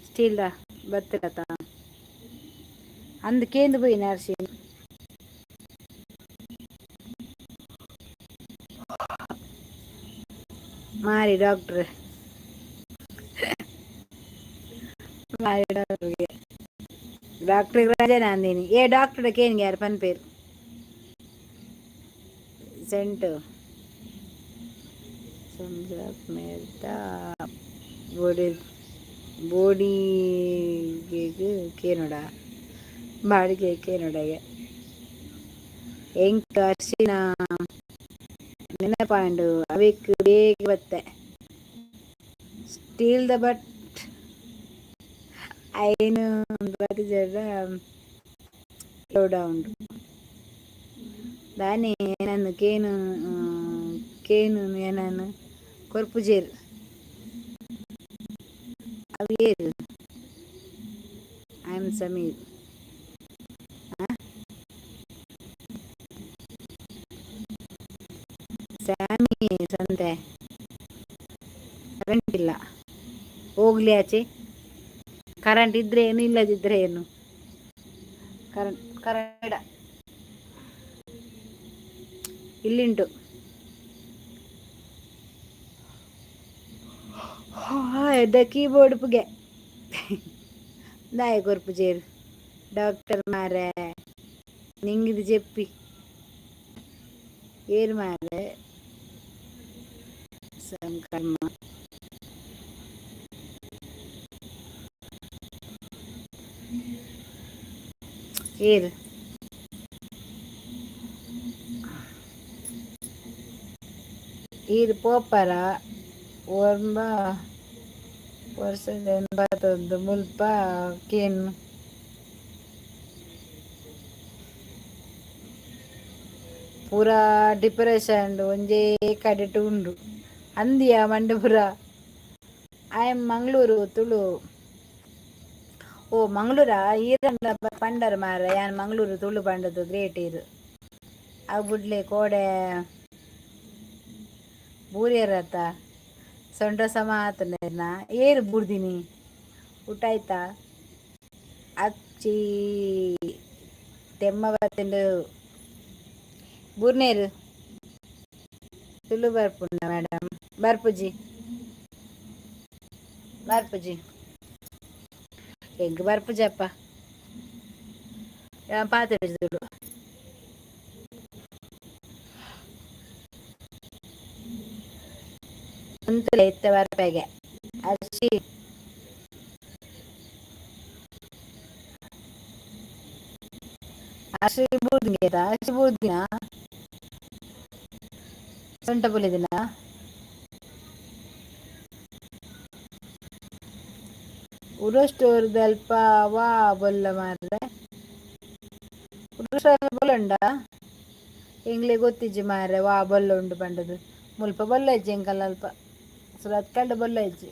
ಸ್ಟೀಲ್ದ ಬತ್ತಿರತ ಅಂದ್ ಕೇಂದು ಪೋಯಿನ ಅರ್ಶಿ. ಮಾರಿ ಡಾಕ್ಟ್ರ್, ಮಾರಿ ಡಾಕ್ಟ್ರಿಗೆ ಡಾಕ್ಟ್ರಿಗೆ ರಜೆ ಅಂದೀನಿ. ಏ ಡಾಕ್ಟರ್ ಕೇನ್ಗೆ ಯಾರು ಪನ್ಪೇರು ಸೆಂಟು ಮೇರ್ದ ಬೋಡಿ ಬೋಡಿಗೆಗ್ ಕೇನೋಡ ಬಾಡಿಗೆ ಕೇನೋಡಗೆ. ಎಂಕ್ ಅರ್ಶಿನ ನೆನಪಾಂಡು ಅವೆಕ್ ಬೇಗ ಬತ್ತೆ. ಸ್ಟೀಲ್ದ ಬಟ್ ಐನ್ ಬತ್ತಿಜಡ ಉಂಡು ದಾನೆ. ಎನನ್ ಕೇನು ಕೇನು ಎನನ್ ಕೊರ್ಪುಜೆರ್ ಅವು ಏರ್? I am Sameer. ಸ್ಯಾಮಿ ಸಂತೆ ಕರೆಂಟ್ ಇಲ್ಲ, ಹೋಗ್ಲಿ ಆಚೆ. ಕರೆಂಟ್ ಇದ್ರೆ ಏನು, ಇಲ್ಲದಿದ್ರೆ ಏನು? ಕರೆಂಟ್ ಕರೆಂಟ್ ಇಲ್ಲಿಂಟು. The keyboard ಪುಗೆ ದಾಯ ಕೊರ್ಪುಜೇರು ಡಾಕ್ಟರ್ ಮಾರೆ ನಿಂಗಿದು ಜೆಪ್ಪಿ ಏರು ಮಾರೆ ಸಂಕರ್ಮ ಏರು. ಈರ್ ಪೋಪರ ಒರ್ಂಬ ವರ್ಷದ 81 ಮುಲ್ಪ ಕೇನ್. ಪೂರಾ ಡಿಪ್ರೆಷನ್ ಒಂಜೇ ಕಡೆಟ್ ಉಂಡು ಅಂದಿಯ ಮಂಡೆ ಪೂರ. I am Mangaluru Tulu. ಓ ಮಂಗಳೂರಾ ಈರಂಡ ಪಂಡರ್ ಮಾರ ಯಾನ್ ಮಂಗಳೂರು ತುಳು ಪಂಡದು ಗ್ರೇಟ್ ಇರು. ಅವು ಬುಡ್ಲೆ ಕೋಡೆ ಬೂರಿಯರತ್ತ ಸೊಂಟ ಸಮ ಆತನ ಏರು ಬೂರ್ದಿನಿ. ಊಟ ಆಯ್ತಾ? ಅಚ್ಚಿ ತೆಮ್ಮ ಬತ್ತಂಡು ಬೂರ್ನೇರು ತುಳು ಬರ್ಪುಂಡ ಮೇಡಮ್? ಬರ್ಪುಜಿ ಬರ್ಪುಜಿ ಎಂಕ್ ಬರ್ಪುಜಪ್ಪ ಪಾತ್ರೆ ತುಳು. ಉಂತುಲೆ ಇತ್ತೆ ಬರ್ಪೆಗೆ ಅರ್ಶಿ. ಅರ್ಶಿ ಬೂರ್ದಿಂಗೇತ ಅರ್ಶಿ ಬೂರ್ದಿನ ಸೊಂಟ ಪುಲಿದಿನ ಉರಸ್ಟೋರ್ದಲ್ಪ ವಾ ಬೊಲ್ಲ ಮಾರ್ರೆ. ಉರುಸ್ಟೋರ್ ಬೊಲ್ಲ ಎಂಗ್ಲೆ ಗೊತ್ತಿಜ್ಜಿ ಮಾರ್ರೆ ವಾ ಬೊಲ್ಲ ಉಂಡು ಪಂಡದು. ಮುಲ್ಪ ಬೊಲ್ಲ ಇಜ್ಜಿ ಎಂಕಲ್ ಅಲ್ಪ ಸುರತ್ಕಲ್ಡ್ ಬೊಲ್ಲ ಇಜ್ಜಿ.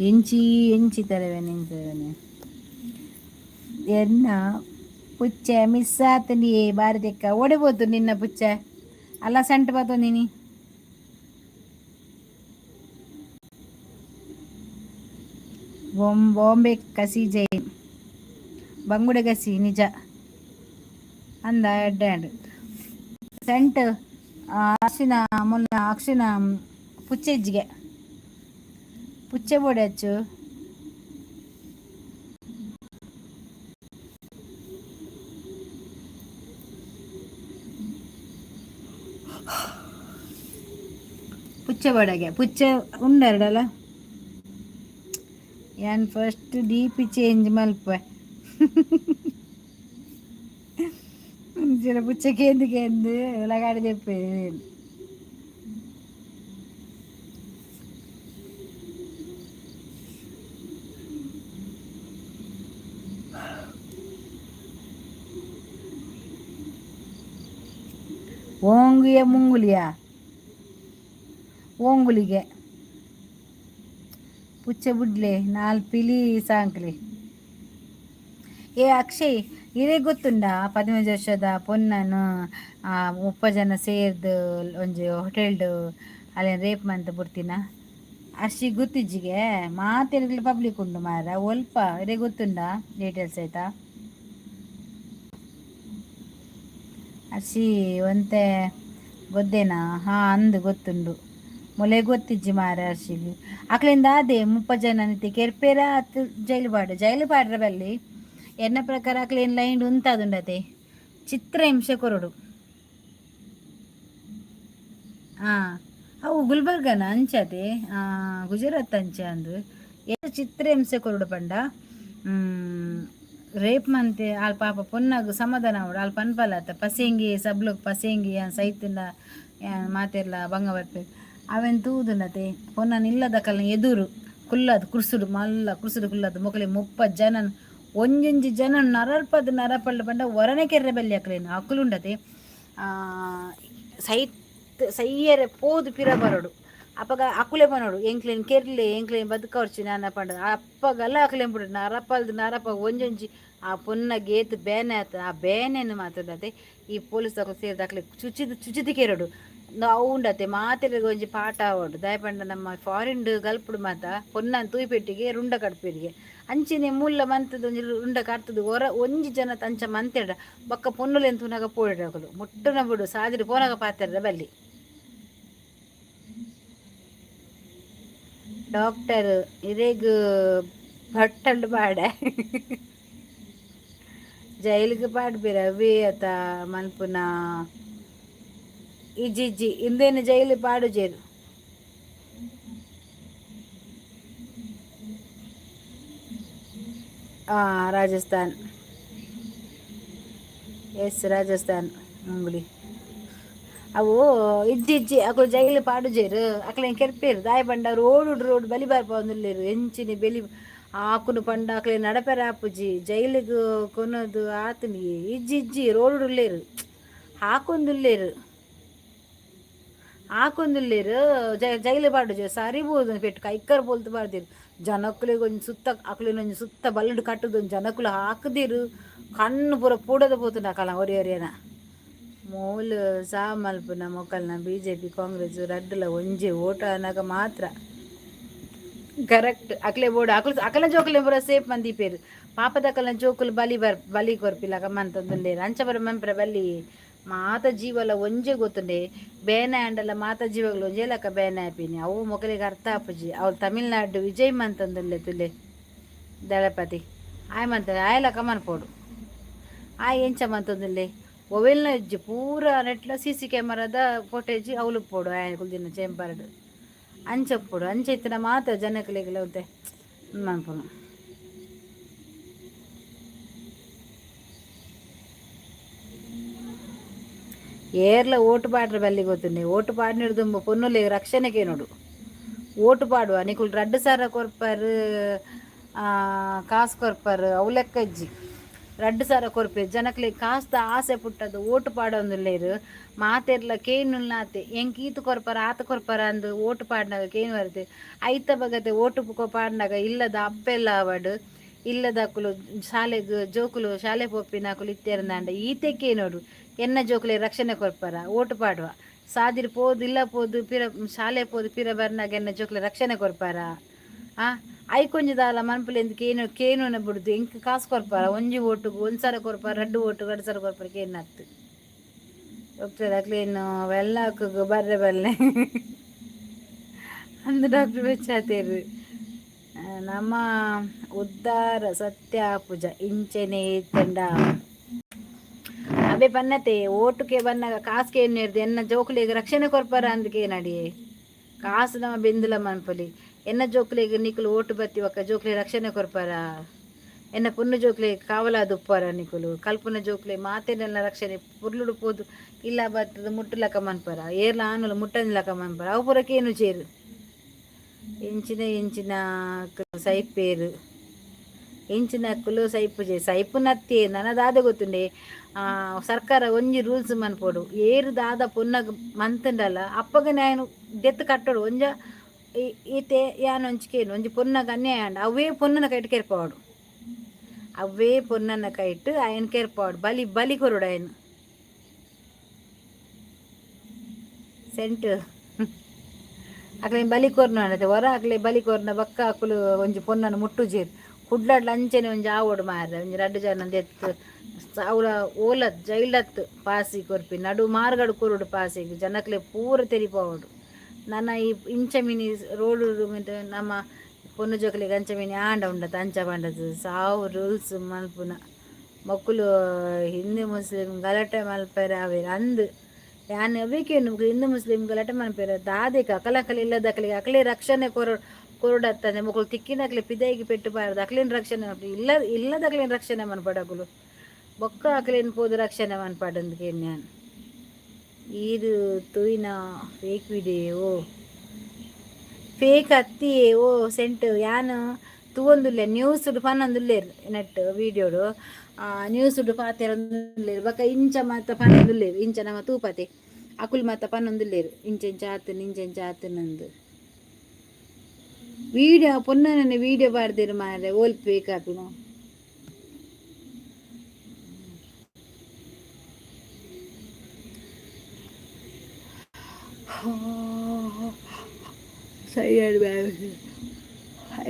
ಎಂಚಿ ಎಂಚಿ ತರವೇನೆ ಎಂಚನೆ ಎನ್ನ ಪುಚ್ಚೆ ಮಿಸ್ ಆತಂಡಿ ಬಾರಿ ತೆಕ್ಕ ಓಡಿపోತು ನಿನ್ನ ಪುಚ್ಚೆ ಅಲ್ಲ ಸೆಂಟ್ ಬತ್ತೊಂದಿನಿ. ಬಾಂಬೆ ಕಸಿ ಜೈನ್ ಬಂಗುಡೆ ಗಸಿ ನಿಜ ಅಂದ ಎಡ್ಡೆ ಸೆಂಟ್ ಅಕ್ಷಿನ ಮೊನ್ನ ಅಕ್ಷಿನ ಪುಚ್ಚೆಜ್ಜಿಗೆ ಪುಚ್ಚೆ ಬೋಡೆ ಹಚ್ಚು. ಪುಚ್ಚೆ ಬೋಡಗೆ ಪುಚ್ಚೆ ಉಂಡೆರಡಲ್ಲ. ಯಾನ್ ಫಸ್ಟ್ ಡಿ ಪಿ ಚೇಂಜ್ ಮಲ್ಪೆ ಇಂಚಿನ ಪುಚ್ಚೆ ಕೇಂದು ಕೇಂದು ಲಗಾಡಿ చెప్పే. ಓಂಗುಯ ಮುಂಗುಲಿಯ ಓಂಗುಲಿಗೆ ಪುಚ್ಚೆ ಬುಡ್ಲೆ ನಾಲ್ ಪಿಲಿ ಸಾಂಕ್ಲಿ. ಏ ಅಕ್ಷಯ್, ಇದೇ ಗೊತ್ತುಂಡ 15 ವರ್ಷದ ಪೊನ್ನನು 30 ಜನ ಸೇರ್ದು ಒಂಜಿ ಹೋಟೆಲ್ಡ್ ಅಲ್ಲೇನು ರೇಪ್ ಮಂತ ಬುಡ್ತಿನ ಅರ್ಶಿ ಗೊತ್ತಿಜ್ಜಿಗೆ ಮಾತೆರ್ಗ್ಲ ಪಬ್ಲಿಕ್ ಉಂಡು ಮಾರ ಒಲ್ಪ ಇದೇ ಗೊತ್ತುಂಡ ಡೀಟೇಲ್ಸ್ ಆಯ್ತಾ? ಅರ್ಶಿ ಒಂತೆ ಗೊತ್ತೇನಾ? ಹಾ ಅಂದು ಗೊತ್ತುಂಡು. ಮೊಲೆ ಗೊತ್ತಿಜ್ಜಿ ಮಾರ ಅರ್ಶಿಗ್. ಅಕ್ಲಿಂದ ಅದೇ 30 ಜನ ನಿತ್ಯ ಕೆರ್ಪೇರ ಅತ್ತು ಜೈಲು ಪಾಡು ಜೈಲು ಪಾಡ್ರ ಬಲ್ಲಿ. ಎನ್ನ ಪ್ರಕಾರ ಅಕ್ಲೇನ್ ಲೈನ್ ಉಂತಾದುಂಡತೆ ಚಿತ್ರಹಿಂಸೆ ಕೊರಡು. ಹಾಂ ಅವು ಗುಲ್ಬರ್ಗನ ಅಂಚತೆ ಗುಜರಾತ್ ಅಂಚೆ ಅಂದು ಏ ಚಿತ್ರಹಿಂಸೆ ಕೊರಡು ಪಂಡ ರೇಪ್ ಮಂತೆ ಆಲ್ ಪಾಪ ಪೊನ್ನಗ್ ಸಮಾಧಾನ ಅವಡು ಆಲ್ ಪನ್ಪಲತ್ತ ಪಸೆಂಗಿ ಸಬ್ಲುಗ್ ಪಸೆಂಗಿ ಸೈತಿಂಡ ಮಾತೆರ್ಲ ಬಂಗ ಬರ್ಪೆ ಅವೆನ್ ತೂದುಂಡತೆ ಪೊನ್ನನ್ ಇಲ್ಲದ ಕಲ್ನ ಎದುರು ಕುಲ್ಲದು ಕುರ್ಸುಡು ಮಲ್ಲ ಕುರ್ಸುಡು ಕುಲ್ಲದು ಮೊಕಲೆ 30 ಜನ ಒಂಜೊಂಜಿ ಜನ ನರಲ್ಪದ್ ನರಪಳ್ಳ ಪಂಡ ಒರನೆ ಕೆರ್ರೆ ಬಲ್ಲಿ ಅಕ್ಲೇನು ಅಕುಲುಂಡತೆ ಸೈತ್ ಸೈಯರೆ ಪೋದು ಪಿರ ಬರೋಡು. ಅಪಗ ಅಕುಲೆ ಪನೋಡು ಎಂಕ್ಲೇನ್ ಕೆರ್ಲೆ ಎಂಕ್ಲೇನ್ ಬದುಕವರ್ಚಿ ನಾನ ಪಂಡ ಅಪ್ಪಗಲ್ಲ ಅಕ್ಲೇನ್ ಬಿಡು ನರಪಲ್ದು ನರಪ ಒಂಜೊಂಜಿ ಆ ಪೊನ್ನ ಗೇತ್ ಬೇನೆ ಆತ ಆ ಬೇನೆನು ಮಾತುಂಡತೆ ಈ ಪೊಲೀಸ್ ಅಕುಲು ಸೇರ್ದು ಅಕ್ಲೆ ಚುಚಿದು ಚುಚಿದು ಕೆರಡು ಅವು ಉಂಡತೆ ಮಾತೆರೆಗ್ ಒಂಜಿ ಪಾಠ ಆವೊಡು. ದಾಯೆ ಪಂಡ ನಮ್ಮ ಫಾರಿನ್ ಗಲ್ಪುಡು ಮಾತ ಪೊನ್ನನ್ ತೂಯಿಪೆಟ್ಟಿಗೆ ರುಂಡ ಕಡ್ಪೆರಿಗೆ ಅಂಚನೆ ಮುಲ್ಲ ಮಂತದ ಒಂಜಿ ರುಂಡ ಕಡ್ತುದು ಒರ ಒಂಜಿ ಜನ ಅಂಚ ಮಂತೆಡ ಬೊಕ್ಕ ಪೊನ್ನುಲೆನ್ ತೂನಗ ಪೋಯೆರ್ ಅಕುಲು ಮುಟ್ಟುನ ಬುಡು ಸಾದಿಡ್ ಪೋನಗ ಪಾತೆರ್ರ ಬಲ್ಲಿ. ಡಾಕ್ಟರ್ ಇರೆಗ್ ಭಟ್ಟಂಡ್ ಪಾಡೆ ಜೈಲ್ಗ್ ಪಾಡ್ಬೆರ್ ಅವೇ ಅತ ಮನ್ಪುನ ಇಜ್ಜಿ ಇಜ್ಜಿ ಇಂದೇನು ಜೈಲು ಪಾಡುಜೆರ್. ರಾಜಸ್ಥಾನ್ ಎಸ್ ರಾಜಸ್ಥಾನ್ ಮುಂಗುಲಿ ಅವು ಇಜ್ಜಿ ಇಜ್ಜಿ ಅಕುಲು ಜೈಲು ಪಾಡುಜೆರ್ ಅಕ್ಲೆನ್ ಕೆರ್ಪೆರ್ ದಾಯೆ ಪಂಡ ರೋಡು ರೋಡ್ ಬಲಿ ಬರ್ಪವೊಂದುಲ್ಲೆರ್ ಎಂಚಿನ ಬೆಲಿ ಆಕುನು ಪಂಡ ಅಕ್ಲೆ ನಡಪೆರೆ ಆಪುಜಿ ಜೈಲಿಗ್ ಕೊನೊದು ಆತುಂಡು ಇಜ್ಜಿ ಇಜ್ಜಿ ರೋಡ್ ಉಲ್ಲೆರ್ ಹಾಕೊಂದುಲ್ಲೆರ್ ಹಾಕೊಂದುಲ್ಲೆರ್ ಜೈಲು ಪಾಡುಜೆ ಸರಿ ಬೋದು ಪೆಟ್ಟು ಕೈಕರ್ ಪೊಲ್ತು ಪಾಡ್ದೆರ್ ಜನಕುಲೆಗ್ ಒಂಜಿ ಸುತ್ತ ಅಕ್ಲೆನ ಒಂಜಿ ಸುತ್ತ ಬಲ್ಲುಡು ಕಟ್ಟುದು ಜನಕುಲು ಹಾಕುದೆರ್ ಕಣ್ಣು ಪೂರ ಪೂಡದ ಪೋತುಂಡು ಅಕಲ್ನ ಒರಿ ಒರಿಯನ. ಮೂಲು ಸಾ ಮಲ್ಪುನ ಮೊಕಲ್ನ ಬಿಜೆಪಿ ಕಾಂಗ್ರೆಸ್ ರಡ್ಡುಲ ಒಂಜಿ ಓಟು ಆನಗ ಮಾತ್ರ ಕರೆಕ್ಟ್ ಅಕ್ಲೆ ಬೋಡು. ಅಕುಲು ಅಕಲ ಜೋಕುಲೆ ಪೂರ ಸೇಫ್ ಮಂದೀಪೆರ್. ಪಾಪದಕಲ್ನ ಜೋಕುಲು ಬಲಿ ಬರ್ ಬಲಿ ಕೊರ್ಪಿಲಕ ಮಂತೊಂದುಲ್ಲೆರ್. ಅಂಚ ಪೂರ ಮನ್ಪೆರೆ ಬಲ್ಲಿ. ಮಾತ ಜೀವಲ ಒಂಜೆ ಗೊತ್ತುಂಡೆ. ಬೇನೆ ಆಂಡಲ ಮಾತ ಜೀವಗಳು ಒಂಜೇ ಲೆಕ್ಕ ಬೇನೆ ಆಪಿನಿ. ಅವು ಮೊಕಲೆಗ್ ಅರ್ಥ ಆಪುಜಿ. ಅವ್ಲು ತಮಿಳ್ನಾಡು ವಿಜಯ್ ಮಂತೊಂದುಲ್ಲೆ ತೂಲೆ ದಳಪತಿ ಆಯ್ ಮಂತ ಆಯ್ ಲೆಕ್ಕ ಮನ್ಪೊಡು. ಆಯ್ ಎಂಚ ಮಂತೊಂದುಲ್ಲೆ ಒವೆಲ್ನ ಇಜ್ಜಿ ಪೂರ ನೆಟ್ಲ ಸಿ ಸಿ ಕ್ಯಾಮರಾದ ಫೋಟೇಜ್ ಅವ್ಲು ಉಪ್ಪೊಡು ಆಯೆ ಕುಲ್ದಿನ ಚೇಂಬರ್ಡ್. ಅಂಚ ಉಪ್ಪೊಡು. ಅಂಚ ಇತ್ತಿನ ಮಾತ ಜನಕುಲೆಗ್ಲ ಒಂತೆ ಮನ್ಪುನು. ಏರ್ಲ ಓಟು ಪಾಡ್ರೆ ಬಲ್ಲಿ ಗೊತ್ತುಂಡೆ. ಓಟು ಪಾಡ್ನಿಡ್ದು ದುಂಬು ಪೊನ್ನುಲೆಗ್ ರಕ್ಷಣೆ ಕೇನೊಡು. ಓಟು ಪಾಡುವ ನಿಕುಲು 2000 ಕೊರ್ಪರ್, ಕಾಸ್ ಕೊರ್ಪರ್, ಅವು ಲೆಕ್ಕ ಇಜ್ಜಿ. 2000 ಕೊರ್ಪೆರ್ ಜನಕ್ಲೆಗ್ ಕಾಸ್ದ ಆಸೆ ಪುಟ್ಟದು ಓಟು ಪಾಡೊಂದುಲ್ಲೆರ್. ಮಾತೆರ್ಲ ಕೇನುಲ್ನಾತೆ ಎಂಕ್ ಈತ್ ಕೊರ್ಪರ ಆತ್ ಕೊರ್ಪರ ಅಂದ್ ಓಟು ಪಾಡ್ನಗ ಕೇನುವರ್ತೆ. ಐತ ಬಗತೆ ಓಟು ಪಾಡ್ನಗ ಇಲ್ಲದ ಅಪ್ಪೆಲ್ಲ ಆವಡ್ ಇಲ್ಲದಕುಲು ಶಾಲೆಗ್ ಜೋಕುಲು ಶಾಲೆ ಪೋಪಿನಕುಲು ಇತ್ತೆರ್ಂದಾಂಡ ಈತೆ ಕೇನೊಡು ಎನ್ನ ಜೋಕುಲೆಗ್ ರಕ್ಷಣೆ ಕೊರ್ಪರ ಓಟು ಪಾಡುವ ಸಾದಿಡ್ ಪೋದು ಇಲ್ಲ ಪೋದು ಪಿರ ಶಾಲೆ ಪೋದು ಪಿರ ಬರ್ನಗ ಎನ್ನ ಜೋಕುಲೆ ರಕ್ಷಣೆ ಕೊರ್ಪರ ಆ ಐಕೊಂಜಿ ದಾಲ ಮನ್ಪುಲೆಂದ್ ಕೇನು ಕೇನುನ ಬುಡ್ದು ಎಂಕ್ ಕಾಸ್ ಕೊರ್ಪರ ಒಂಜಿ ಓಟುಗು 1000 ಕೊರ್ಪರ ರಡ್ಡ್ ಓಟುಗು 2000 ಕೊರ್ಪರ ಕೇನ್ನತ್. ಡಾಕ್ಟರ್ ಅಕ್ಲೇನ್ ವೆಲ್ಲಾಕ್ಗ್ ಬರ್ರೆ ಬಲ್ಲೆ ಅಂದ್ ಡಾಕ್ಟರ್ ಬೆಚ್ಚಾತೆರ್. ನಮ ಉದ್ದಾರ ಸತ್ಯ ಆಪುಜ ಇಂಚೆನೆ ಇತ್ತುಂಡ. ಅಬೆ ಪನ್ನತೆ ಓಟುಕೆ ಬನ್ನಗ ಕಾಸ್ ಕೇನ್ನೆರ್ದ್ ಎನ್ನ ಜೋಕುಲೆಗ್ ರಕ್ಷಣೆ ಕೊರ್ಪರ ಅಂದ್ ಕೇನಡಿಯೆ. ಕಾಸ್ ನಮ ಬೆಂದುಲ ಮನ್ಪೊಲಿ. ಎನ್ನ ಜೋಕುಲೆಗ್ ನಿಕುಲು ಓಟು ಬತ್ತಿ ಬೊಕ್ಕ ಜೋಕುಲೆಗ್ ರಕ್ಷಣೆ ಕೊರ್ಪರ ಎನ್ನ ಪೊನ್ನು ಜೋಕುಲೆಗ್ ಕಾವಲಾದ್ ಉಪ್ಪರ ನಿಕುಲು ಕಲ್ಪುನ ಜೋಕುಲೆ ಮಾತೆರೆನ ರಕ್ಷಣೆ ಪೊರ್ಲುಡು ಪೋದು ಇಲ್ಲ ಬತ್ತುದು ಮುಟ್ಟುಲಕ ಮನ್ಪರ ಏರ್ಲ ಆನುಲು ಮುಟ್ಟಂದಿಲಕ ಮನ್ಪರ ಅವು ಪೂರ ಕೇನುಜೆರ್. ಎಂಚಿನ ಎಂಚಿನ ಸೈಪೇರ್ ಎಂಚಿನಕುಲು ಸೈಪುಜೆ ಸೈಪುನತ್ತೇ ನನ ದಾದ ಗೊತ್ತುಂಡೆ ಸರ್ಕಾರ ಒಂಜಿ ರೂಲ್ಸ್ ಮನ್ಪೊಡು ಏರ್ ದಾದ ಪೊನ್ನಗ್ ಮಂತುಂಡಲ ಅಪ್ಪಗನೆ ಆಯನ್ ದೆತ್ತ್ ಕಟ್ಟೊಡು. ಒಂಜ ಈತೆ ಯಾನ್ ಒಂಜಿ ಕೇನು ಒಂಜಿ ಪೊನ್ನಗ್ ಅನ್ಯಾಯ ಆಂಡ ಅವ್ವೇ ಪೊನ್ನನ ಕೈಟ್ ಕೆರ್ಪಾವೊಡು. ಅವ್ವೇ ಪೊನ್ನನ ಕೈಟ್ ಆಯನ್ ಕೆರ್ಪಾವೊಡು. ಬಲಿ ಬಲಿ ಕೊರೊಡು ಆಯನ್. ಸೆಂಟ್ ಅಕ್ಲೆನ್ ಬಲಿ ಕೊರ್ನ ಒರ ಅಕ್ಲೆ ಬಲಿ ಕೊರ್ನ ಬೊಕ್ಕ ಅಕುಲು ಒಂಜಿ ಪೊನ್ನನ್ ಮುಟ್ಟುಜೆರ್. ಕುಡ್ಲಡ್ಲ ಅಂಚನೆ ಒಂಜಿ ಆವೊಡು ಮಾರ್ರೆ. ಒಂಜಿ ರಡ್ಡ್ ಜನ ದೆತ್ತ್ ಅವ್ಲ ಓಲತ್ ಜೈಲತ್ ಪಾಸಿ ಕೊರ್ಪಿ ನಡು ಮಾರ್ಗಡ್ ಕೊರೊಡು ಪಾಸಿಗ್ ಜನಕ್ಲೆ ಪೂರ ತೆರಿಪಾವೊಡು. ನನ ಈ ಇಂಚ ಮಿನಿ ರೋಡು ನಮ್ಮ ಪೊನ್ನು ಜೋಕುಲೆಗ್ ಅಂಚ ಮಿನಿ ಆಂಡ ಉಂಡತ ಅಂಚ ಪಂಡದು ಸಾವು ರೂಲ್ಸ್ ಮಲ್ಪುನ ಮೊಕುಲು ಹಿಂದೂ ಮುಸ್ಲಿಂ ಗಲಾಟೆ ಮಲ್ಪೆರೆ ಆವೆರ್ ಅಂದ್ ಯಾನ್ ಅವ್ವೆ ಕೇನುಗ ಹಿಂದೂ ಮುಸ್ಲಿಂ ಗಲಾಟೆ ಮನ್ಪೆರೆ ದಾದೆಕ್ ಅಕಲಕಲ ಇಲ್ಲದಕಲೆಗ್ ಅಕಲೆ ರಕ್ಷಣೆ ಕೊರೊಡತ್ತಂದೆ ಮೊಕುಲು ತಿಕ್ಕಿನಕ್ಲೆ ಪಿದಯಿಗ್ ಪೆಟ್ಟ್ ಪಾಡ್ದ್ ಅಕ್ಲೆನ್ ರಕ್ಷಣೆ ಮನ್ಪುನು ಇಲ್ಲ ಇಲ್ಲದಕ್ಲೆನ್ ರಕ್ಷಣೆ ಮನ್ಪೊಡು ಅಕುಲು ಬೊಕ್ಕ ಅಕ್ಲೆನ್ ಪೋದು ರಕ್ಷಣೆ ಮನ್ಪಡಂದ್ ಕೇನ್ನೆ ಯಾನ್. ಈರ್ ತೂಯಿನ ಫೇಕ್ ವಿಡಿಯೋ ಫೇಕ್ ಅತ್ತಿಯೇ ಓ ಸೆಂಟ್ ಯಾನ್ ತೂವೊಂದುಲ್ಲೆ ನ್ಯೂಸ್ಡ್ ಪನೊಂದುಲ್ಲೆರ್ ನೆಟ್ ವೀಡಿಯೋಡು ನ್ಯೂಸ್ಡ್ ಪಾತೆರೊಂದುಲ್ಲೆರ್ ಬೊಕ ಇಂಚ ಮಾತ ಪನೊಂದುಲ್ಲೆರ್ ಇಂಚ ನಮ ತೂಪತೆ ಅಕುಲು ಮಾತ ಪನೊಂದುಲ್ಲೆರ್ ಇಂಚ ಇಂಚ ಆತ್ಂಡ್ ಇಂಚ ಇಂಚ ಆತ್ಂಡ್. ವೀಡಿಯೋ ಪೊನ್ನನೆ ವೀಡಿಯೋ ಪಾಡ್ದೆರ್ ಮಾರ್ರೆ ಓಲ್ ಫೇಕ್ ಆಪಿನ. ಸರಿಯಾದ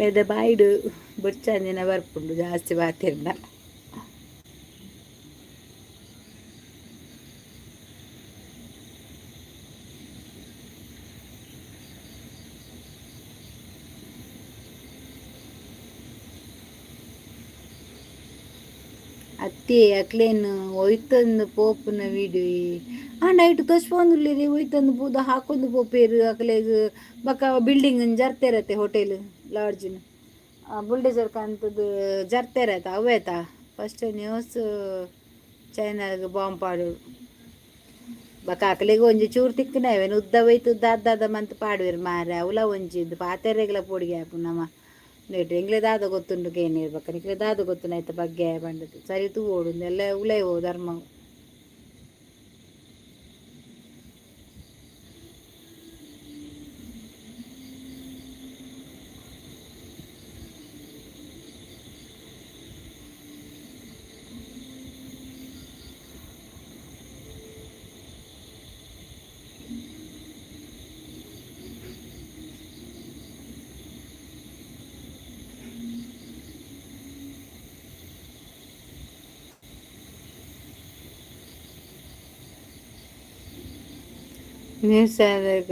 ಎದ ಬಾಯಿಡ್ ಬೊರ್ಚಂದಿನ ಬರ್ಪುಂಡು ಜಾಸ್ತಿ ಪಾತೆರ್ಂಡ. ಅತ್ತೇ ಅಕ್ಲೆನ್ ಒಯ್ತೊಂದು ಪೋಪುನ ವೀಡಿಯೋ ಆಂಡ ಐಟ್ ತೋಜ್ಪಾವೊಂದುಲ್ಲೆರ್ ಒಯ್ತೊಂದು ಪೋದು ಹಾಕೊಂದು ಪೋಪೆರ್ ಅಕ್ಲೆಗ್ ಬೊಕ ಬಿಲ್ಡಿಂಗ್ ನ್ ಜರ್ತೆರತೆ ಹೋಟೆಲ್ ಲಾಡ್ಜ್ ನ್ ಬುಲ್ಡೋಜರ್ ಕಂತುದು ಜರ್ತೆರತ ಅವ್ವೇತ ಫಸ್ಟ್ ನ್ಯೂಸ್ ಚಾನೆಲ್ ಗ್ ಬಾಂಬ್ ಪಾಡೊಡು ಬೊಕ ಅಕ್ಲೆಗ್ ಒಂಜಿ ಚೂರು ತಿಕ್ಕುನವೆ ಉದ್ದ ಒಯ್ತು ದಾದ ದಾದ ಮಂತ್ ಪಾಡುವೆರ್ ಮಾರ್ರೆ ಅವ್ಲ ಒಂಜಿ ಪಾತೆರೆಗ್ಲ ಪೋಡಿಗೆ ಆಪುಂಡು ನಮ. ನೆಟ್ ಎಂಗ್ಲೆ ದಾದ ಗೊತ್ತುಂಡು ಕೇನೇರ್ ಬಕ್ಕ ನಿಕ್ಲೆ ದಾದ ಗೊತ್ತುಂಡು ಐತ ಬಗ್ಗೆ ಪಂಡದು ಸರಿ ತೂವೊಡು ಎಲ್ಲ ಉಲೈ ಧರ್ಮ. ನ್ಯೂಸ್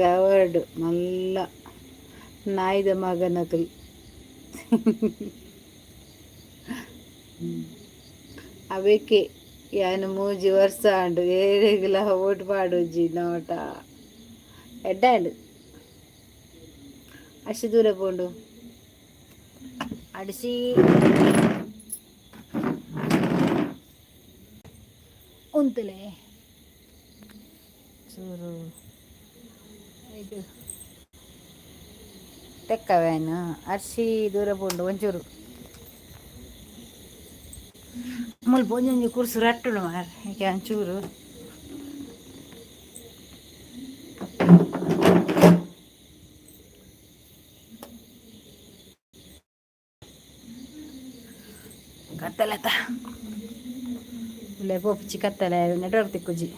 ಅವಾರ್ಡ್ ಮಲ್ಲ ನಾಯಿದ ಮಗನಕುಲು. ಅವೇಕೆ ಯಾನ್ ಮೂಜಿ ವರ್ಷ ಆಂಡ್ ಏರೆಗ್ಲ ಓಟ್ ಪಾಡುಜಿ ನೋಟ ಎಡ್ಡೆ ಆಂಡ್ ಅಷ್ಟು ದೂರ ಪೋಂಡು ಅಡಿಸಿ ಉಂತುಲೆ ಚೂರು ಇದು ತೆಕ್ಕವೇನು ಅರ್ಶಿ ದೂರ ಪೋಂಡು ಒಂಚೂರು ಮುಲ್ಪ ಒಂಜೊಂಜಿ ಕುರ್ಸು ರಟ್ಟುಂಡು ಮಾರ್ರೆ ಏಕೆ ಒಂಚೂರು ಕತ್ತಲತ ಉಲ್ಲೆ ಪೋಪುಚಿ ಕತ್ತಲೆ ನೆಟ್ವರ್ಕ್ ತಿಕ್ಕುಜಿ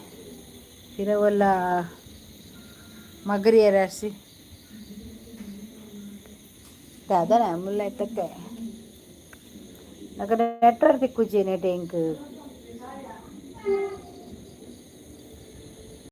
ಪಿರ ಒಲ್ಲ ಮಗರಿಯರ ಅರ್ಸಿ ದಾದನ ಮುಲ್ಲ ಇತ್ತಕ್ಕೆ ನಕ ನೆಟ್ವರ್ಕ್ ತಿಕ್ಕುಜಿ ನೆಟ್ ಎಂಕ್.